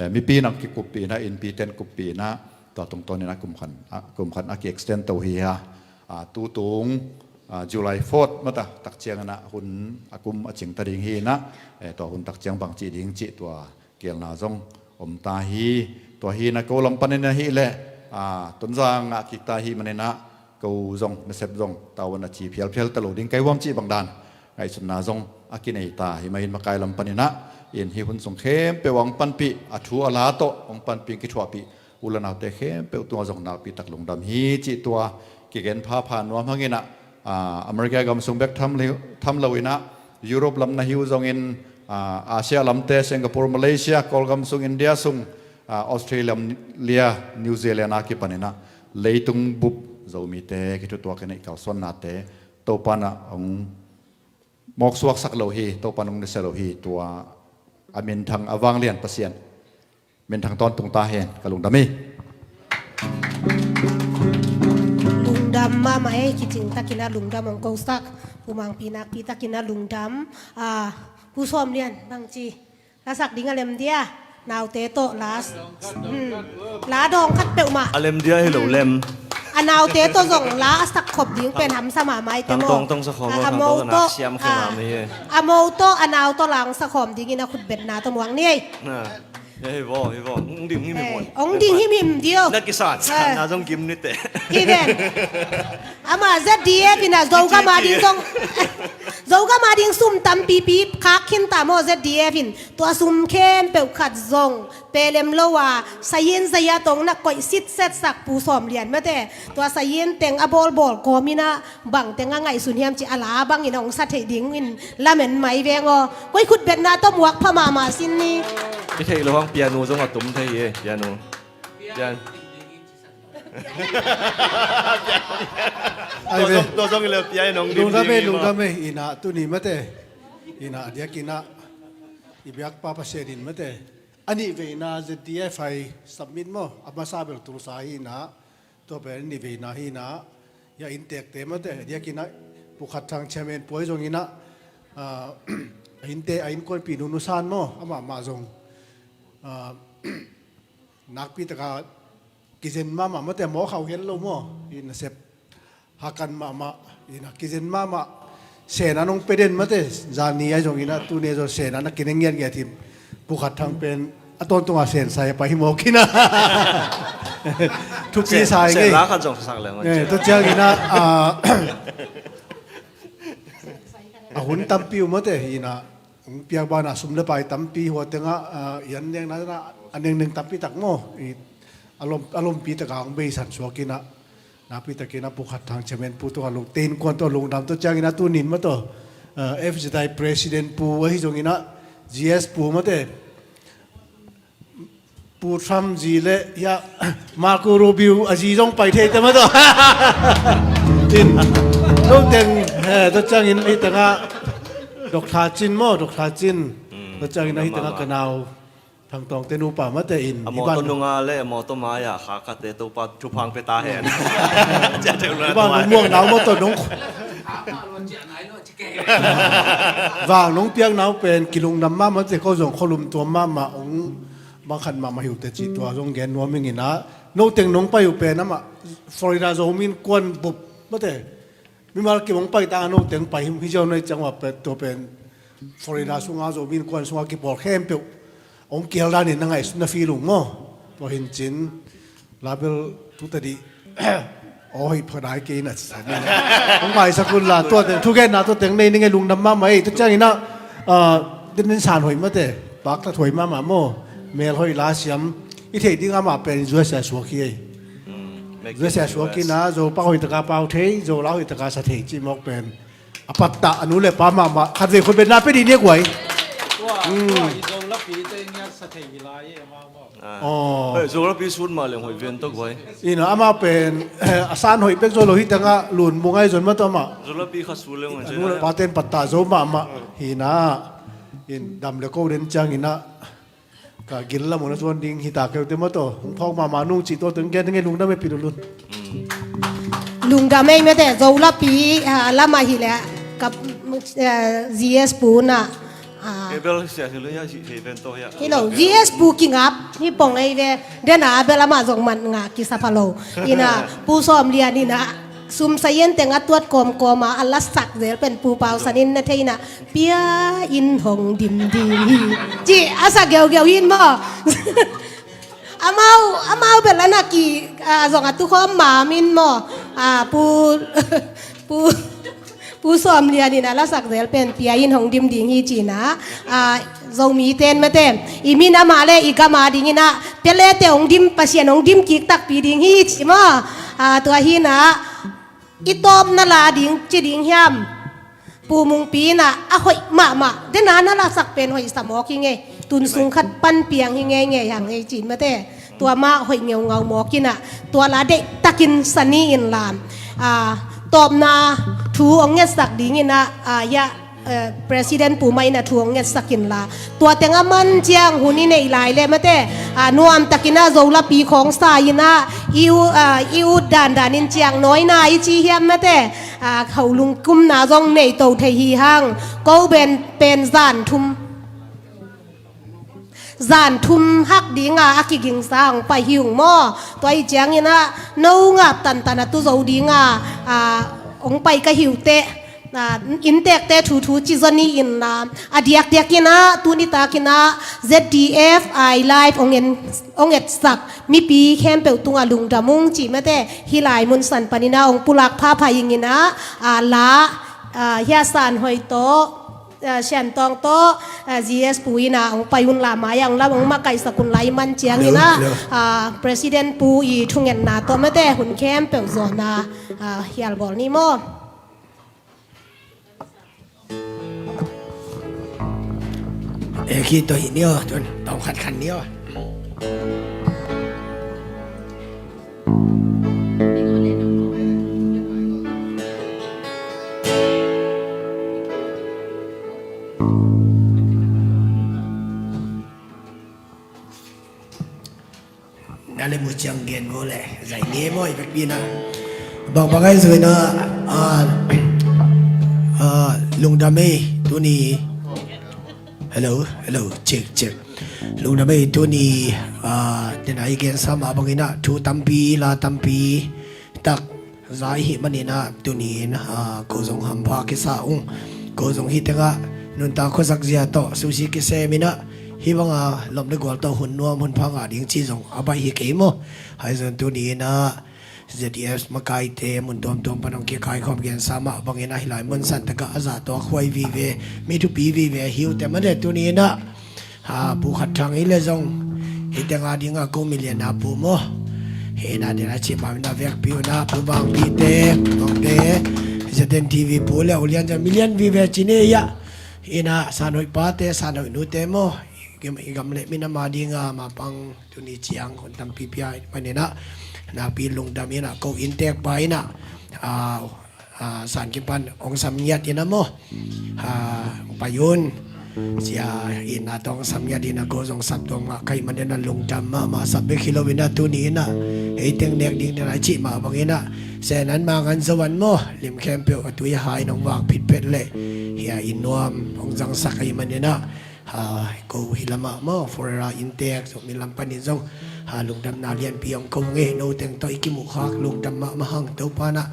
eh, mipi in ah kikuppih in ah, innpi te'n kuppih in ah, tua tungtawn in ah kum khat, a, kum khat a ki-extend to hi a. A, tutung, ah, July fourth mata takciang inah hun a kum a cing ta ding hi inah, eh, tua hun takciang bang cih ding cih tua kielna zong om ta hi. Tua hi inah ko lam panin ahih leh, ah, Tonzang ah kik ta hi maninah ko zong nasep zong tau a na ci phialphial ta lo ding kai huam cih bang dan ngaihsutna zong a kinei ta hi mah in makai lam paninah in hih hun sung khempeuh ah hong panpih a thu a la tawh hong panpih kithuahpih u le naute khempeuh tungah zong nakpi tak lungdam hi cih tua kigen phapha nuam hanginah, ah, America gam sung bek tham lo, tham lo inah Europe lam na hi uh zongin, ah, Asia lamte Singapore, Malaysia, Kawlgam sung, India sung, ah, Australia, New Zealand a kipaninah leitung bup Zomite kithutuak inah i kalsuannate Topa inah hong mawksuaksak lo hi, Topa in hong nusia lo hi. Tua a minthang a vanglian Pasian minthang tawntung ta hen. Ka lungdam hi. Lungdam mahmah ei, kicing takin a lungdam hong kosak. Pu Mangpi nakpi takin a lungdam. Ah, Pu Sawm Lian bangci lasak ding a lem dia. Naute tawh la, hmm, la dawng khat peuhmah. A lem dia hi lo lem. A naute tawh zong la a sak khop ding pen hamsa mahmah i te maw. Tangtawng tawng sa khawm lo, a tangtawng mo sa tawh, nak siam khe mah mi hi. A mo tawh a nau tawh la hong sa khawm dingin a khutbetna tawh muang ni ei. Na. Ya hi vaw, hi vaw. Hong ding him him vaw. Eh, hong ding him him dio. Na kisan, eh, na zong gim ni te. Hi ven. Amah Z D F inah Zogam a ding zong, Zogam a ding sum tampipi khak khin ta maw Z D F in. Tua sum khempeuh khat zong pelem lo a, sayin zaya tong na koih sitset sak Pu Sawm Lian mate. Tua sayin teng a bawlbawl kawm inah bang teng a ngaihsun hiam ci a la bangin hong sa theih dingin lamen mai veng aw. Koi khutbetna tawh muak pha mahmah sin ni. I theih lo hang piano zong a tum thei hi, piano. Pian. Ai ve. Tua zong, tua zong i le piano hong dim ding hi maw. Lungdam ei, lungdam ei, inah tuni mate. Inah diakinah i biakpa Pasian in mate. A nih veina Z D F ai submit maw, a masa bel Tulsa hi inah, tua pen a nih veina hi inah, ya inntekte mate, diakinah Pu Khat Thang chairman pu ahi zonginah, ah, a innte, a innkuanpih Nunu San maw, amah mah zong, ah, nakpi taka kizen mahmah mate, mawk hau hen lo maw, i nasep hakan mahmah, inah kizen mahmah. Sena nong pia den mate, zani ahi zonginah tuni ahi zong sena na kineng ngiatngiat hi. Pu Khat Thang pen a tawntunga sensa hi a pai hi mawk inah. Thupi sa hi ngei. Sen la khat zong sak leng. Eh, tua cianginah, ah, a hun tampi uh mate, inah hong piak banah sum le pai tampi hua tengah, ah, i an nengna, a nengneng tampi tak maw, i a lom, a lompi takah hong beisan suak inah, nakpi takin a Pu Khat Thang chairman pu tungah lungte innkuan tawh lungdam, tua cianginah tunin mah tawh, ah, F Z I president pu ahi zonginah G S pu mate, Pu Trump zi le, ya, Marco Rubio a zi zong pai thei te mah tawh. In, no teng, eh, tua ciangin hih tengah Doctor Cin maw, Doctor Cin. Hmm, tua ciangin hih tengah ka nau Thang Tawng te nupa mate in. A mawtaw nunga le a mawtaw mai-a khak khatte Topa thupha pia ta hen. Cia te ula. Bang nong muak nau mawtaw nong. Vang nong piak nau pen kilungdam mahmah te, ko zong kholum tuam mahmah ong bang khat mahmah hi uh teh cih tua zong gen nuam ing inah. No teng nong pai uh pen amah Florida Zomi Innkuan bup mate. Mimal kim hong pai tangah no teng pai hi ziau nai ciang uh a tua pen Florida sunga Zomi Innkuan sunga kipawl khempeuh hong kial danin na ngaihsun na feel ung maw? Tua hi in cin. Label tu tadi. Aw, hoih pha nai kei na ci sa ni. Hong maisak un la, tua teng thugenna tua teng nei ning ei, lungdam mahmah ei. Tua cianginah, ah, din din san hoih mate, paktat hoih mahmah maw? Mel hoih la siam. I theih ding amah pen U S A suak hi ei. Hmm, U S A suak hi inah Zo pak hoih taka pau thei, Zo la hoih taka sa thei cih mawk pen a pattah a nu le pa mahmah khatvei khutbetna pia dih ni a guai. Tua, tua i Zo lapi te ngiat sa thei hi lai e, amau maw. Ah. Aw. Hei, Zo lapi sut mah leng hoih ven tawh guai. Inah amah pen, eh, a san hoih bek zo lo hih tengah lun mung ahi zon mah tawh amah. Zo lapi kha su leng hoih. A nu le pa ten pattah zo mahmah hi inah. In dam le ko den cianginah ka gil lam uh na zuan ding hi ta keu te mah tawh. Hong phawk mahmah nung cih tua teng gen ding ei, lungdam ei, pi lulun. Lungdam ei mate, Zo lapi, ah, lamah hi leh ka, eh, G S pu na, ah. Kei bel sia hi lo ya, si hei ven to ya. Hi lo, G S pu kingap hi pong ei ve. Dena bel amah zong man nga kisa pha lo. Inah Pu Sawm Lian inah Sum sayen teng a tuat kawmkawm a, a lasak zel pen Pu Pau San in na thei na, pia in hong dim ding hi, ci a sa geugeu hi in maw. Amau, amau bel a na ki, a, zong a tukhawm mam in maw. A, Pu, Pu, Pu Sawm Lian in a lasak zel pen pia in hong dim ding hi ci na. A, Zomi ten mate, i min amah le i gam a dingin a, pia le te hong dim, Pasian hong dim kik takpi ding hi ci maw. A, tua hi na, i tawpna la ding ci ding hiam? Pu Mungpi in a, a hoih mahmah, den a na lasak pen hoih sa mawk hi ngei. Tun sung khat pan piang hi ngeingei hang ei cin mate. Tua mah hoih ngeungau mawk in a, tua la deihtakin sa ni in la. A, tawpna thu hong ngetsak dingin a, a, ya, eh, President Pu mah in a thu hong ngetsak in la. Tua teng a man ciang hun i neih lai le mate, a, nuamtakin a Zolapi khawng sa in a, i u-, a, i ut dandan in ciang nawina i ci hiam mate, a, kholung kumna zong nei to thei hi hang. Ko ben pen zan thum, zan thum hak ding a, a kigingsa hong pai hi ung maw. Tua i ciangin a, no ngap tantan a tu zo ding a, a, hong pai ka hi uh teh. A, inntekte thuthu ci zaw ni in la, a diakdiakin a, tuni takin a, Z D F I Live hong en, hong etsak mipi khempeuh tungah lungdam ung ci mate, hih lai mun san panin a hong pulak phapha ing in a, a, la, a, Hia San Hoih tawh, a, Sian Tawng tawh, a, G S Pu in a hong pai un la, mai-ah hong lam hong makaihsak un la i man ciangin a, a, President Pu i thungetna tawh mate, hun khempeuh zawhna, a, hial bawl ni maw. E khi to hi ni aw, tun tawm khat khan ni aw. Na le mu ciang gen go le zai nge maw i vekpi na. Bang bang ai zui na, a, a, lungdam ei tuni. Hello, hello, check, check. Lungdam ei tuni, a, tena i gensa mah bangin a thu tampi, la tampi tak za i hih manin a, tuni in, a, ko zong hampha kisa ung. Ko zong hih tengah nuntak khuasak zia tawh susi kisem in a, hih banga lawm le gual tawh hun nuam hun pha ngah ding ci zong a baih hi kei maw. Ahi zong tuni in a, Z D F makaite mun tuamtuam pan hong kikaikhawm gensa mah bangin a, hih lai mun san takah a zahtuak huai vive, mi thupi vive hi uh teh mate tuni in a, a, Pu Khat Thang hi le zong, hih teng a ding a ko milian a pu maw. Hih na ding a cih mah in a vekpi uh na, Pu Bangpi te, Pu Bangte, Z N T V pu le ulian zong milian vive ci ni a. Hih na San Hoih pate, San Hoih nute maw. I gam, i gam le minam a ding a mapang tuni ciang hun tampi pia i panin a, nakpi lungdam in a, ko inntek pa in a, a, a, San Kim pan hong sam ngiat in a maw. A, pai un. Sia in a tawh hong sam ngiat in a, ko zong sap tuam ngah ka hih manin a lungdam mahmah, sap bek hi lo in a tuni in a, ei teng nek ding den a cih mah bangin a, Sen an mang an zo an maw, lim khempeuh a tui a hai in hong vak phitphet leh, hia inn nuam hong zangsak ka hih manin a, a, ko hih lamah maw, Forera inntek zong mi lam panin zong, a, lungdamna lianpi hong ko ngei, no teng tawh i kimuhkhak lungdam mahmah hang. Topa in a,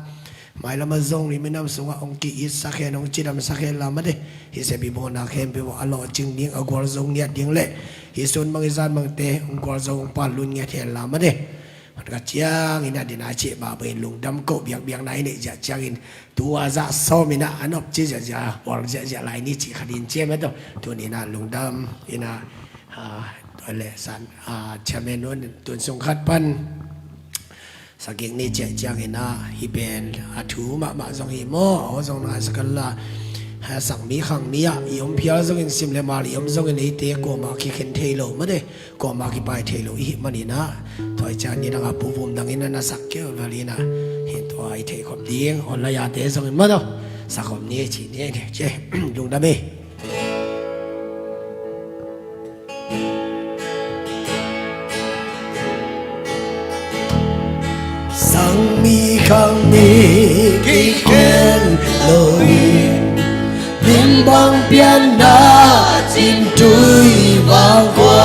mailam a zong i minam sungah hong ki-itsak hen, hong cidamsak hen la mate. Hih sepih bawlna khempeuh a lawhcing ding, a gualzo ngiat ding le hih sun bang i zan bangte hong gualzo hong pallun ngiat hen la mate. Hong ka ciang in a ding a cih mah bangin lungdam ko biakbiakna i neih ziah ciangin tua zah sawm in a, a nop ci ziahziah, bawl ziahziah lai ni cih khat in ciam e tawh. Tuni in a lungdam in a, a, tua le San, a, Chairman un tun sung khat pan sagik ni ciah ciangin a, hih pen a thu mahmah zong hi maw, aw zong na sa kal la, a, sakmi khangmi ah i om phial zongin, sim le mal i om zongin, eite kuamah kikhen thei lo mate, kuamah kipai thei lo i hih manin a, tua i ciang ni dang a pu vum dangin a na sak kei vel in a, hih tua i theih khop ding, aw la yate zongin mah tawh sak khop ni ci ni, ci, lungdam ei. Sangmi khangmi kikhen lo in, lim bang pianna cintui vangkua,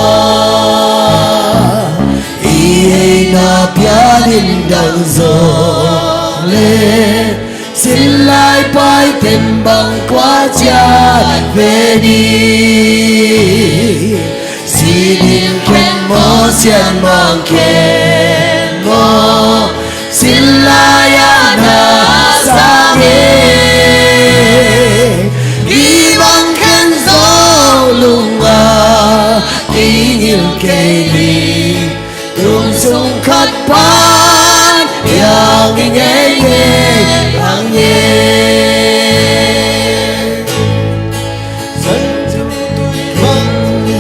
i heina pianin dang zo Sin lai paiten bang kua ciat ve ni. Sinin khen maw, sian mang khen maw, sin lai-ah na sang e. Kibang khen zong lungah kingil kei ni. Tun sung khat pan piang i ngei ngei ang e.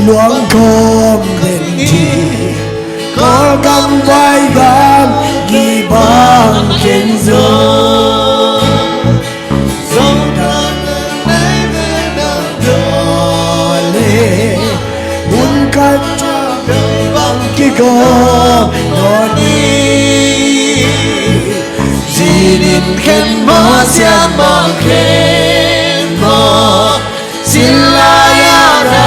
Luang khawm den hi. Kawlgam vaigam kibang khen zong. Zong dan nai ve nang daw le. Hun khat ciat bang kigawm nawn ni. Sinin khen maw, sian mang khen maw, sin lai-ah na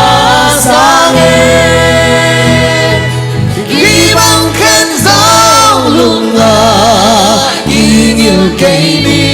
sang e. Kibang khen zong lungah kingil kei ni.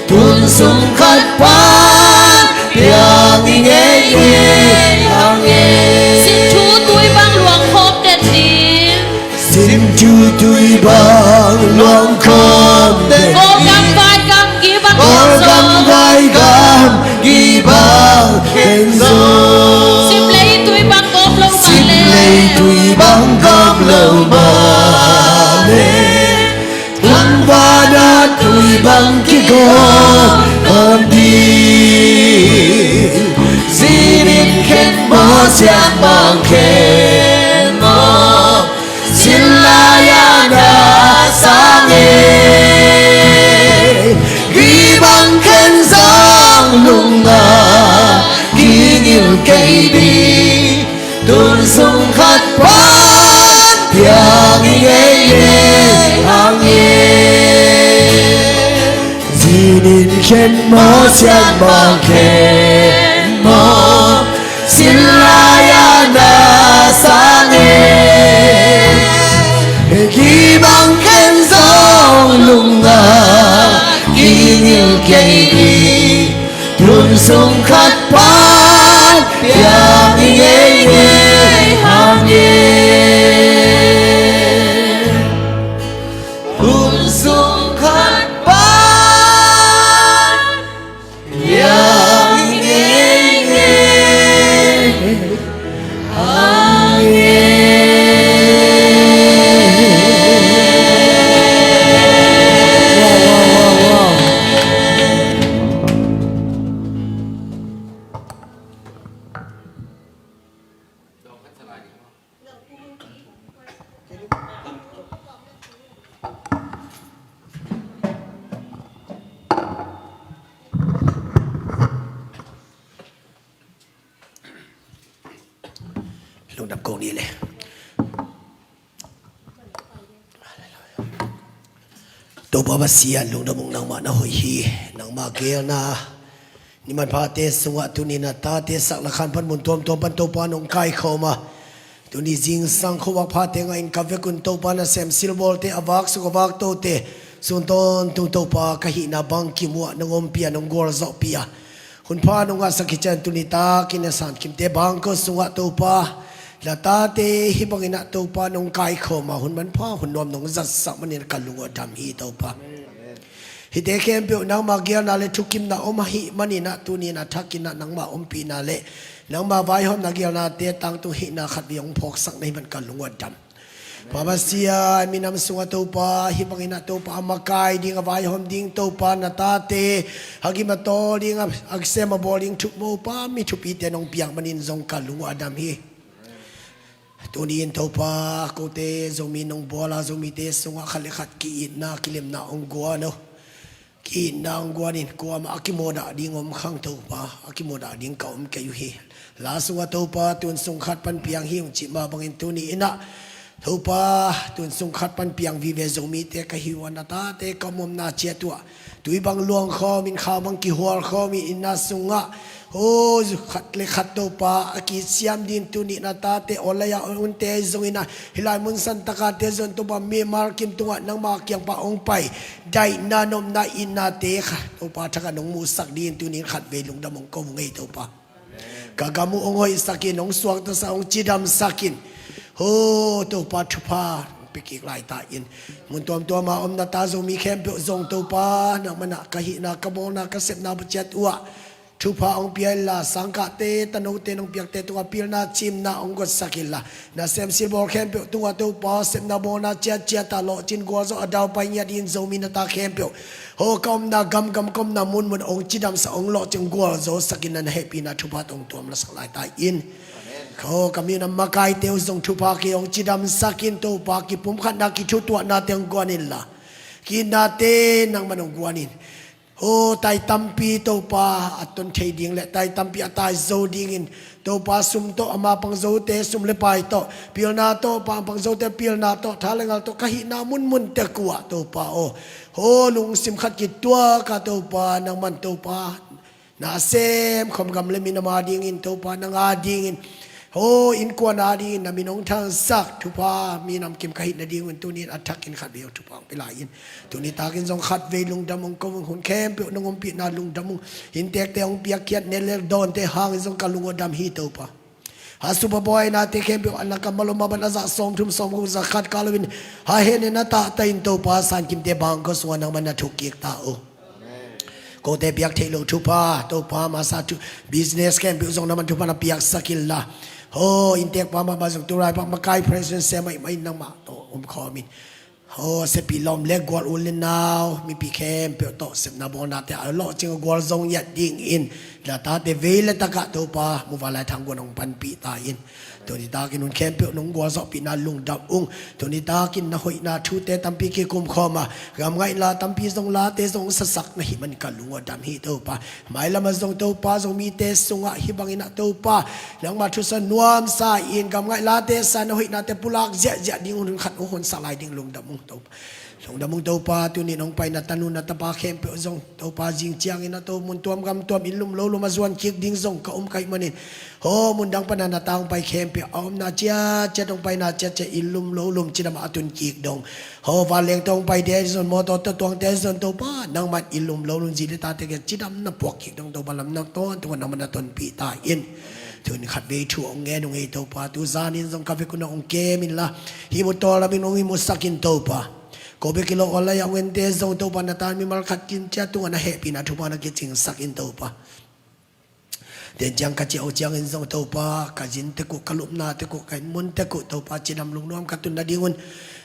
Tun sung khat pan piang i ngei ngei ang e. Sin thu tui bang luang khawm den ding. Sin thu tui bang luang khawm den ding. Kawlgam vaigam kibang khen zong. Kawlgam vaigam kibang khen zong. Sim lei tui bang gawm lo bang le. Sim lei tui bang gawm lo bang le. Tung vana tui bang kigawm ding. Sinin khen maw, sian mang khen maw, sin lai-ah na sang e. Kibang khen zong lungah kingil kei ding. Tun sung khat pan piang i ngei ngei ang e. Sinin khen maw, sian mang khen maw, sin lai-ah na sang e. Kibang khen zong lungah kingil kei ding. Tun sung khat pan piang i ngei ngei ang e. Tun sung khat pan piang i ngei ngei ang e. Lungdam kong ni le. Topa Pasian, lungdam ung, nangmah na hoih hi. Nangmah geelna ni manphate sungah tuni na tate sakna khan pan mun tuamtuam pan Topa nong kaikhawm a, tuni zingsang khuavak phate ngah in ka vekun Topa nasem silbawlte, a vak suk a vak tote, sun tawntung Topa ka hihna bang kimuh a nong ompih a nong gualzawhpih a, hun pha nong ngahsak khit ciang tuni takin a sankhimte bangkua sungah Topa na tate hih bangin ah Topa nong kaikhawm a, hun manpha hun nuam nong zatsak manin ka lung uh a dam hi Topa. Hihte khempeuh nangmah geelna le thukimna om ahih manin ah tuni in a thakin ah nangmah ompihna le nangmah vaihawmna geelnate tangtung hihna khat vei hong phawksak na hih man ka lung uh a dam. Pa Pasian, minam sungah Topa hih bangin ah Topa a makai ding, a vaihawm ding Topa na tate a gim a tawl ding, a sem a bawl ding thukmopa mi thupite nong piak manin zong ka lung uh a dam hi. Tuni in Topa, kote Zomi nong bual a, Zomite sungah khat le khat ki-itna kilemna hong guan uh. Ki-itna hong guan in kuamah a kimawhdah ding om khang Topa, a kimawhdah ding ka om kei uh hi. La sungah Topa tun sung khat pan piang hi ung cih mah bangin tuni in ah Topa tun sung khat pan piang vive Zomite ka hi uh a, na tate ka om omna ciat uh ah Tui bang luang khawm in, khau bang kihual khawm in, inn na sungah, oh, khat le khat Topa a kisiam ding tuni na tate, awlaya unte zongin ah, hih lai mun santakate zong Topa mimal kim tungah nangma kiangpa hong pai, daihna nopna inn nate kha Topa thakah nong musak ding tuni in khatvei lungdam hong ko vung ei Topa. Ka gam uh hong hoihsak in, hong suaktasak, hong cidamsak in. Ho Topa thupha hong pia kik lai ta in. Mun tuamtuam a om na ta Zomi khempeuh zong Topa nangmah na ka hihna, ka bawlna, ka sepna buciat uh ah thupha hong pia inla, sangkahte, tanote nong piakte tungah pilna cimna hong gotsak inla, nasem silbawl khempeuh tungah Topa sepna bawlna ciatciat ah lawhcin gualzawh a daupai ngiat in Zomi na ta khempeuh ho ka omna gamgam ka omna munmun hong cidamsak, hong lawhcing gualzosak in na hehpihna thupha tawh hong tuamlasak lai ta in. Ho ka minam makaite uh zong thupha kei hong cidamsak in Topa, kipumkhatna kithutuahnate hong guan inla, kiinnate nangman hong guan in. Ho tai tampi Topa a ton thei ding le tai tampi a tai zo dingin Topa sum tawh ama pangzote sum le pai tawh, pilna tawh pa pangzote pilna tawh, tha le ngal tawh ka hihna munmun tek uh ah Topa aw, ho lungsim khat kituak a Topa nangman Topa na sem khawm gam le minam a dingin Topa nang a dingin, ho innkuan a dingin na min hong thangsak, thupha minam kim ka hih nadingun tuni in a thakin khatvei hong thupha hong pia lai in. Tuni takin zong khatvei lungdam hong ko vung, hun khempeuh nong ompihna lungdam hong, inntekte hong piakkhiat ne le dawnte hangin zong ka lung uh a dam hi Topa. A supabuainate khempeuh a na ka malom a ban a zah sawmthum sawmguk zah khat kah loin, a hehna na tahta in Topa sankimte bangkua sungah nangman na thuk kik ta uh. Kote piak theih loh thupha Topa, masa thu, business khempeuh zong nangman thupha na piaksak inla, ho inntek pa mahmah zong tulai pa makai president se maimai in nangmah tawh omkhawm in. Ho sepi lawm le gual u le nau mipi khempeuh tawh sepna bawlnate a lawhcing a gualzo ngiat dingin na tate vei le takah Topa muvanlai thangguan hong panpih ta in. Tuni takin hun khempeuh nong gualzawhpihna lungdam ung. Tuni takin na hoihna thute tampi kikum khawm a, gamngaihna tampi zong late zong sasak na hih manin ka lung uh a dam hi Topa. Mailam ah zong Topa Zomite sungah hih bangin ah Topa nangma thusa nuamsa in gamngaih late sa na hoihnate pulak ziahziah ding hun khat hong honsak lai ding lungdam ung Topa. Lungdam ung Topa, tuni nong paina tanu na tapa khempeuh zong Topa zing ciangin a to mun tuam gam tuam inn lum lo lum a zuan kik ding zong ka om ka hih manin, ho mun dang pana na tang pai khempeuh a omna ciatciat hong paina ciatciat inn lum lo lum cidam a tun kik dong, ho vanleng tawh hong paite zon mawtaw tawh tuangte zon Topa nangman inn lum lo lum zi le tate kiang cidam na puak kik dong Topa lamdang tawntung nangman na tonpih ta in. Tuni khatvei thu hong ngen ung ei Topa, tu zanin zong ka vek un ah hong kem inla, hih mu tawl lamin hong hih musak in Topa. Ko bek hi lo online a hong ente zong Topa na tan mimal khat kim ciat tungah na hehpihna thupha na kicingsak in Topa. Den ciang ka ciah uh ciangin zong Topa ka zin tek uh, ka lupna tek uh, ka inn mun tek uh Topa cidam lungnuam ka tun nadingun,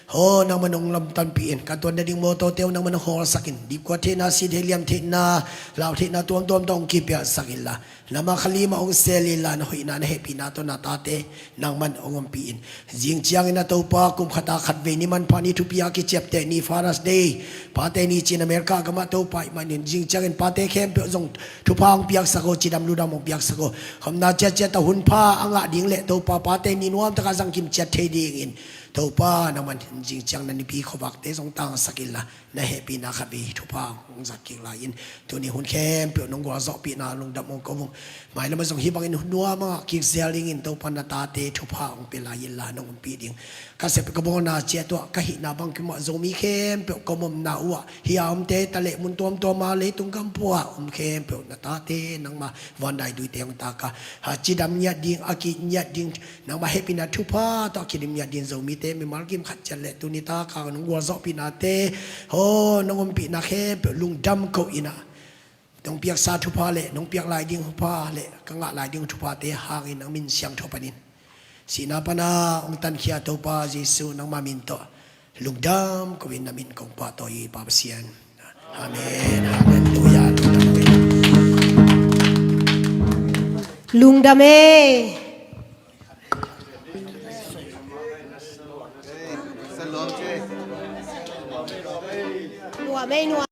ho nangman hong lamtanpih in, ka tuan nading mawtawte uh nangman hong hawlsak in, dipkuat theihna, si thei liam theihna, lau theihna tuamtuam tawh hong kipiaksak inla, lamah khalim ah hong sel inla, na hoihna na hehpihna tawh na tate nangman hong ompih in. Zing ciangin a Topa kum khat a khatvei ni manpha ni thupi a kiciapteh ni Father's Day, pate ni ci-in America gamah Topa hih manin zing ciangin pate khempeuh zong thupha hong piaksak aw, cidam ludam hong piaksak aw. Khopna ciatciat a hunpha a ngah ding le Topa pate ni nuamtak a zangkim ciat thei dingin Topa nangman zing ciang na nipi khuavakte zong tangsak inla, na hehpihna khatvei thupha hong zat kik lai in. Tuni hun khempeuh nong gualzawhpihna lungdam hong ko vung. Mailam ah zong hih bangin nuam a ngah kik zel dingin Topa na tate thupha hong pia lai inla nong ompih ding. Ka sep ka bawlna ciat uh ah ka hihna bangkim ah Zomi khempeuh ka omna uh ah hih a omte ta leh mun tuamtuam a leitung gam pua om khempeuh na tate nangma vandaidui teng taka a cidam ngiat ding, a kih ngiat ding, nangma hehpihna thupha tawh a kidim ngiat ding Zomite mimal kim khat ciat le tuni taka nong gualzawhpihnate, ho nong ompihna khempeuh lungdam ko in ah, nong piaksa thupha le nong piak lai ding thupha le ka ngah lai ding thuphate hangin nang min siangtho panin sihna pana hong tankhia Topa Jesu nangma min tawh lungdam ko in, na min kong pahtawi hi Pa Pasian. Amen. Halleluia. Lungdam e. Nuam e, nuam.